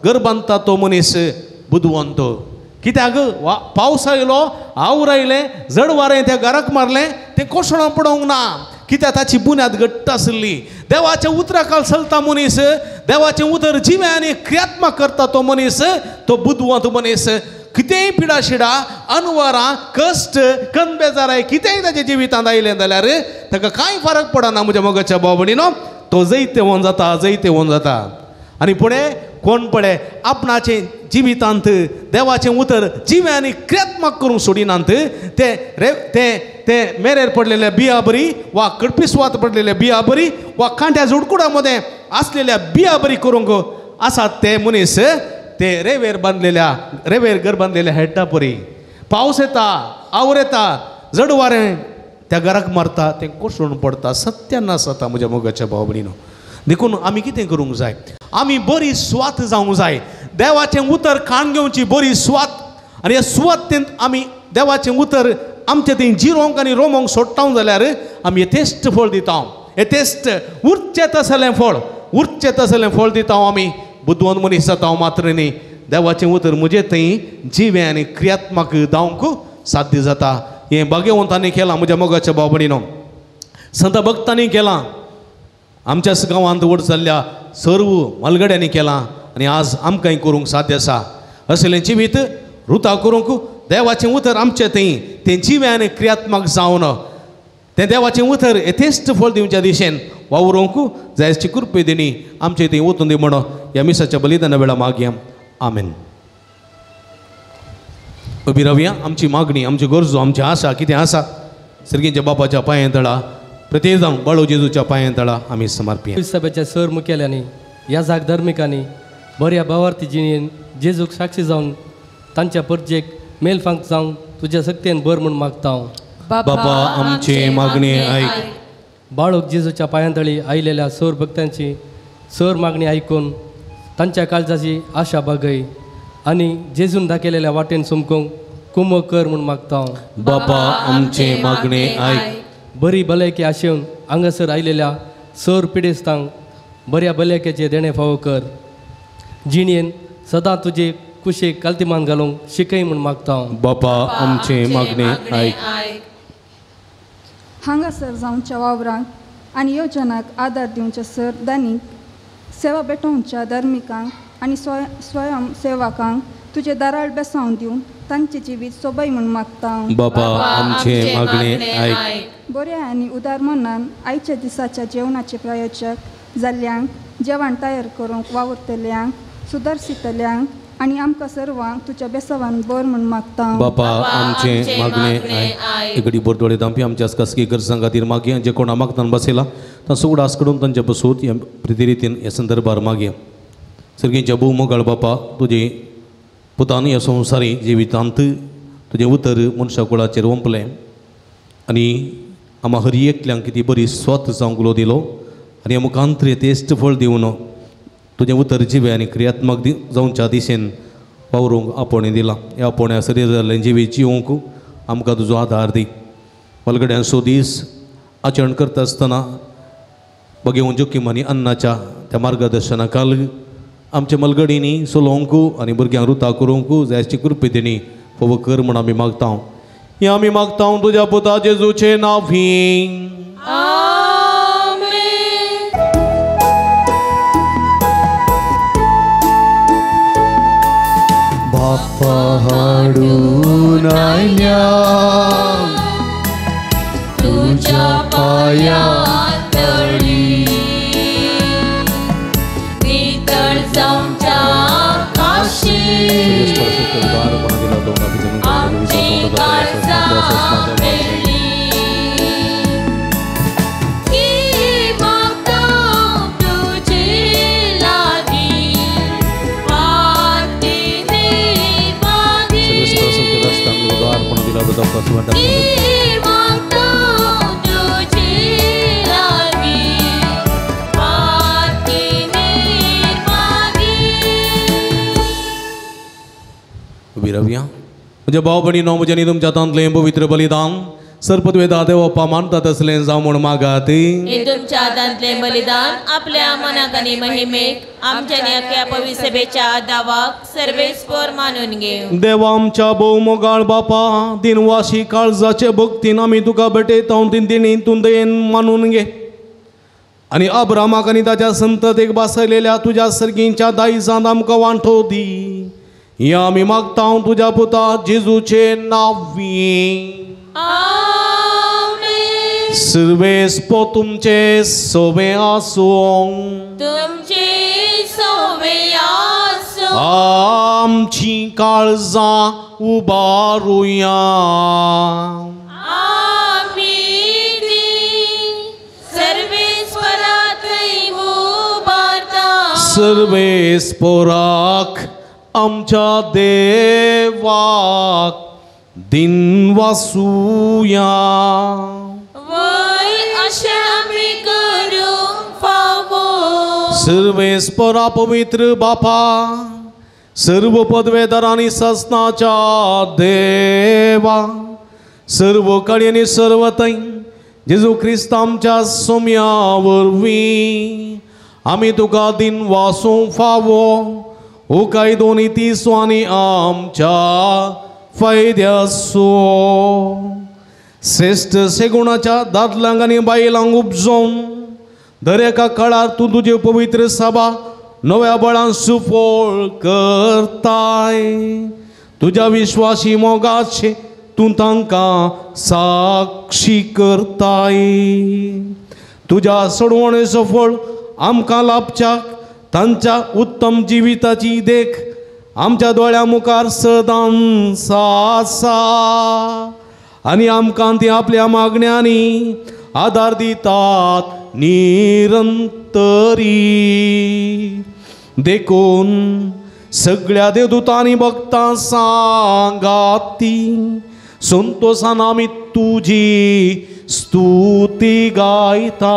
घर बांदता तो मनीस बुदवंत. कित्याक पावस आयलो आवर आयलें जड वारें त्या घराक मारलें तें कोसळोन पडोवंक ना. कित्याक ताची बुन्याद घट्ट आसली. देवाच्या उतरा खाल चलता मनीस देवाचें उतर जिवें आनी क्रियात्मक करता तो मनीस तो बुदवंत मनीस. कितेंय पिडा शिडा अनवरां कश्ट कनबेजाराय कितेंय ताच्या जिवितांत आयलें जाल्यार ताका कांय फरक पडना म्हज्या मोगाच्या भाव भयणीनो. तो जैतेवन जाता जैतेवन जाता. आनी फुडें कोण पळय आपणाचें जिवितांत देवाचें उतर जिवें आनी क्रियात्मक करूंक सोडिनात ते ते ते मेरेर पडलेल्या बिया बरी वा कडपी सुवात पडलेल्या बिया बरी वा कांट्या जुडकुडा मदें आसलेल्या बिया बरी करूंक आसात ते मनीस ते रेवेर बांदलेल्या रेवेर घर बांदलेल्या हेडटा परी. पावस येता आवर येता जड वारें त्या घराक मारता तें कोसळून पडटा. सत्यानाश जाता म्हज्या मोगाच्या भाव भयणीनो. देखून आमी कितें करूंक जाय? आमी बरी सुवात जावंक जाय. देवाचें उतर काण घेवची बरी सुवात आनी ह्या सुवातेंत आमी देवाचें उतर आमचें थंय जिरोवंक आनी रोमोंक सोडटा जाल्यार आमी यथेश्ट फळ दिता. यथेश्ट उरचें तसलें फळ उरचें तसलें फळ दिता आमी. बुदवंत मनीस जाता मात्र न्ही देवाचें उतर म्हजे थंय जिवें आनी क्रियात्मक जावंक साध्य जाता. हें भाग्यवंतांनी केलां म्हज्या मोगाच्या भाव भयणीनो, संत भक्तांनी केलां, आमच्याच गांवांत व्हड जाल्ल्या सर्व मलगड्यांनी केलां आनी आज आमकांय करूंक साध्य आसा. असलें जिवीत रुता करूंक देवाचें उतर आमचें थंय तें जिवें आनी क्रियात्मक जावन तें देवाचें उतर यथेश्ट फळ दिवच्या दिशेन वावरूंक जायची कृपे दिणी आमचे थंय वतून दी म्हणून ह्या मिसाच्या बलिदाना वेळा मागया. आमेन. उबी रावया. आमची मागणी, आमच्यो गरजो, आमची आशा कितें आसा सर्गींच्या बापाच्या पांयां तळा, प्रत्येक जावन बाळू जेजूच्या पांयां तळा आमी समर्पिया. सभेच्या सर मुखेल्यांनी, ह्या जाग धर्मिकांनी बऱ्या भावार्थी जिणेन जेजूक साक्षी जावन तांच्या परजेक मेलफांक जावन तुज्या सक्तेन बर म्हूण मागता हांव. बापा आमचे मागणे आयक. बाळूक जेजूच्या पांयांतळी आयलेल्या सर भक्तांची सर मागणी आयकून तांच्या काळजाची आशा बागय आनी जेजून दाखयलेल्या वाटेन चमकूंक कुमक कर म्हूण मागता हांव. बापा आमचे मागणे आयक. बरी भलायकी आशेवन हांगासर आयलेल्या सर पिडेस्तांक बऱ्या भलायकेचें देणें फावो कर. जिणेन सदां तुजे कुशेक कालतिमान घालूंक शिकय म्हूण मागता हांव. बापा आमचे मागणे आयक. हांगासर जावच्या वावरांक आनी योजनाक आदार दिवच्या सर दानीक, सेवा भेटोवच्या धार्मिकांक आनी स्वयं सेवकांक तुजे दाराळ बेसावन दिवन तांचे जिवीत सोबय म्हूण मागता. बापा आमचे मागणे आयक. बऱ्या आनी उदार मनान आयच्या दिसाच्या जेवणाचे प्रायोजक जाल्ल्यांक, जेवण तयार करूंक वावुरतल्यांक, सुदारसितल्यांक आनी आमकां सर्वांक तुज्या बेसावान बर म्हूण मागता. बापा आमचे मागणे आयक. इकडी बोरदोळे दामपी आमच्या खासगी गरजां खातीर मागया. जे कोणा मागतान बसयला तांचो उगडास कडून तांच्या बसूत ह्या प्रिती रितीन ह्या संदर्भार मागया. सर्गींच्या भोव मोगाळ बापा, तुजे पुतान ह्या संवसारी जिवितांत तुजें उतर मनशा कुळाचेर ओंपलें आनी आमा हर एकल्यांक कितें बरी स्वत जावंक उलो दिलो आनी ह्या मुखांतर तेश्ट फळ दिवन तुजें उतर जिवें आनी क्रियात्मक जावच्या दिशेन वावरूंक आपोवणें दिलां. ह्या आपोवण्या सरीर जाल्लें जिवीत जिवंक आमकां तुजो आदार दी. मलगड्यांचो दीस आचरण करता आसतना बगेवन जोखीम आनी अन्नाच्या त्या मार्गदर्शना खाल आमच्या मलगडींनी सोलोवंक आनी भुरग्यांक रुता करूंक जायची कृपे दिणी फोव कर म्हूण आमी मागता. हें आमी मागता तुज्या पुता जेजूचे नांवी. बापा हाडून आयल्या तुज्या पांया तळी, नितळ जावच्या काशी आमची काळजां मेळ्ळी. उबी रावया. म्हज्या भाव भयणीनो, म्हज्या आनी तुमच्या हातांतलें पवित्र बलिदान सरपदवेदा देवप्पा मानता तसलें जावं म्हूण मागात. तुमच्या हातांतलें बलिदान आपल्या मनाक आनी महिमेक आमच्या न्याक्या पवित्र सभेच्या दावाक सर्वेस्पर मानून घेवं. देवा आमच्या भोव मोगाळ बापा, दिनवाशी काळजाचे भक्तीन आमी तुका भेटयता तीन दिणी तूं दयेन मानून घे आनी अब्रामाक आनी ताच्या संततेक बासयलेल्या तुज्या सर्गींच्या दायजांत आमकां वांटो दी. हें आमी मागता तुज्या पुता जेजूचे नांवी. आमेन. सर्वेस्पर तुमचे सोबे आसूं. तुमचे सोबे आसूं. आमची काळजां उबारुया. आमी सर्वेस्परा थंय उबारता. सर्वेस्पराक आमच्या देवाक दिनवासुया. वय अशें आमी करूंक फावो. सर्वेस्परा पवित्र बापा, सर्व पदवेदार आनी ससनाच्या देवा, सर्व कडेन आनी सर्व थंय जेजू क्रिस्त आमच्या सोम्या वरवीं आमी तुका दिनवासूंक फावो. हो कायदो नितीचो आनी आमच्या फायद्याचो. श्रेश्ठ सेगुणाच्या दादल्यांक आनी बायलांक उपजोवन दर एका काळार तूं तुजे पवित्र सभा नव्या बळान सुफळ करताय. तुज्या विश्वासी मोगाचे तूं तांकां साक्षी करताय. तुज्या सोडवणेचो फळ आमकां लाभच्याक तांच्या उत्तम जिविताची देख आमच्या दोळ्या मुखार सदांच आसा आनी आमकां ती आपल्या मागण्यांनी आदार दितात निरंतरी. देखून सगळ्या देवदूतांनी भक्तां सांगाती संतोषान आमी तुजी स्तुती गायता.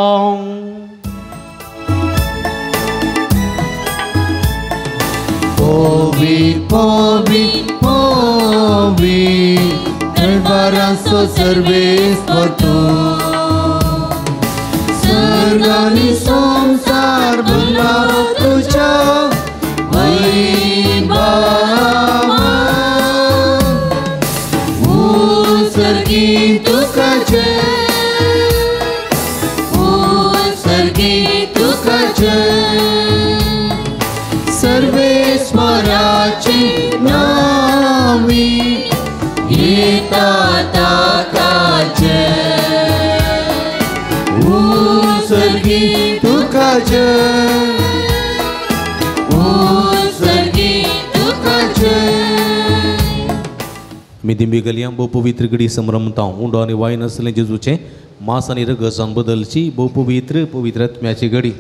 पवी पवी पवी दरबाराचो सर्वेस्पर तूं, सर्ग आनी संवसार भरला तुज्या वैभवान. उत्सर्गी तुका जय, उत्सर्गी तुका जय, सर्वेस्पराची नावी येता ताका जय. उत्सर्गी तुका जय, उत्सर्गी तुका जय. मी दिंबी गलयां भोव पवित्र घडी संभ्रमता. उंडो आनी वाय नासलें जेजूचें मांस आनी रगसान बदलची भोव पवित्र पवित्र आत्म्याची घडी.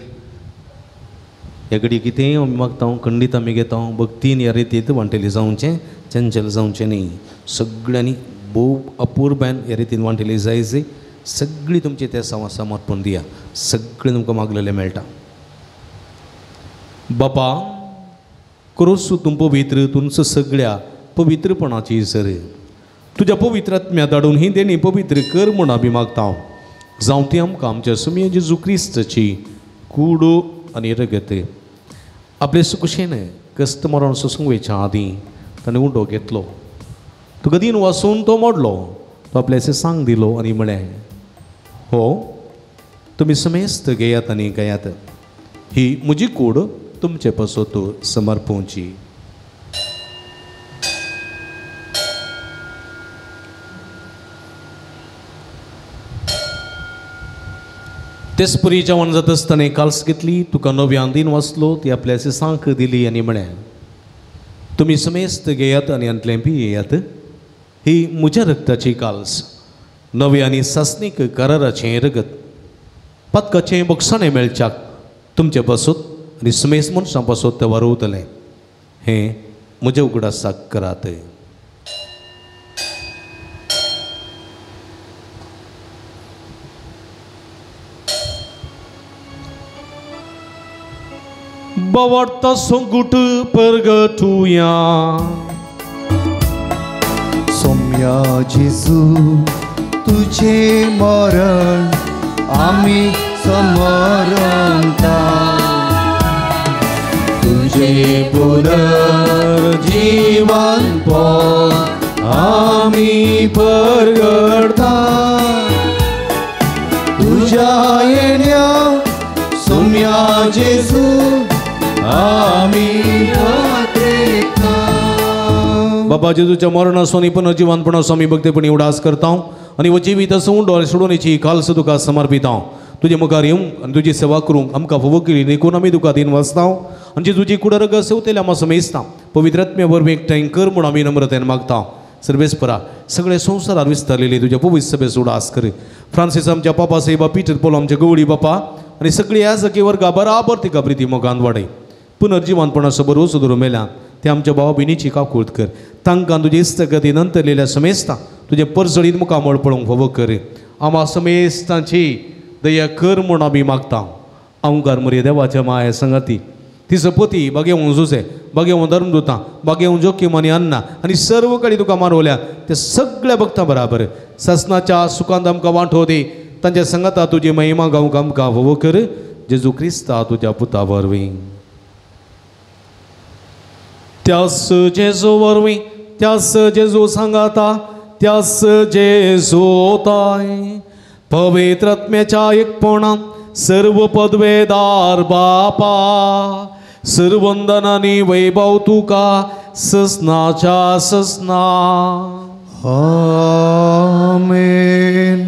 ह्या घडी कितें आमी मागता, खंडीत आमी घेता, भक्तीन ह्या रितींत वांटेली जावचें, चंचल जावचें न्ही. सगळ्यांनी भोव अपुरबायन ह्या रितीन वांटेली जाय. सगळीं तुमचें तें समर्पण दिया, सगळें तुमकां मागलेलें मेळटा. बापा क्रोस तूं पवित्र, तुमचो सगळ्या पवित्रपणाची सर तुज्या पवित्र आत्म्या धाडून ही देणी पवित्र कर म्हूण आमी मागता. जावं ती आमकां आमच्या सुमये जेजू क्रिस्ताची कूड आनी रगत. आपले सुकुशेन कस्त मरण सोसूंक वयच्या आदीं ताणें उंडो घेतलो, तो गदीन वासून तो मोडलो, तो आपल्याचे सांग दिलो आनी म्हळें, हो तुमी समेस्त घेयात आनी घेयात, ही म्हजी कूड तुमचे पासत समर्पोवची. तेचपरी जेवण जाता आसतना काल्स घेतली, तुका नव्यान दिन वाचलो, ती आपल्याचे सांक दिली आनी म्हळें, तुमी समेस्त घेयात आनी हांतलें पियेयात, ही म्हज्या रक्ताची काल्स, नव्या आनी सासणीक कराराचें रगत, पातकाचें बक्षाणें मेळच्याक तुमचे पासत आनी समेस्त मनशां पासत तें वारोवतलें. हें म्हज्या उगडासाक करात. बावार्ता संगूट परगटुया. सोम्या जेजू तुझे मरण आमी समरता, तुझे पुनर्जीवन आमी परगटता, तुझ्या येण्या सोम्या जेजू आमी वाटेता. बाबा जेजूच्या मरणाचो आनी पुनर्जिवनपणाचो आमी भक्तीपणी उडास करता आनी हो जिवीत आसूं डोळे सोडोवणेची काल्स तुका समर्पिता. तुजे मुखार येवंक आनी तुजी सेवा करूंक आमकां फावो केली देखून आमी तुका दिन वाचता आनी जे तुजी कुडरग सेवतेल्या आमकां समेजता. पवित्र आत्म्या वरवीं एकठांय कर म्हूण आमी नम्रतेन मागता. सर्वेस्परा सगळे संवसारार विस्तारलेली तुज्या पवित्र सभेचो उडास कर. फ्रांसीस आमच्या पापा साहेबा, पीटर पोलो आमच्या गवळी बापा आनी सगळी ह्या सखी वर्गा बराबर तिका प्रिती मोगान वाडय. पुनर्जिवनपणाचो बरो धरून मेल्या ते आमच्या भाव भयणीची काकूळत कर. तांकां तुजी इस्तगती नंतरलेल्या समेस्ता तुजें परजळीत मुखामळ पळोवंक फावो कर. आमा समेस्तांची दया कर म्हूण आमी मागता. अंकार मरे देवाच्या माया संगाती तिचो पती बागेवूं जुजे, बागेवूं धर्मदुतां, बागेवूं जोखीम आनी अन्ना आनी सर्व कडेन तुका मारवल्या ते सगळ्या भक्तां बराबर ससनाच्या सुखांत आमकां वांटो दी. तांच्या संगाता तुजी महिमा गावंक आमकां फावो कर. जेजू क्रिस्ता तुज्या पुता वरवीं. त्यास जेजू वरवीं त्यास जेजू सांगाता त्यास जेजू ताय पवित्र आत्म्याच्या एकपणान सर्व पदवेदार बापा सर्वंदनानी वैभव तुका ससनाच्या ससना. आमेन.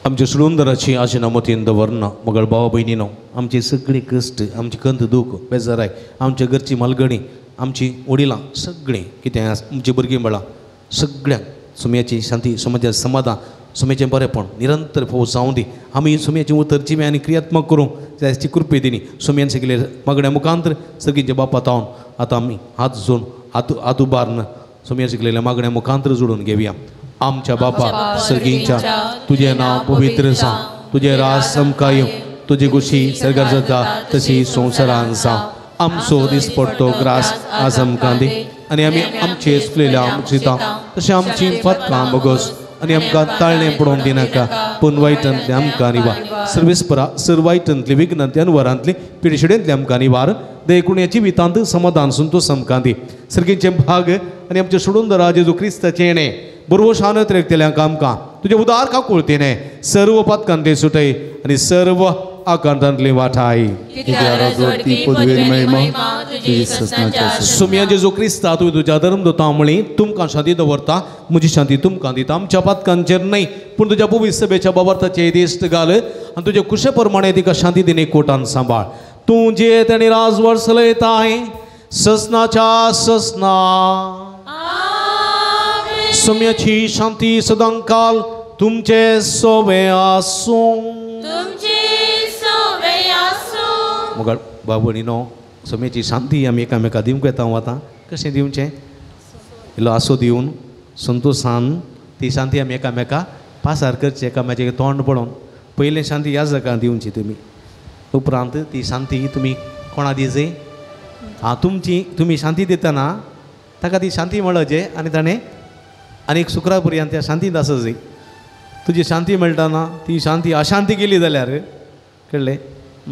आमच्या सुळुंदराची आशेना मतीन दवरना मगळ भावा भयणीनो आमची सगळी कश्ट आमची कंत दूख बेजाराय आमच्या घरची मालगणी आमची वडिलां सगळीं कितें आमची भुरगीं बाळां सगळ्यांक सुम्याची शांती सुम्याचें समाधान सुम्याचें बरेंपण निरंतर फोव जावं दी. आमी सुम्याचें उतर जिवें आनी क्रियात्मक करूंक जायची कृपे दिनी सुम्यान शिकले मागण्या मुखांतर सगळींच्या बापा तावन आतां आमी हात जोडून हात हात उबारून सुम्यान शिकलेल्या मागण्या मुखांतर जोडून घेवया. आमच्या बापा सर्गींच्या तुजें नांव पवित्र जावं, तुजें राज आमकां येवं, तुजी खुशी सर्गार जाता तशी संवसारान जावं. आमचो दिसपडतो ग्रास आज आमकां दी आनी आमी आमचे चुकलेल्या आमचिता तशें आमची फातकां बगस आनी आमकां ताळणें पडोवन दिनाका पूण वायटांतलें आमकां निवार. सर्वेस्परा सर वायटांतली विघ्नांतली अनवरांतली पिडशिडेंतली आमकां निवार. देखून ह्या जिवितांत समाधान संतोश आमकां दी. सर्गींचे भाग आनी आमचे सोडून दरा जेजू क्रिस्ताचें येणें बरोबर शानत रेखतल्यांक आमकां तुजें उदार काकुळतेने सर्व पातकांतले सुटय आनी सर्व आकांतांतली वाठाय. सुम्या जेजू क्रिस्ता तुवें तुज्या धर्म दोता म्हळी तुमकां शांती दवरता म्हजी शांती तुमकां दिता. आमच्या पातकांचेर न्हय पूण तुज्या पवित्र सभेच्या बाबार्थाचे दिश्ट घाल आनी तुजे कुशे प्रमाणे तिका शांती दिने कोटान सांबाळ. तूं जियेत आनी राजवट चलयताय ससनाच्या ससना. सुम्याची शांती सदांकाल तुमचे सोवे आसूं. मग बाबणीनो सुम्याची शांती आमी एकामेका दिवंक येता आतां कशें दिवचें इल्लो आसो दिवन संतोशान ती शांती आमी एकामेका पासार करची एकामेकाचें तोंड पळोवन. पयलें शांती ह्या जागा दिवची तुमी उपरांत ती शांती तुमी कोणा दिजे आं तुमची तुमी शांती दितना ताका ती शांती मेळचे आनी ताणें आनी एक शुक्रा पर्यंत त्या शांतींत आसा जाय. तुजी शांती मेळटा ना ती शांती अशांती केली जाल्यार कळ्ळें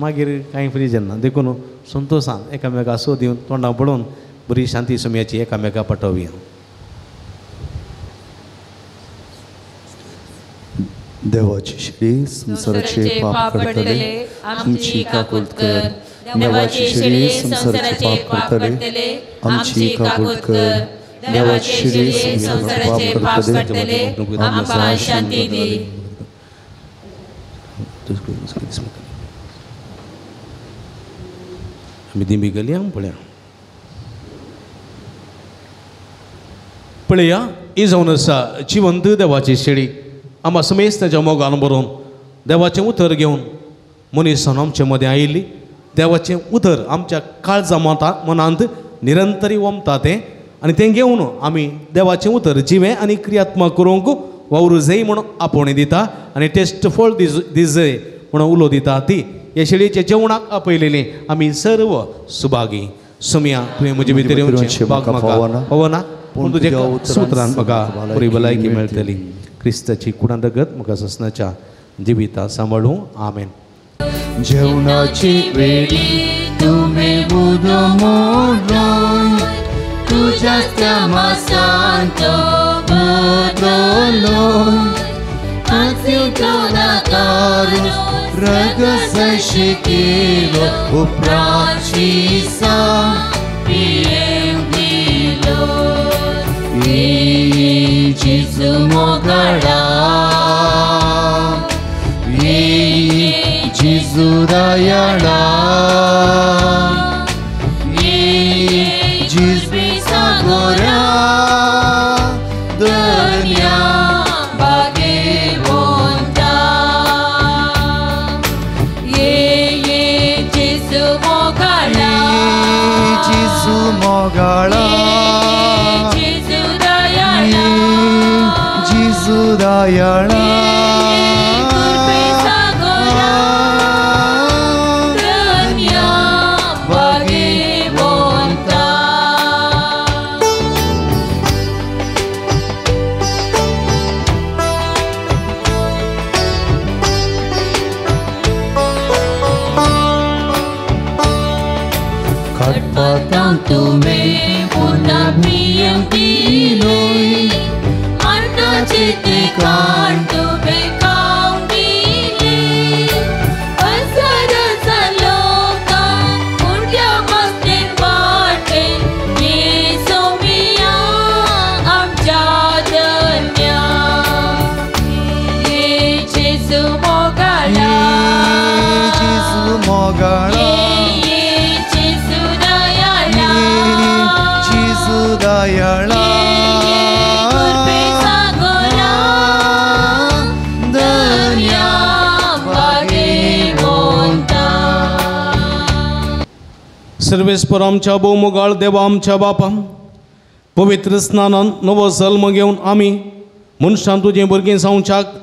मागीर कांय प्रयोजन ना. देखून संतोशान एकामेका आसो दिवन तोंडां पळोवन बरी शांती सुम्याची एकामेका पाठोवया. देवाची शिडी संवसाराचे पाप काडटले आमची काकूट कर. देवाची शिडी संवसाराचे पाप काडटले आमची काकूट कर. देवाची शिडी संवसाराचे पाप काडटले आमकां शांती दी. आमी दिंबी गेली पळया पळया ही जावन आसा जिवंत देवाची शेळी. आमकां समेस्त ताच्या मोगान बरोवन देवाचें उतर घेवन मनीसान आमचे मदें आयिल्ली देवाचें उतर आमच्या काळजा मनांत निरंतरी ओमता तें आनी तें घेवन आमी देवाचें उतर जिवें आनी क्रियात्मक करूंक वावरू जाय म्हूण आपोवणें दिता आनी टेस्ट फळ दिजय म्हणून उलो दिता. ती ह्या शेळयेच्या जेवणाक आपयलेली आमी सर्व सुभागी. सुमया तुवें म्हजे भितर येवचें भाग म्हाका पवना पूण तुज्या सुत्रान म्हाका बरी भलायकी मेळटली. क्रिस्ताची कुडां रगत म्हाका ससनाच्या जिविता सांबाळूं. आमेन. जेवणाची वेळी तुवें उदो मोडलोय तुज्या त्या मासांत बदलोय रगत केलो उपरांत पियेवंक दिलो. जेजू मोगाळा जेजू दयाळा जेजू सागोरा दर्या बागेवंता. जेजू मोगाळा जेजू मोगाळा जेजू दयाळा जेजू दयाळा दयाळा दर्या भागेवंता. सर्वेस्पर आमच्या भोवमोगाळ देवा आमच्या बापा पवित्र स्नानान नवो जल्म घेवन आमी मनशान तुजें भुरगीं जावच्याक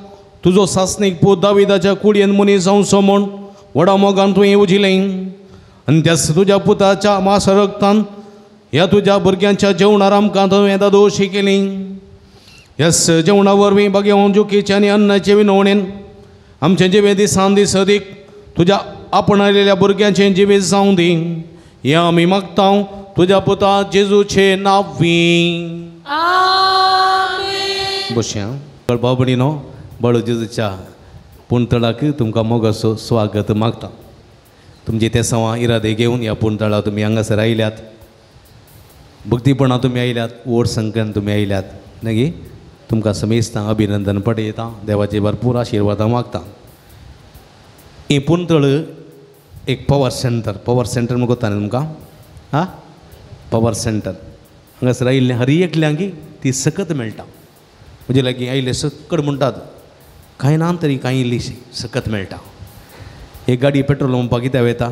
तुजो सासणीक पूत दाविदाच्या कुडयेन मनीस जावचो म्हूण व्हडा मोगान तुवें येवजिलें आनी त्याच तुज्या पुताच्या मास रक्तान ह्या तुज्या भुरग्यांच्या जेवणार आमकां तुवें दादोशी केली. ह्याच जेवणा वरवीं बागेवन जुकीचे आनी अन्नाचे विनवणेन आमचें जिवें दिसान दीस अदीक तुज्या आपणायलेल्या भुरग्यांचें जिवीत जावं दी. हें आमी मागता तुज्या पुता जेजूचे नांवी. बशया बाबडीनो बाळू जेजूच्या पुणतळाक तुमकां मोगाचो स्वागत मागता. तुमचे ते सवां इरादे घेवन ह्या पुणतळा तुमी हांगासर आयल्यात, भक्तीपणां तुमी आयल्यात, व्हड संख्येन तुमी आयल्यात मागीर तुमकां समेस्तांक अभिनंदन पडयता, देवाचे भरपूर आशिर्वादां मागता. ही पुणतळ एक पॉवर सेंटर, पॉवर सेंटर म्हूण कोत्ता न्ही तुमकां आं, पॉवर सेंटर हांगासर आयिल्लें हर एकल्यांक ती सकत मेळटा. म्हजे लागीं आयिल्ले सकट म्हणटात कांय ना तरी कांय इल्लीशी सकत मेळटा. एक गाडी पेट्रोल पंपाक कित्याक वयता,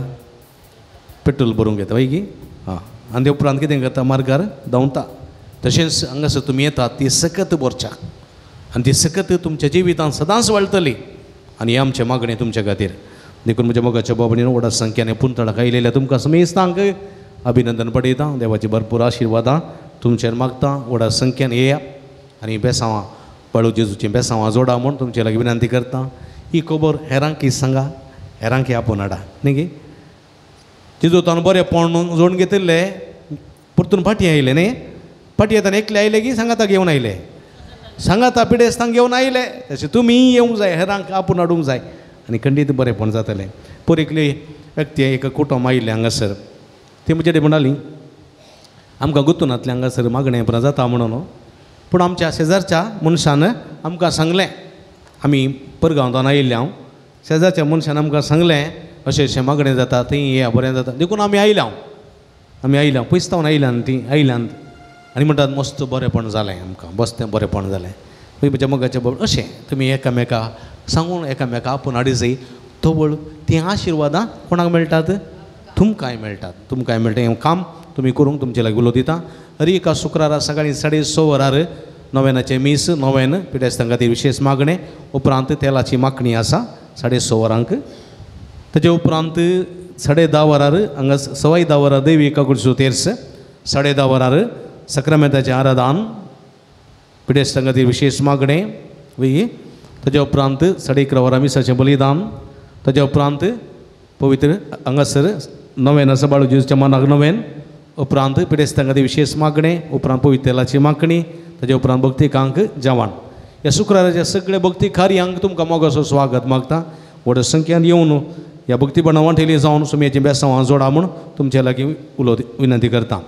पेट्रोल भरूंक येता वय की आं, आनी ते उपरांत कितें करता मार्गार धांवता. तशेंच हांगासर तुमी येतात ती सकत भरच्याक आनी ती सकत तुमच्या जिवितांत सदांच वाडटली आनी हें आमचें मागणें तुमच्या खातीर. देखून म्हज्या मोगाच्या बाबडीन व्हडा संख्याने पुणतळाक आयिल्ल्या तुमकां समेस्तांक अभिनंदन पडयता, देवाची भरपूर आशिर्वादां तुमचेर मागता. व्हडा संख्यान येया आनी बेसांवां बाळू जेजूचीं बेसांवां जोडा म्हूण तुमचे लागीं विनंती करता. ही खबर हेरांकी सांगा, हेरांकी आपोवन हाडा न्ही गे. जेजू ताणें बरेंपण जोडून घेतिल्लें परतून फाटीं आयलें न्ही, फाटीं येतना एकले आयले की सांगाता घेवन आयले, सांगाता पिडेस्तांक घेवन आयले. तशें तुमी येवंक जाय, हेरांक आपोवन हाडूंक जाय आनी खंडीत बरेंपण जातलें. पयर एकली व्यक्ती एक कुटुंब आयिल्लें हांगासर, ती म्हजे कडेन म्हणाली आमकां गुतूनातलें हांगासर मागणें जाता म्हणून, पूण आमच्या शेजारच्या मनशान आमकां सांगलें, आमी परगांवांतल्यान आयिल्ले हांव, शेजारच्या मनशान आमकां सांगलें अशें अशें मागणें जाता थंय येया बरें जाता, देखून आमी आयल्या हांव, आमी आयल्या पयस तावन आयल्यान तीं आयल्यान आनी म्हणटात मस्त बरेंपण जालें आमकां, बस्तें बरेंपण जालें. मागीर म्हज्या मोगाच्या बाबा अशें तुमी एकामेका सांगून एकामेका आपोवन हाडी जाय तवळ तीं आशिर्वादां कोणाक मेळटात, तुमकांय मेळटात, तुमकांय मेळटा. हें काम तुमी करूंक तुमचे लागीं उलो दिता. हर एका शुक्रारा सकाळीं 6:30 वरार नोवेनाचें मीस, नोवेन पिडेस्तां खातीर विशेश मागणें, उपरांत तेलाची मागणी आसा 6:30 वरांक. ताजे उपरांत 10:30 वरार हांगा 10:15 वरार देवी काकुळचो तेर्स, 10:30 वरार सक्रामेंताचें आराधन, पिडेस्तां खातीर विशेश मागणें वय. ताजे उपरांत 11:30 वरां मिसाचें बलिदान, ताजे उपरांत पवित्र हांगासर नोवेन आसा बाळू जेजूच्या मनाक नोवेन, उपरांत पिडेस्तां खातीर विशेश मागणें, उपरांत पवित्र तेलाची मागणी, ताजे उपरांत भक्तिकांक जेवण. ह्या शुक्राराच्या सगळे भक्ती कार्यांक तुमकां मोगाचो स्वागत मागता. व्हड संख्यान येवन ह्या भक्तीपणा वांटेली जावन सुमयेचीं बेसांवां जोडा म्हूण तुमचे लागीं उलो विनंती करता.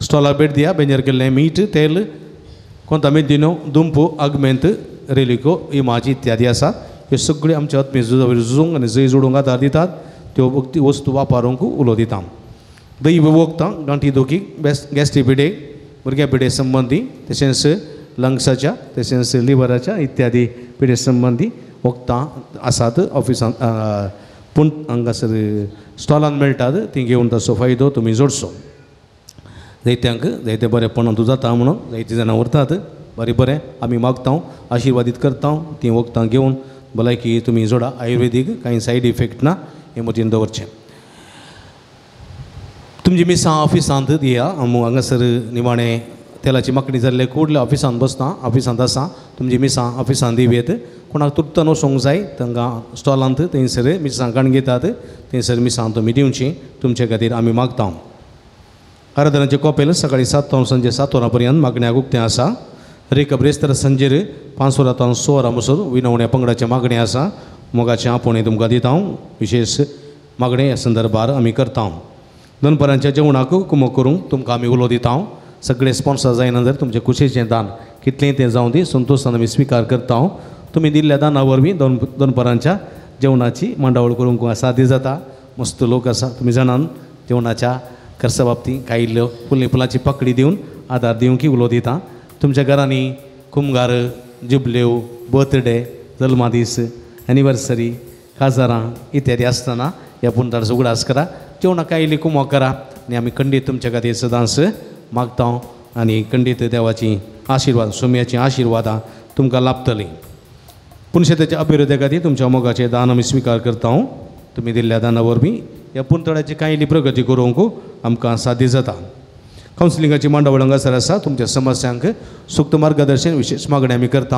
स्टॉला भेट दिया, बेंजर केल्लें मीठ, तेल, कोंतामेदिनो, दुंपू, आगमेंत, रेलिको, इमाजी इत्यादी आसा. ह्यो सगळ्यो आमच्या आत्मीय झुजावयर झुजूंक आनी जंय जोडूंक आदार दितात त्यो भक्ती वस्तू वापरूंक उलो दिता. दैव वखदां गांठी दुखी, गॅस्ट्री पिडे, भुरग्यां पिडे संबंदी, तशेंच लंग्साच्या तशेंच लिवराच्या इत्यादी पिडे संबंदी वखदां आसात ऑफिसांत, पूण हांगासर स्टॉलान मेळटात, तीं घेवन ताचो फायदो तुमी जोडचो. जायत्यांक जायते बरेंपण जाता म्हणून जायतीं जाणां व्हरतात, बरें बरें आमी मागता, आशिर्वादीत करता, तीं वखदां घेवन भलायकी तुमी जोडा. आयुर्वेदीक कांय सायड इफेक्ट ना हें मतीन दवरचें. तुमची मिसां ऑफिसांत दिया, हांव हांगासर निमाणें तेलाची मागणी जाल्ले कुडल्या ऑफिसांत बसता, ऑफिसांत आसा, तुमची मिसां ऑफिसांत दिवयेत. कोणाक तुर्तान वचूंक जाय तांकां स्टॉलांत थंयसर मिरसांग काडून घेतात, थंयसर मिरसांग तुमी दिवची, तुमचे खातीर आमी मागता. आराधनाचें कॉपेल सकाळीं 7 ते सांजे 7 वरां पर्यंत मागण्याक उक्तें आसा. रेक ब्रेस्तार सांजेर 5 वरां तावन 6 वरां मसर विनवण्या पंगडाचें मागणें आसा. मोगाचें आपोवणें तुमकां दिता हांव, विशेश मागणें ह्या संदर्भार आमी करता. दनपारांच्या जेवणाक कुमक करूंक तुमकां आमी उलो दिता. सगळे स्पॉन्सर जायना जर तुमचें खुशेचें दान कितलें तें जावं दी संतोशान आमी स्विकार करता. तुमी दिल्ल्या दाना वरवीं दनपारांच्या जेवणाची मांडावळ करूंक साध्य जाता. मस्त लोक आसा, तुमी जाणान जेवणाच्या खर्चा बाबतींत कांय इल्ल्यो फुलाची पाकळी दिवन आदार दिवंक उलो दिता. तुमच्या घरांनी कुमगार, जुबलेव, बर्थडे, जल्मादीस, एनिवर्सरी, काजारां इत्यादी आसतना ह्या पुंतळाचो उगडास करा. जेवणाक आयली कुमोक करा आनी आमी खंडीत तुमच्या खातीर सदांच मागता आनी खंडीत देवाची आशिर्वाद, सोम्याची आशिर्वादां तुमकां लाभतलीं. पुनशेताच्या अभिवृद्धी खातीर तुमच्या मोगाचें दान आमी स्विकार करता. तुमी दिल्ल्या दाना वरवीं ह्या पुंतळाची कांय प्रगती करूंक आमकां साध्य जाता. कावन्सिलिंगाची मांडावळ हांगासर आसा. तुमच्या समस्यांक सुक्त मार्गदर्शन विशेष मागणी आमी करता.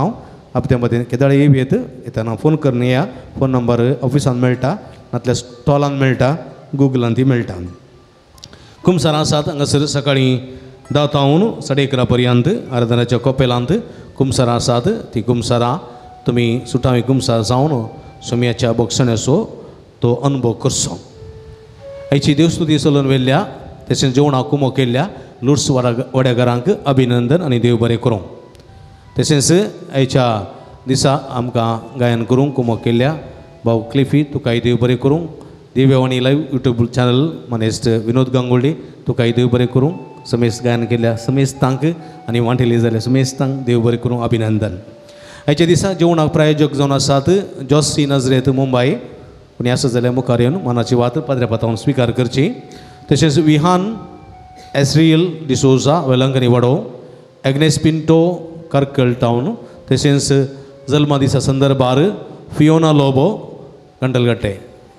हप्त्या मदीं केदाळ येव येत येतना फोन करून या. फोन नंबर ऑफिसान मेळटा, नातल्या स्टॉलान मेळटा, गुगलान ती मेळटा. कुमसारां आसात हांगासर सकाळीं 10 तावन 11:30 पर्यंत आराधनाच्या कोपेलांत कुमसारां आसात. ती कुमसारां तुमी सुटावी कुमसार जावन सोम्याच्या बोगसण्याचो तो अनुभव करचो. आयची देवस्तुती चलून व्हेल्ल्या तशेंच जेवणाक कुमो केल्ल्या लुड्स वड्याघरांक अभिनंदन आनी देव बरें करूं. तशेंच आयच्या दिसा आमकां गायन करूंक कुमो केल्ल्या भाव क्लिफी तुकाय देव बरें करूं. दिव्यवाणी लायव्ह यूट्यूब चॅनल मानेस्त विनोद गांगोल्डी तुकाय देव बरें करूं. समेस्त गायन केल्ल्या समेस्तांक आनी वांटेली जाल्या समेस्तांक देव बरें करूं अभिनंदन. आयच्या दिसा जेवणाक प्रायोजक जावन आसात जॉसी नजरेत मुंबय. कोणी आसा जाल्यार मुखार येवन मनाची वात पाद्र्या पातावन स्विकार करची. तशेंच विहान एसरियल डिसोजा वेलंकनी वडो, एग्नेस पिंटो कर्कल टावन, तशेंच जल्मा दिसा संदर्भार फियोना लोबो गंडलगट्टे.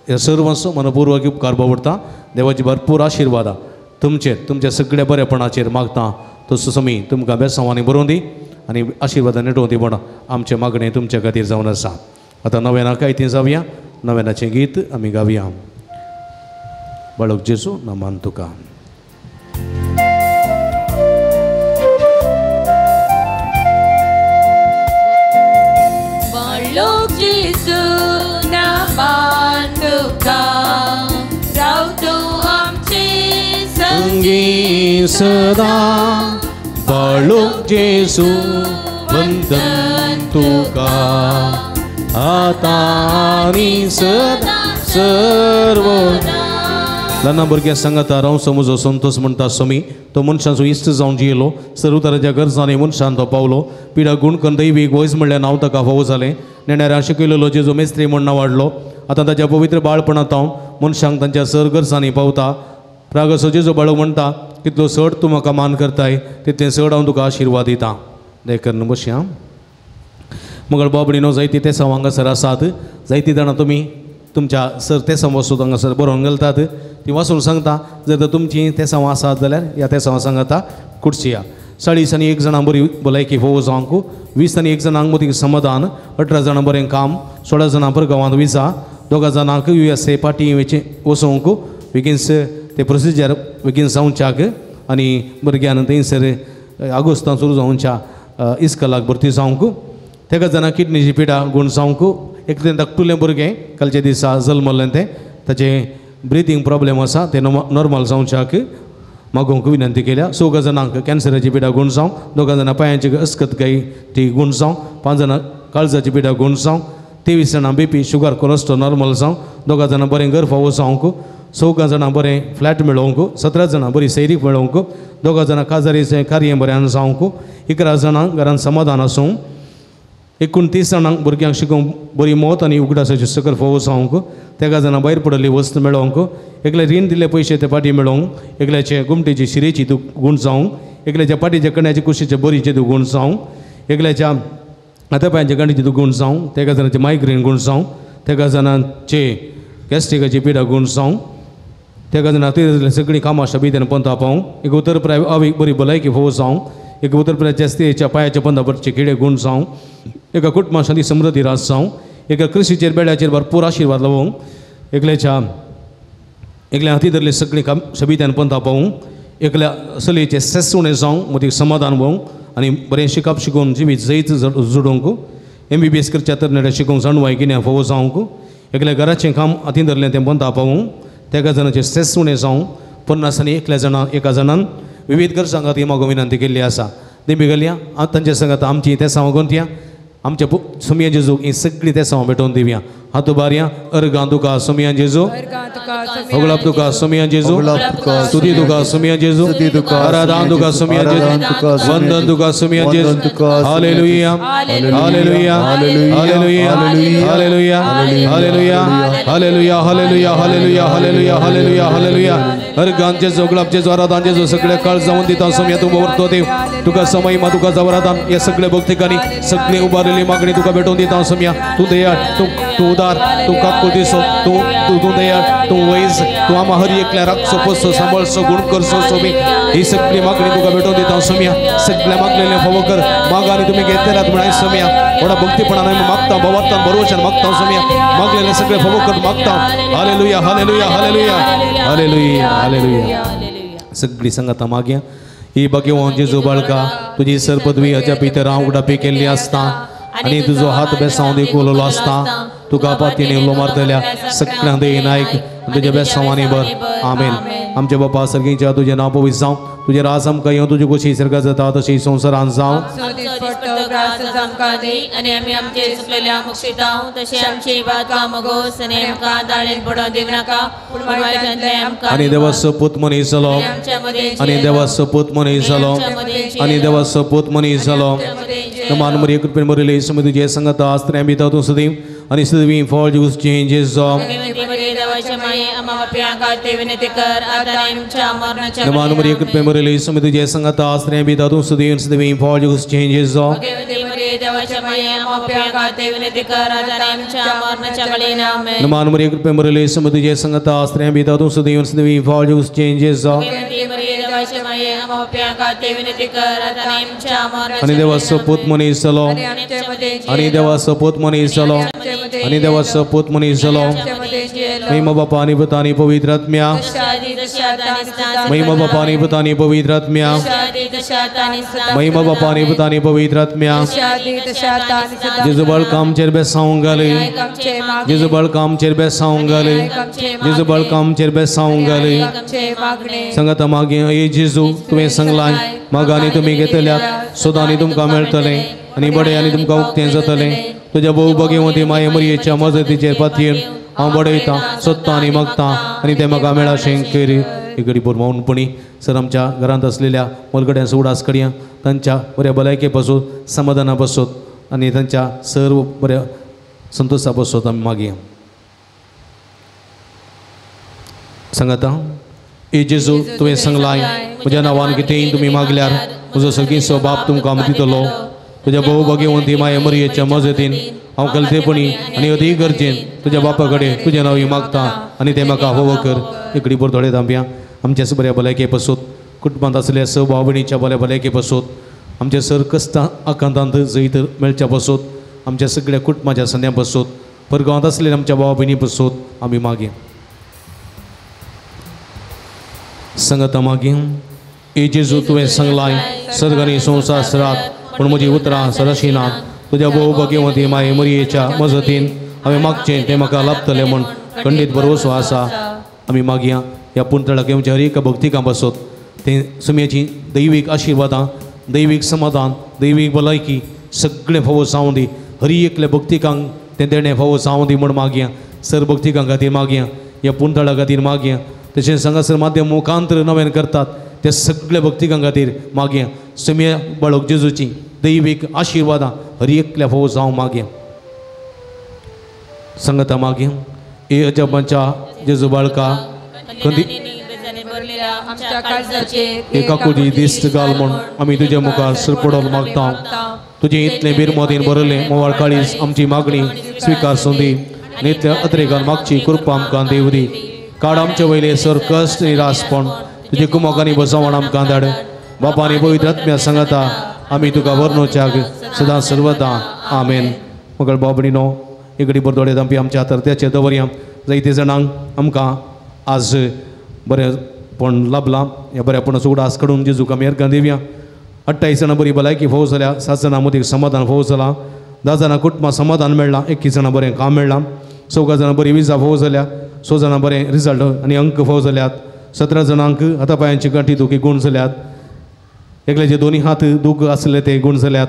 ह्या सर्वांचो मनपूर्वक उपकार बावडटा. देवाची भरपूर आशिर्वादां तुमचेर, तुमच्या सगळ्या बरेपणाचेर मागता. तसो समी तुमकां बेसांवांनी बरोवन दी आनी आशिर्वादां नेटोवन दी म्हण आमचें मागणें तुमच्या खातीर जावन आसा. आतां नव्यानाक आयतीं जावया. नव्यानाचें गीत आमी गावया. बाळक जेजू नमान तुका. बाळक जेजू नमान तुका, राव तूं आमचे संगी सदा. बाळक जेजू वंदन तुका, आतां आनी सदा सर्वदा. ल्हान भुरग्यां सांगाता राव समजो संतोष म्हणटा स्वामी. तो मनशांचो इश्ट जावन जियेलो. सर्व तराच्या गरजांनी मनशान तो पावलो. पिडा गुण करून दैवीक वयज म्हणल्यार नांव ताका फावो जालें. नेणाऱ्या शिकयलेलो जेजू मेस्त्री म्हण नांव वाडलो. आतां ताच्या पवित्र बाळपणांत हांव मनशांक तांच्या सर गरजांनी पावता. रागाचो जेजू बाळू म्हणटा कितलो चड तूं म्हाका मान करताय तितलें चड हांव तुका आशिर्वाद दिता. देखून बसया. मगळ बाबडीनो जायती तेसांव हांगासर आसात. जायती जाणां तुमी तुमच्या सर तेसांव वस्तू हांगासर बरोवन घालतात. ती वाचून सांगता. जर तर तुमची तेसांव आसात जाल्यार ह्या तेसांव सांगता कुडसिया. 40 आनी 1 जाणां बरी भलायकी फोव जावंक, 20 आनी 1 जाणांक मतीक समाधान, 18 जाणां बरें काम, 16 जाणां परगांवांत विजा, 2 जाणांक USA पाटी वचोवंक बेगीन ते प्रोसिजर बेगीन जावच्याक आनी भुरग्यान थंयसर आगोस्तान सुरू जावच्या इस्कलाक भरती जावंक, तेका जाणां किडनीची पिडा गूण जावंक. एकलें धाकटुलें भुरगें कालच्या दिसा जल्मल्लें तें ताचें ब्रिथींग प्रॉब्लेम आसा तें नॉर्मल जावच्याक मागोवंक विनंती केल्या. 4 जाणांक कॅन्सराची पिडा गूण जावं, 2 जाणां पांयांची अस्कत गाय ती गूण जावं, 5 जाणां काळजाची पिडा गूण जावं, 23 जाणां बीपी शुगर कोलेस्ट्रॉल नॉर्मल जावं, 2 जाणां बरें घर फावो जावंक, 4 जाणां बरें फ्लॅट मेळोवंक, 17 जाणां बरी सैरीक मेळोवंक, 2 जाणां काजारीचें कार्य बऱ्यान जावंक, 11 जाणां घरान समाधान आसूं, 29 जाणांक भुरग्यांक शिकोवंक बरी मत आनी उगडासाची सकल फावो जावंक, 13 जाणां भायर पडिल्ली वस्त मेळोवंक, एकल्या रीण दिल्ले पयशे ते फाटीं मेळोवंक, एकल्याचे गुमटेची शिरेची तूं गूण जावंक, एकल्याच्या पाटीच्या कण्याचे कुशीचे बरीचे तूं गूण जावंक, एकल्याच्या हातापायांच्या गांठीचे तूं गूण जावंक, 13 जाणांचे मायग्रेन गूण जावंक, 13 जाणांचे गॅस्ट्रिकाची पिडा गूण जावंक, 13 जाणां हाती सगळीं कामां शबीतेन पंथा पावंक, एक उतर प्राय आवीक बरी भलायकी फावो जावंक, एक उतर प्राय स्त्रियेच्या पांयाच्या पंदावरचे किडे गूण जावंक, एका कुटुंबा शांती समृद्धी राज जावं, एका कृशीचेर बेड्याचेर भरपूर आशिर्वाद लावंक, एकल्याच्या एकल्या हाती धरले सगळीं काम शबित्यान पंथा पावूंक, एकल्या चलयेचें स्ट्रेस उणें जावंक, मतीक समाधान पावूंक आनी बरें शिकप शिकोवन जिवीत जैत जोडोवंक, MBBS करच्या तरणाट्या शिकोवंक जाणवाय गिन्यान फावो जावंक, एकल्या घराचें काम हातीन धरलें तें पंथा पावूंक, 13 जाणांचें स्ट्रेस उणें जावंक, 50 आनी 1 जाणान विविध गरजां खातीर मागो विनंती केल्ली आसा. देंबी घालया तांच्या संगात आमची तेसांव गोंतया. आमच्या सुमया जेजूक ही सगळी तेसांव भेटोवन दिवया. हात उबारया. अर्गां तुका सुमया जेजू, होगळाप तुका सुमया जेजू, स्तुती तुका सुमया जेजू, आराधन तुका सुमया जेजू, वंदन तुका सुमया जेजू. Hallelujah, hallelujah, hallelujah, hallelujah, hallelujah, hallelujah, hallelujah, hallelujah, hallelujah, hallelujah, hallelujah. अर्गां जेजू, होगळाप जेजू, आराधन जेजू, सगळे काळ जावन दिता सुमया तूं वरतो देव. तुका समय तुका जवरादान या सगळे भक्तिकांनी सगळे उबारलेली मागणी तुका भेटोवन दिता सुमया. तूं दयाळ, तूं तूं उदार, तूं काकुळतीचो, तूं तूं तूं दयाळ, तूं वैज, तूं आमा हर एकल्या राखचो, पोसचो, सांबाळचो, गुण करचो सोमी. ही सगळी मागणी तुका भेटोवन दिता सोम्या. सगळ्या मागलेले फावो कर. मागाने तुम्ही घेतलेलात म्हणून सोम्या. थोडा भक्तीपणाने आमी मागता, भावार्थान भरवशान मागता सोम्या. मागलेले सगळे फावो कर मागता. Hallelujah, hallelujah, hallelujah, hallelujah, hallelujah. सगळी संगता मागया. ही भाग्यवान जेजू बाळका, तुजी सर पदवी अजापी तर हांव उडापी केल्ली आसता आनी तुजो हात बेसांव देखुलो आसता. तुका पातीने उलो मारतल्या सगळ्यां दे नायक तुज्या बेसांवांनी भर. आमेन. आमच्या बापा सर्गीच्या तुजें नांव पवित्र जावं, तुजें राज आमकां येवं, तुजी खोशी सर्गात जाता तशी संवसारांत जावं. आनी आमी आमचे चुकलेल्या मुक्षितांव तशें आमची बादकां मगोस आनी आमकां दाळेंत पडोवन दिवं नाका, पूण वायटांतलें आमकां. आनी देवाचो पूत मनीस जालो, आनी देवाचो पूत मनीस जालो, आनी देवाचो पूत मनीस जालो. मान मरिये कृपेन भरिल्ले येसू तुजे संगता आसतलें भितर तूं सदैव आनी सदैव फळ दिवचें जेजू. मान मरिये कृपेन भरिल्ले येसू तुजे संगता आसतलें भितर तूं सदैव सदैव फळ दिवचें जेजू. मान मरिये कृपेन भरिल्ले येसू तुजे संगता आसतलें भितर तूं सदैव सदैव फळ दिवचें जेजू. आनी देवाचो पूत मनीस जालो, आनी देवाचो पूत मनीस जालो, आनी देवाचो पूत मनीस जालो. महिमा बापा आनी पुता आनी पवित्र आत्म्या, महिमा बापा आनी पुता आनी पवित्र आत्म्या, महिमा बापा आनी पुता आनी पवित्र आत्म्या. जेजू बाळका आमचेर बेसांव घाले, जेजू बाळका आमचेर बेसांव घाले, जेजू बाळका आमचेर बेसांव घाले. संगता मागीर ए जेजू तुवें सांगलां मागांनी तुमी घेतल्यात, सोदांनी तुमकां मेळटलें आनी बड्यांनी तुमकां उक्तें जातलें. तुज्या भोव भगवती माये मरियेच्या मजतीचेर पातयेन हांव बडयतां, सोदतां आनी मागतां आनी तें म्हाका मेळाशें करी. एक घडी मौनपणी सर आमच्या घरांत आसलेल्या मोलगड्यांचो उडास करया, तांच्या बऱ्या भलायके पासून, समाधाना पासून आनी तांच्या सर्व बऱ्या संतोशा पासून आमी मागया. सांगाता ए जेजू तुवें सांगलां म्हज्या नांवान कितेंय तुमी मागल्यार म्हजो सगळींचो बाप तुमकां दितलो. तुज्या भोव भगवंती माये मरियेच्या मजतीन हांव कलतेपणी आनी अदी गरजेन तुज्या बापा कडेन तुजें नांव मागता आनी तें म्हाका फावो कर. एक घडी भर दोळे धांपया. आमच्या बऱ्या भलायके पासून, कुटुंबांत आसलेल्या स भाव भयणीच्या बऱ्या भलायके पासून, आमच्या सर कश्टां आकांतांत जैत मेळच्या पासून, आमच्या सगळ्या कुटुंबाच्या संद्या पासून, परगांवांत आसलेल्या आमच्या भाव भयणी पासून आमी मागया. संगता मागीर ए जेजू तुवें सांगलां सर्ग आनी संवसार सरात पूण म्हजी उतरां सरशी नात. तुज्या भोव भगवती माये मरियेच्या मजतीन हांवें मागचें तें म्हाका लाभतलें म्हूण खंडीत भरवसो आसा. आमी मागया ह्या पुंतळाक येवच्या हर एका भक्तिकां पासत तें सुमयाची दैवीक आशिर्वादां, दैवीक समाधान, दैवीक भलायकी सगळें फावो जावं दी. हर एकल्या भक्तिकांक तें देणें फावो जावं दी म्हूण मागया. सर भक्तिकां खातीर मागया, ह्या पुंतळा खातीर मागया. तशेंच हांगासर माध्यम मुखांतर नव्यान करतात ते सगळे भक्तिकां खातीर मागया. सुमया बाळक जेजूची दैवीक आशिर्वादां हर एकल्या फावो जावं मागया. संगता मागया. ए अजबांच्या जेजू बाळका एका कुजी दिस्त घाल म्हूण आमी तुज्या मुखार सरपडोन मागता. तुजें इतलें बिरमोदीन भरलें मोवाळ काळीज आमची मागणी स्विकार सोंदी आनी इतल्या अत्रेगान मागची कृपा आमकां देव दी. काड आमचे वयले सर कश्ट निरासपण तुजे कुमोकांनी बसवण आमकां धाड. बापा आनी पवित्र आत्म्या सांगता आमी तुका वर्णोच्याक सदां सर्वदा. आमेन. मगळ भाव भयणीनो एक घडी भर दोळे धांपी आमच्या तरत्याचेर दवरया. जायते जाणांक आमकां आज बरेंपण लाभलां. ह्या बऱ्यापणाचो उडास काडून जेजूक आमी अर्गां दिवया. 28 जाणां बरी भलायकी फावो जाल्या, 7 जाणां मदीं समाधान फावो जालां, 10 जाणां कुटुंबां समाधान मेळ्ळां, 21 जाणां बरें काम मेळ्ळां, 14 जाणां बरी विजा फावो जाल्या, 6 जाणां बरें रिजल्ट आनी अंक फावो जाल्यात, 17 जाणांक हातापायांची गांठी दुखी गूण जाल्यात, एकल्याचे दोनी हात दूख आसले ते गूण जाल्यात,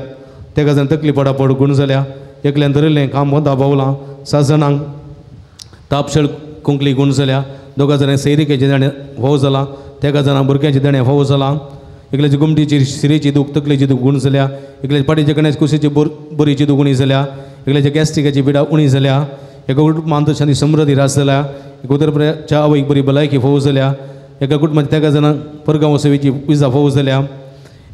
तेगा जाण तकली पडापड गुण जाल्या एकल्यान धरिल्लें काम वता पावलां 7 जाणांक तापशेळ कुंकली गुण जाल्या 2 जाणां सैरिकेचें देणें फोव जालां 13 जाणां भुरग्यांचें देणें फोव जालां एकल्याची गुमटीची शिरेची दूख तकलेची दूख गुण जाल्या एकल्याची पाटीच्या कण्याची कुशीची बोरीची दूख उणी जाल्या एकल्याच्या गॅस्ट्रिकाची पिडा उणी जाल्या एका कुटुंबांत शांती समृद्धी रास जाल्या एक उदरच्या आवयक बरी भलायकी फोव जाल्या एका कुटुंबात 13 जाणांक परगांव सेवेची विजा फोव जाल्या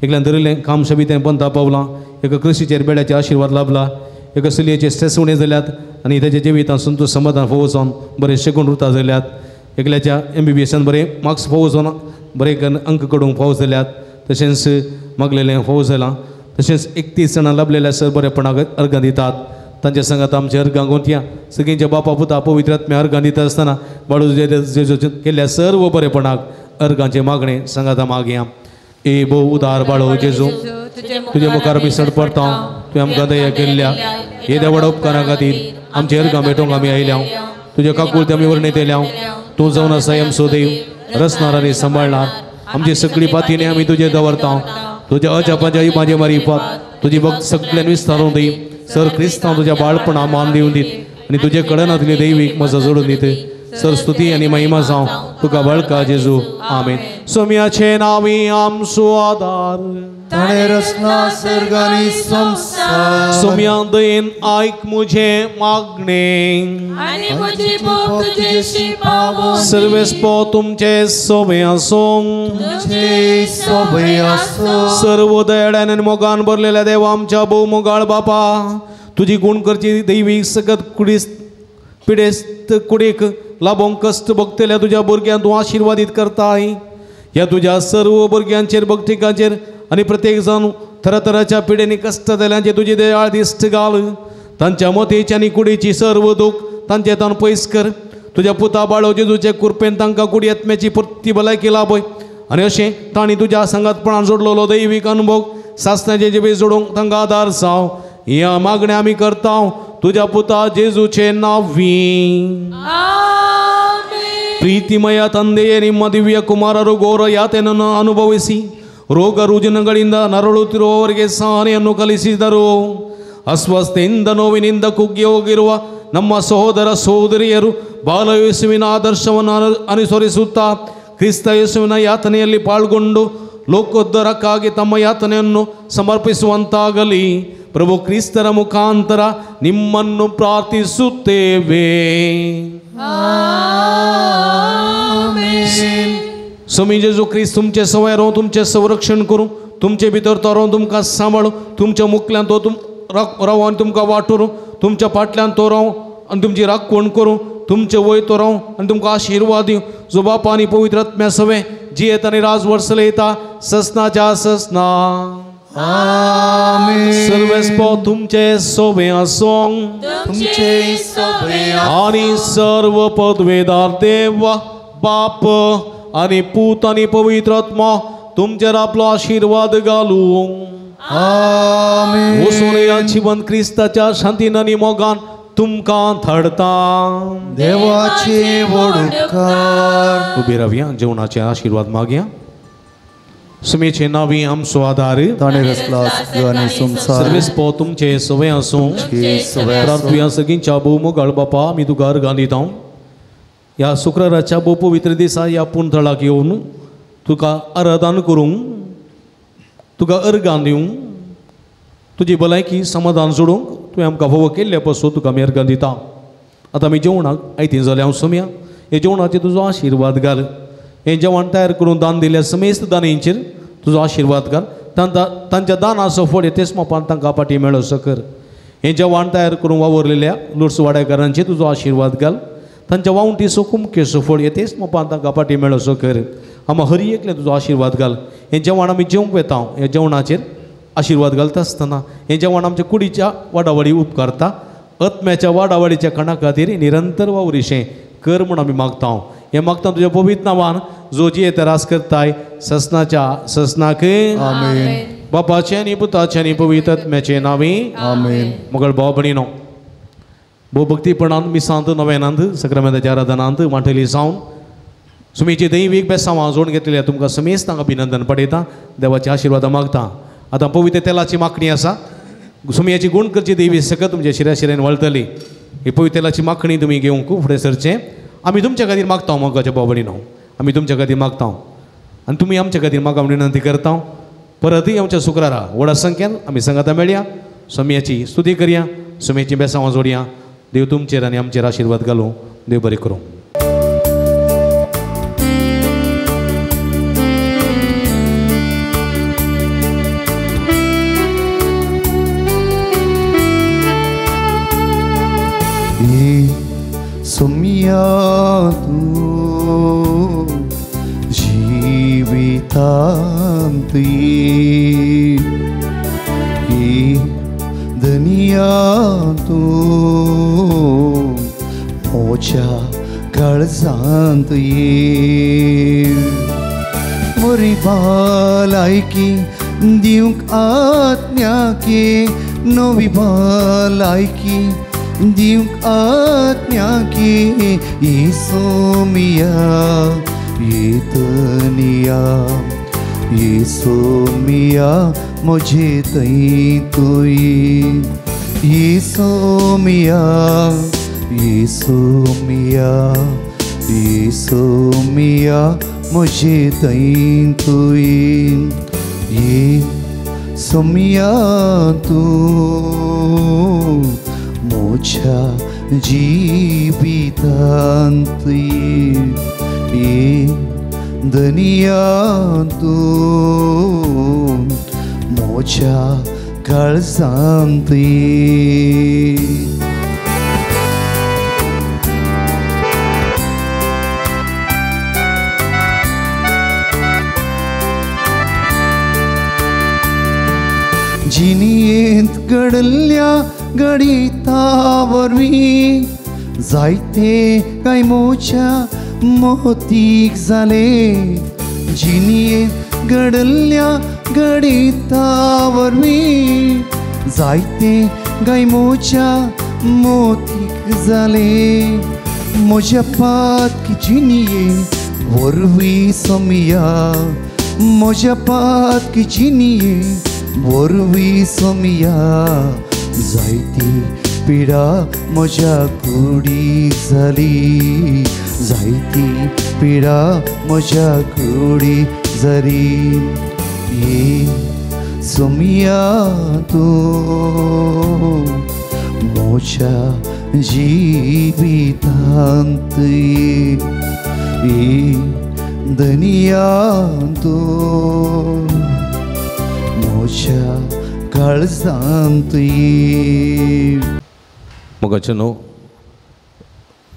एकल्यान धरिल्लें काम शबितें पंथा पावलां एका कृशीचेर बेड्याचे आशिर्वाद लाभला एका चलयेचे स्ट्रेस उणें जाल्यात आनी ताच्या जिवितांत संतोष समाधान फोव जावन बरें शकून उरता जाल्यात एकल्याच्या MBBS बरें मार्क्स फोव जावन बरें अंक कडूंक फाव जाल्यात तशेंच मागलेलें फोव जालां तशेंच 31 जाणां लाभलेल्या सर बरेपणाक अर्गां दितात तांच्या संगात आमचे अर्गां गोंतया सगळींच्या बापा पुता पवित्र आत्म्या अर्गां दिता आसतना बाळू केल्ल्या सर्व बरेपणाक अर्गांचें मागणें संगाता मागया. ए भोव उदार बाळो जेजू तुजे मुखार आमी सडपडटा तुवें आमकां दया केल्ल्या येद्या व्हड उपकारा खातीर आमचे अर्गां भेटोवंक आमी आयल्या तुज्या काकुळते आमी वर्णीत येयल्या तूं जावन आसा आमचो देव रचणार आनी सांबाळणार आमची सगळी पातीने आमी तुजे दवरता तुज्या अजापाच्या युपाचे मारिफात तुजी भक्त सगळ्यान विस्तारून दी सर क्रिस्तांव तुज्या बाळपणा मान दिवन दीत आनी तुजे कडनातली दैवीक मजा जोडून दीत सर स्तुती आनी महिमा जावं तुका बळका जेजू आमेन. सोम्याचे नांवी आमचो आदार ताणें रचला सर्ग आनी संवसार सोम्या दयेन आयक मुझे मागणें आनी म्हजी भोग तुजेशी पावोवं सर्वेस्पो तुमचे सोबे आसूं तुमचे सोबे आसूं. सर्व दयाळ्यान आनी मोगान भरलेल्या देवा आमच्या भोव मोगाळ बापा तुजी गुण करची दैवीक सकत कुडीस पिडेस्त कुडीक लाभोंक कश्ट भोगतल्या तुज्या भुरग्यांक तूं आशिर्वादीत करताय ह्या तुज्या सर्व भुरग्यांचेर भक्तिकांचेर आनी प्रत्येक जाण थराथराच्या पिडेनी कश्ट जाल्यांचेर तुजी दयाळ दिश्ट घाल तांच्या मतीची आनी कुडीची सर्व दूख तांचे ताण पयस कर तुज्या पुता बाळो जेजूचे कृपेन तांकां कुडी आत्म्याची परती भलायकी लाभय आनी अशें तांणी तुज्या सांगातपणान जोडलेलो दैवीक अनुभव सासणाचे जिबे जोडूंक तांकां आदार जावं ह्या मागण्या आमी करता तुज्या पुता जेजूचे नांवी. ಪ್ರೀತಿಮಯ ತಂದೆಯೇ ನಿಮ್ಮ ದಿವ್ಯ ಕುಮಾರರು ಘೋರ ಯಾತನೆಯನ್ನು ಅನುಭವಿಸಿ ರೋಗ ರುಜಿನಗಳಿಂದ ನರಳುತ್ತಿರುವವರಿಗೆ ಸಹನೆಯನ್ನು ಕಲಿಸಿದರು. ಅಸ್ವಸ್ಥೆಯಿಂದ ನೋವಿನಿಂದ ಕುಗ್ಗಿ ಹೋಗಿರುವ ನಮ್ಮ ಸಹೋದರ ಸಹೋದರಿಯರು ಬಾಲಯೇಸುವಿನ ಆದರ್ಶವನ್ನು ಅನುಸರಿಸುತ್ತಾ ಕ್ರಿಸ್ತ ಯೇಸುವಿನ ಯಾತನೆಯಲ್ಲಿ ಪಾಲ್ಗೊಂಡು ಲೋಕೋದ್ಧಾರಕ್ಕಾಗಿ ತಮ್ಮ ಯಾತನೆಯನ್ನು ಸಮರ್ಪಿಸುವಂತಾಗಲಿ. ಪ್ರಭು ಕ್ರಿಸ್ತರ ಮುಖಾಂತರ ನಿಮ್ಮನ್ನು ಪ್ರಾರ್ಥಿಸುತ್ತೇವೆ. स्वामी जेजू क्रिस्त तुमचे सवय रावूं, तुमचें संरक्षण करूं, तुमचे भितर तो रावून तुमकां सांबाळूं, तुमच्या मुखल्यान तो रावूं आनी तुमकां वाटोरूं, तुमच्या फाटल्यान तो रावूं आनी तुमची राखवण करूं, तुमचे वय तो रावूं आनी तुमकां आशिर्वाद दिवं. जो बापा आनी पवित्र आत्म्या सवें जियेत आनी राज वर्सले येता ससनाच्या ससना. आमेन. सर्वेस्पो तुमचे सोबे आसूं तुमचे सोबे आनी सर्व पदवेदार देव बाप आनी पूत आनी पवित्र आत्मा तुमचेर आपलो आशिर्वाद घालूं. आमेन. वचून ह्या जिवन क्रिस्ताच्या शांतीन आनी मोगान तुमकां धाडता. देवाचे व्हड उपकार. उबी रावया, जेवणाचे आशिर्वाद मागया. सुमेचे नावी आमचो आदार ताणें रचला सर्ग आनी संवसार. सर्वेस्पो तुमचे सवय आसूं. प्रार्थुया सगळींच्या भोव मोगाळ बापा, आमी तुका अर्गां दिता. ह्या शुक्राराच्या भोव पवित्र दिसा ह्या पुणथळाक येवन तुका आराधन करूंक, तुका अर्गां दिवंक, तुजी भलायकी समाधान जोडूंक तुवें आमकां फावो केल्ले पासून तुका आमी अर्गां दिता. आतां आमी जेवणाक आयतीं जाल्या हांव सोम्या, हे जेवणाचेर तुजो आशिर्वाद घाल. हें जेवण तयार करून दान दिल्या समेस्त दानींचेर तुजो आशिर्वाद घाल. तांच्या दानाचो फळ तेच मोपान तांकां फाटी मेळोसो कर. हें जेवण तयार करून वावरलेल्या लुडस वाड्याकारांचेर तुजो आशिर्वाद घाल. तांच्या वावंटीचो कुमकेचो फळ तेच मोपान तांकां फाटी मेळोसो कर. आमा हरी एकलें तुजो आशिर्वाद घाल. हें जेवण आमी जेवंक वेता, ह्या जेवणाचेर आशिर्वाद घालता आसतना हें जेवण आमच्या कुडीच्या वाडावाडी उपकारता. आत्म्याच्या वाडावाडीच्या खाणा खातीर निरंतर वावरीशें कर म्हूण आमी मागता. हें मागता तुज्या पवित्र नांवान जो जियेत रास करताय ससनाच्या ससनाक. आमेन. बापाचें आनी पुताचें आनी पवित्र आत्म्याचें नांवी. आमेन. मगळ भाव भयणीनो, भोव भक्तीपणान मिसांत नवेनांत सक्रामेंताच्या आराधनांत वांटेली जावन सुमीची दैवीक बेसांवां जोडून घेतलेल्या तुमकां समेस्तांक अभिनंदन पडयता. देवाचे आशिर्वाद मागता. आतां पवित्र तेलाची मागणी आसा. सुमयाची गुण करची देवी सकत तुमच्या शिऱ्या शिऱ्यान वळतली. ही पवित्र तेलाची माखणी तुमी घेवंक फुडें सरचें. आमी तुमच्या खातीर मागता मोगाच्या बाबडीनो, आमी तुमच्या खातीर मागता आनी तुमी आमच्या खातीर मागा म्हण विनंती करता. परतूय आमच्या शुक्रारा व्हडा संख्यान आमी सांगाता मेळया. सोमयाची स्तुती करया, सोमयाची बेसांवां जोडया. देव तुमचेर आनी आमचेर आशिर्वाद घालूं. देव बरें करूं. सोमया तूं जिवितांत ये, धनिया तूं म्हज्या काळजांत ये. मोरी भलायकी दिवंक आत्म्याके, नवी भलायकी दिवंक आत्म्याके. ये सोमिया ये तनिया, ये सोमिया म्हजे थंय तूं ये. ये सोमिया ये सोमिया, ये सोमिया म्हजे थंय तूं ये. ये सोमिया तूं म्हज्या जिवितांत ये, धनिया तूं म्हज्या काळजांत ये. जिणेंत घडल्या घडिता वरवीं जायते कांय म्हज्या मोतीक जाले. जिणेंत घडल्या घडिता वरवीं जायते कांय म्हज्या मोतीक जाले. म्हज्या पातकी जिणये वरवीं सोमया, म्हज्या पातकी जिणये वरवीं सोमया. जायती पिडा म्हज्या कुडीक जाली, जायती पिडा म्हज्या कुडीक जाली. ये सोमया तूं म्हज्या जिवितांत ये, धनिया तूं म्हज्या काळजांत ये. मोगाचें न्हू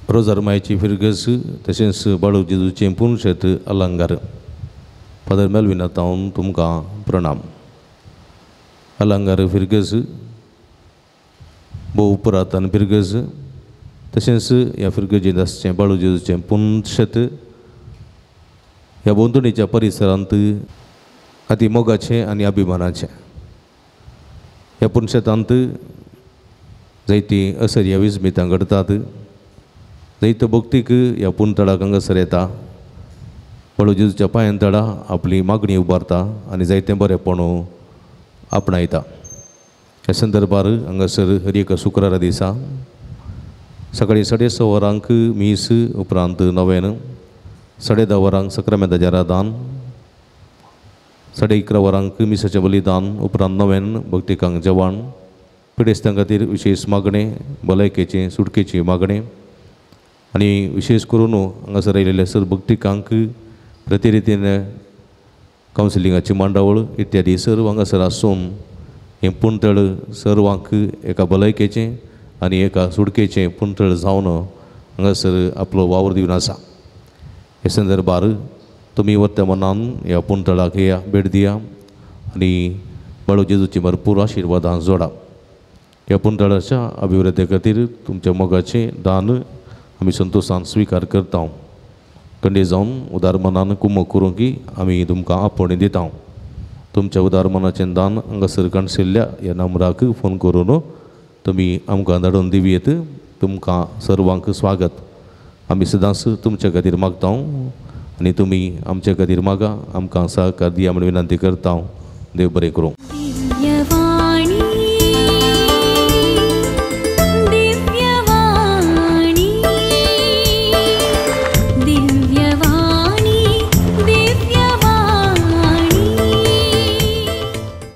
रोजार मायची फिरगस तशेंच बाळू जेजूचें पुनशेत अलंगार. फादर मेलविना तावन तुमकां प्रणाम. अलंगार फिरगस भोव पुरातन फिरगस तशेंच ह्या फिरगजेंत आसचें बाळू जेजूचें पुनशेत ह्या भोंवतणीच्या परिसरांत अती मोगाचें आनी अभिमानाचें. ह्या पुनशेतांत जायतीं असर्या विस्मितां घडटात. जायतो भक्तीक ह्या पुनतळाक हांगासर येता, बाळू जेजूच्या पांयां तळा आपली मागणी उबारता आनी जायतें बरेंपण आपणायता. ह्या संदर्भार हांगासर हर एका शुक्रारा दिसा सकाळीं 6:30 वरांक मीस, उपरांत नव्यान 10:30 वरांक सक्रामेंताचें आराधन, 11:30 वरांक मिसाचें बलिदान, उपरांत नव्यान भक्तिकांक जेवण, पिडेस्तां खातीर विशेश मागणें, भलायकेचें सुटकेची मागणें आनी विशेश करून हांगासर आयिल्ल्या सर भक्तिकांक प्रतिरितीन कावन्सिलिंगाची मांडावळ इत्यादी सर्व हांगासर आसून हें पुणतळ सर्वांक एका भलायकेचें आनी एका सुटकेचें पुणतळ जावन हांगासर आपलो वावर दिवन आसा. हे संदर्भार तुमी वर्तमानान ह्या पुणतळाक या भेट दिया आनी बाळू जेजूची भरपूर आशिर्वादां जोडा. ह्या पुणतळाच्या अभिवृद्धी खातीर तुमच्या मोगाचें दान आमी संतोशान स्विकार करता. कंडे जावन उदार मनान कुमक करूंक आमी तुमकां आपोवणें दिता. तुमच्या उदार मनाचें दान हांगासर काणशिल्ल्या ह्या नंबराक फोन करून तुमी आमकां धाडून दिवयेत. तुमकां सर्वांक स्वागत. आमी सदांच तुमच्या खातीर मागता आनी तुमी आमच्या खातीर मागा, आमकां सहकार दिया म्हूण विनंती करता. देव बरें करूं.